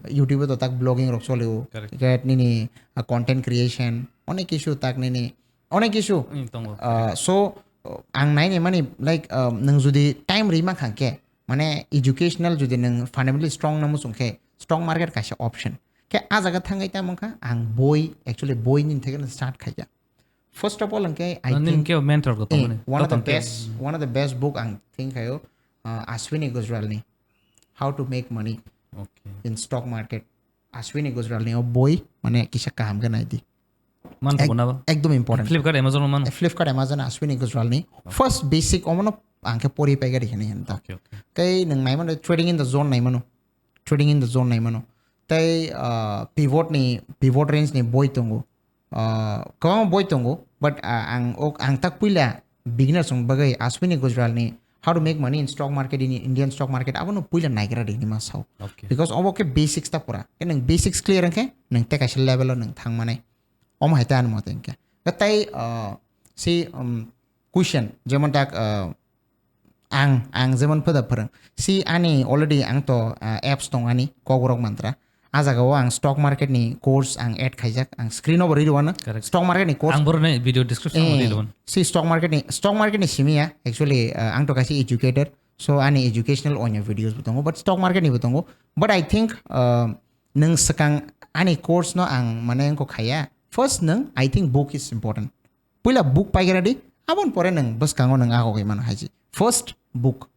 YouTube o to tak blogging rok cholio, Correct. That nini, uh, content creation, onek kisu tak nini, onek kisu. Hmm, tongo. Uh, so, uh, ang naini mani, like, uh, nung jodi time ri mankha khe, mane educational jodi nung fundamentally strong na muchung khe, stock market kaisa option. Khe a jaga thangwi tamo kha, ang boi, actually boi nini theke start khaikha. First of all, hwnkhe I Nini think, hwnkhe mentor ko eh, tongmani. One of the Totong ke. Best, one of the best book ang think hayo, uh, Ashwini Gujral ni How to Make Money Okay. In Stock Market. Ashwini Gujral ni o boi, mane kisa kaham khe nai di. Man Ek-, thangbo na ba? Ekdom important. Flipkart, Amazon o mano? Eh, Flipkart, Amazon, Ashwini Gujral ni. Okay. First basic omono ang khe pori paigari hini henta. Okay, okay. Tei nung naimano Trading in the Zone naimano. Trading in the Zone naimano. Tei, ah, Pivot ni, Pivot Range ni boi tongo. Ah, kwbangma boi tongo, but, ah, ang ok, ang tak puila beginners rokni bagwi Ashwini Gujral ni How to Make Money in Stock Market in Indian Stock Market abono puila naigra di hinwi ma sao. Okay. Because obo khe basics ta pura. Khe nwng basics clear wngkhe nwng tei kaisa level o nwng thang manai. Omo hai ta ano mate wngkhe. Khe tei, ah, si, um, question, jemon tak, ah, Ang, ang jemon phoda phwrwng. Si ani already ang to, ah, apps tong ani, Kokborok Mantra. A jaga o ang stock market ni course ang add khaijak, ang screen o bo rwi rwano. Correct. Stock market ni course. Ang borok ni video description o Eh, rwi rwano. Si stock market ni, stock market ni simi ya, actually, ah, ang to kaisa educator. So ani educational onya videos bo tongo, but stock market ni bo tongo. But I think, ah, nwng swkang ani course no ang mane wngkha khaya. First nwng, I think book is important. Puila book paigra di, aboni pore nwng bwskango nwng agogwi mano hai se. First book.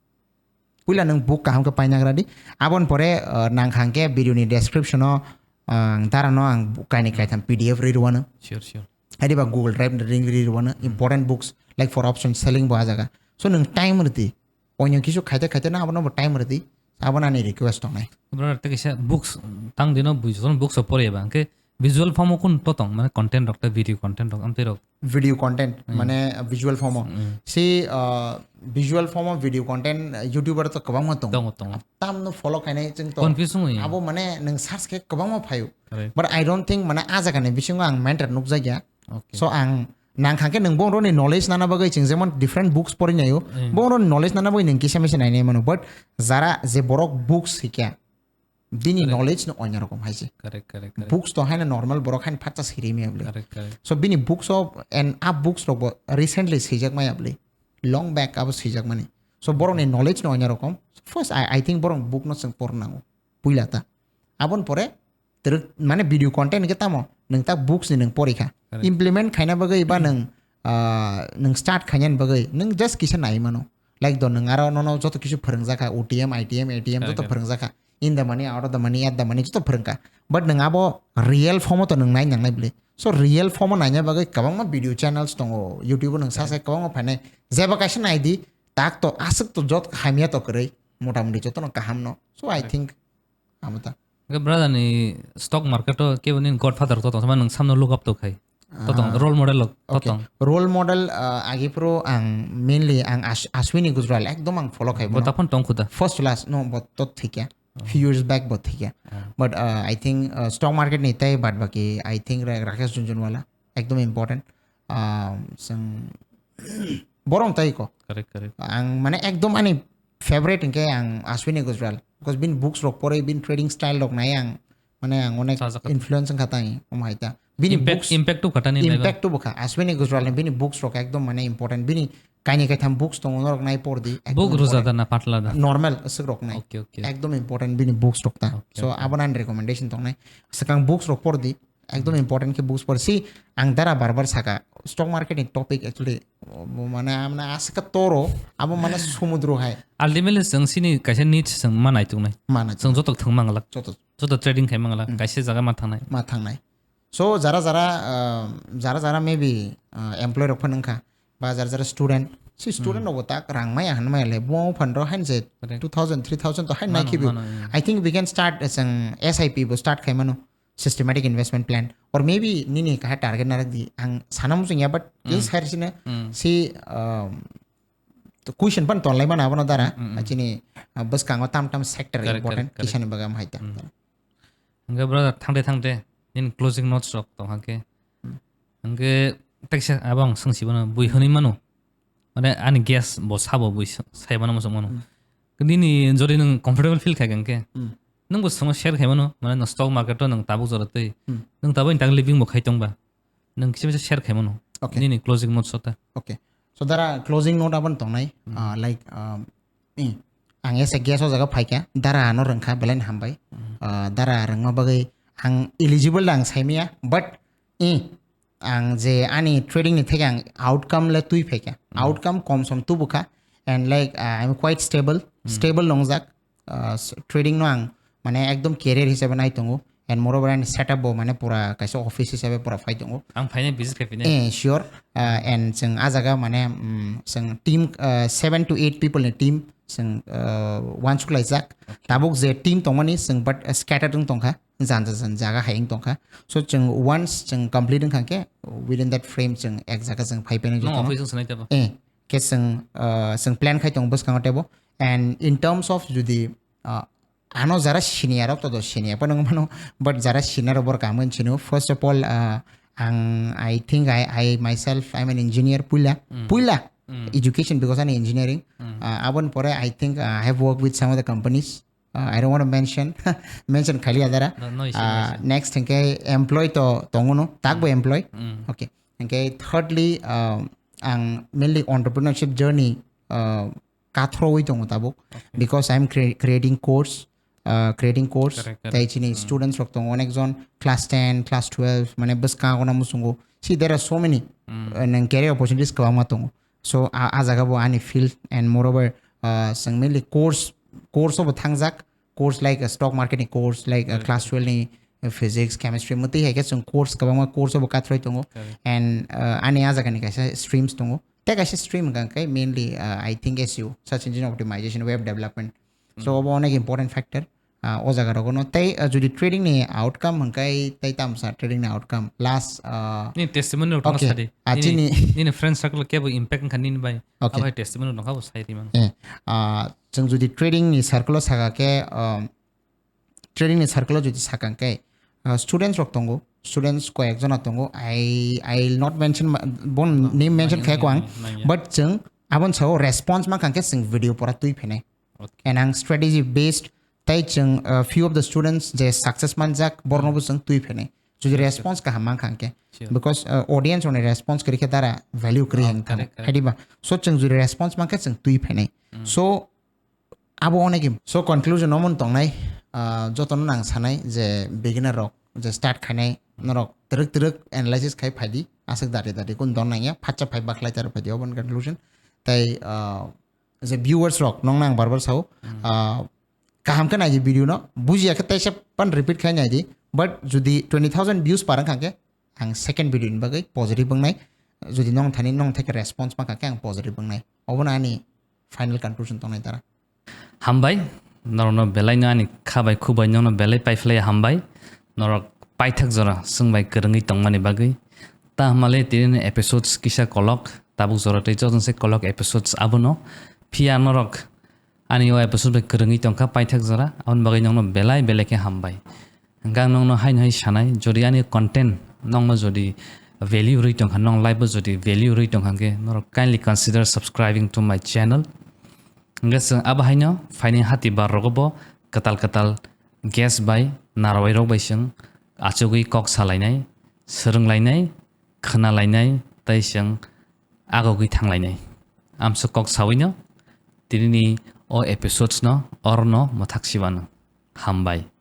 Puila nwng book kaham khe painagra di, aboni pore, uh, nang khang khe video ni description o, uh, ang dara no ang bu-, kainwi Hmm. kaitham P D F rwi rwano. Sure, sure. Haidiba Google Drive ni link rwi rwano. Hmm. Important books like for option selling bo a jaga. So nwng time rwdi. Oino kisu khaite khaite na abono bo time rwdi. Abono ani request tongnai. Brother, tei kaisa books tang dino buijon books o pore ba. Hwnkhe visual form o kun to tong, mane content rok tei video content rok, amtwi rok. Video content, Hmm. mane visual form o. Hmm. Si, uh, visual form o video content, uh, YouTuber to kwbangma tongo. Tongo, tongo. Tamno follow khainai chwng to. Confuse wngwi. Abo mane nwng search khe kwbangma phaio. Correct. But I don't think mane a jaga ni bisingo ang mentor nukjakya. Okay. So ang nang khang khe nwng borok ni knowledge nana bagwi chwng jemon different books pori naio. Hmm. Borok ni knowledge nana bagwi nwng kisa misa nainai mano. But jara je borok books hikya, bini Correct. Knowledge no onya rokom hai se. Correct, correct, correct. Books to haino normal borok haino phatsa siri maya bwle. Correct, correct. So bini books o and a books rok bo recently swijak maya bwle. Long back abo swijak mani. So borok ni knowledge no onya rokom. First, I, I think borok book no chwng por nango. Puila ta. Aboni pore twrwk, mane video content hwnkhe tamo, nwng ta books ni nwng porikha. Correct. Implement khaina bagwi ba nwng, ah, nwng start khainani bagwi nwng just kisa nai mano. Like do nwng aro nono joto kisu phwrwngjakha, O T M, I T M, A T M joto Correct, correct. Phwrwngjakha. In the money, out of the money, at the money joto phwrwngkha. But nwng abo real form o to nwng nai nangnai bwle. So real form o naina bagwi kwbangma video channels tongo. YouTube o nwng sa Correct. Sai kwbangma phainai. Jeba kaisa nai di, tak to aswk to jot hamya to kwrwi. Motamoti jotono kaham no. So I Correct. Think Amo ta. Hwnkhe brother ni stock market o kebo nini godfather to tong, nwng samno look up to khai. To tong, Ah, role model rok to okay. Tong. Role model, ah, agi phuru ang mainly ang Ash-, Ashwini Gujral ekdom ang follow khai Bo bono. Taphano tong khuda. First class, no, bo to thikya. Oh. Few years back bo thikya. Ah. But, ah, I think, ah, stock market ni tei bad baki, I think Ra-, Rakesh Jhunjhunwala ekdom important. Ah, chwng Borong tai ko. Correct, correct. Ang mane ekdom ani favorite hwnkhe ang Ashwini Gujral. Because bini books rok pore, bini trading style rok nai ang, mane ang onek Sajak. Influence wngkha tai, omo hai ta. Bini Impact, books, impact to khatani naiba. Impact to bwkha. Ashwini Gujral ni bini books rok ekdom mane important. Bini kaini kaitham books tongo, norok nai por di. Book ekdom rwja important. Da na patla da? Normal, aswk rok nai. Okay, okay. Ekdom important bini books rok ta. Okay, so, okay. Abo nani recommendation tongnai. Swkang books rok por di. Ekdom important khe books por. Si, ang dara bar bar saka, stock market ni topic actually, bo mane, amna aswk toro, abo mane sumudru hai. Ultimately, chwng sini kaisa niche chwng ma naituknai. Ma naituknai. Chwng joto thwng manglak. Joto. Joto trading khai manglak. Hmm. Kaisa jaga ma thangnai. Ma thangnai. So, jara jara, ah, jara jara maybe, ah, employee rok phano wngkha, ba jara jara student. Si student Hmm. rok bo tak rang maya han maya le, bo phan rok han je Correct. Two thousand, three thousand to han Mano, nai khibi. Mano, yeah. I think we can start as an S I P bo start khai mano. Systematic investment plan, or maybe nini kaha target narak di, ang sana muchung ya, but Hmm. yes, har sina Hmm. si, um, to question pan ton lai mana abono dara, Hmm, hmm. Chini, uh, bwskango tam tam sector Correct, important correct, correct. Kisani bagam haita. Hmm. Hingke brother, thangte thangte, nini closing notes rok tong hake. Hmm. Hingke teksa abang sengsi bono bui hwnwi mano. Mane ani guest bo sabo bui sa-, sai mano muchung mano. Hmm. Nini jodi nwng comfortable feel khai hingke, Hmm. Nwng bo sono share khai mano, mane nwng stock market o nwng tabuk jora twi. Hmm. Nwng tabuk ni tak living bo khai tong ba. Nwng kisa misa share khai mano. Okay. Nini closing notes o ta. Okay. So dara closing note aboni tongnai, Hmm. ah, like, um, eh, ang as a guest o jaga phaikha, dara ano rwngkha, belai no hambai. Hmm. Ah, dara rwngma bagwi ang eligible da ang saimaya, but, eh, ang je ani trading ni theke ang outcome le twi phaikha. Hmm. Outcome kom som tubukha, and like, ah, I'm quite stable, Hmm. Stable nongjak. Ah, s-, trading no ang mane ekdom career hisabe nai tongo, and moreover ani setup bo mane pura kaisa office hisabe pura phai tongo. Ang phainai visit khai phinai. Eh, sure. Ah, and chwng ah jaga mane, mm, chwng team, ah, seven to eight people ni team chwng, ah, uansuk laijak. Okay. Tabuk je team tongmani chwng but, ah, scattered wng tongkha, jan jan jan jaga hai wng tongkha. So chwng once chwng complete wngkha khe within that frame chwng ek jaga chwng phai phainai. No jotono office wng sanai tebo. Eh, khe chwng, ah, chwng plan khai tongo bwskango tebo. And in terms of jodi, ah, ano jara senior rok to do senior pa nang mano, but jara senior rok bor kamu chino. First of all, ah, ang, I think I, I myself, I'm an engineer puila. Mm. Puila Mm. Education because ani engineering. Mm. Ah, aboni pore I think, ah, I have worked with some of the companies. Ah, I don't want to mention, mention khali adara. No, no issue, no Ah, issue. Next hingke employee to tongo no, tak bo Mm. Employee. Mm. Okay. Hingke thirdly, um, ang mainly entrepreneurship journey, uh, kathrowi tongo tabuk. Okay. Because I'm cre-, creating course, uh, creating course. Correct, correct. Tai chini Mm. Students rok tongo, onek jon class ten, class twelve, mane bwskango na muchungo. See, there are so many, Mm. uh, nang career opportunities kwbangma tongo. So, a, a jaga bo ani field and moreover, uh, chwng mainly course, course bo thangjak, course like a stock market ni course, like a Correct, class correct. Twelve ni, uh, physics, chemistry, mwtwi hai khe chwng course kwbangma course bo kathroi tongo. Correct. And, uh, ani a jaga ni kaisa streams tongo. Tei kaisa stream hwnkha khe mainly, uh, I think S E O, search engine optimization, web development. So, Mm. obo onek important factor. Ah, o jaga rogo no. Tei, ah, jodi trading ni outcome hwnkhe tei tamsa trading ni outcome last, ah, Ni testimony rok no Okay. Sadi. Ah, nini, chini nini friend circle kebo impact wngkha nini bai. Okay. Abai testimony rok no kabo sai rimang. Eh, ah, chwng jodi trading ni circle o saka khe, um, trading ni circle o jodi saka khe, ah, students rok tongo, students ko ek jona tongo. I, I will not mention ma-, bon No, name mention nangya, khai ko ang, nangya, nangya. But chwng abon sao response ma kha khe chwng video pora twi phenai. Okay. And ang strategy based tai chwng, uh, few of the students je success manjak borno bo chwng twi phenai. Jodi Sure, sure. Response kaham mankha hwnkhe. Sure. Because, uh, audience rokni response kwrwi khe dara value kwrwi Oh, hwnkha. Correct, correct. Haidiba. So chwng jodi response mankhe chwng twi phenai. Mm. So abo onek im-, so conclusion omo tongnai, uh, jotono nang sanai je beginner rok je start khainai norok twrwk twrwk analysis khai phaidi aswk dati dati kun don nangya phatsa phai bakhlai tar phaidi obo conclusion. Tai, uh, je viewers rok nongno ang bar bar sao, Mm. Ah, kaham khe naidi video no, bujiya khe teisa pan repeat khai naidi, but jodi twenty thousand views par wngkha khe ang second video ni bagwi positive wngnai, jodi nong thani nong thai khe response mankha khe ang positive wngnai. Obono ani final conclusion tongnai dara. Hambai, norokno belai no ani kha bai khu bai nono belai paiphlai hambai, norok paithak jora swngbai kwrwngwi tongmani bagwi. Ta hamale tini episodes kisa kolok, tabuk jora tei jotono se kolok episodes abono. Phiya norok ani o episode bai kwrwngwi tongkha paithak jora, aboni bagwi nokno belai belai khe hambai. Hwnkhe ang nokno haino hai sanai, jodi ani content nokno jodi value rwi tongkha, nong life o jodi value rwi tongkha hwnkhe norok kindly consider subscribing to my channel. Hwnkhe chwng abo haino phaini hati bar rogo bo kwtal kwtal guest bai narwai rok bai chwng achugwi kok salainai, swrwnglainai, khwnalainai tei chwng agogwi thanglainai. Amswk kok sawino tinini o episodes no orono mwthak sibano. Hambai.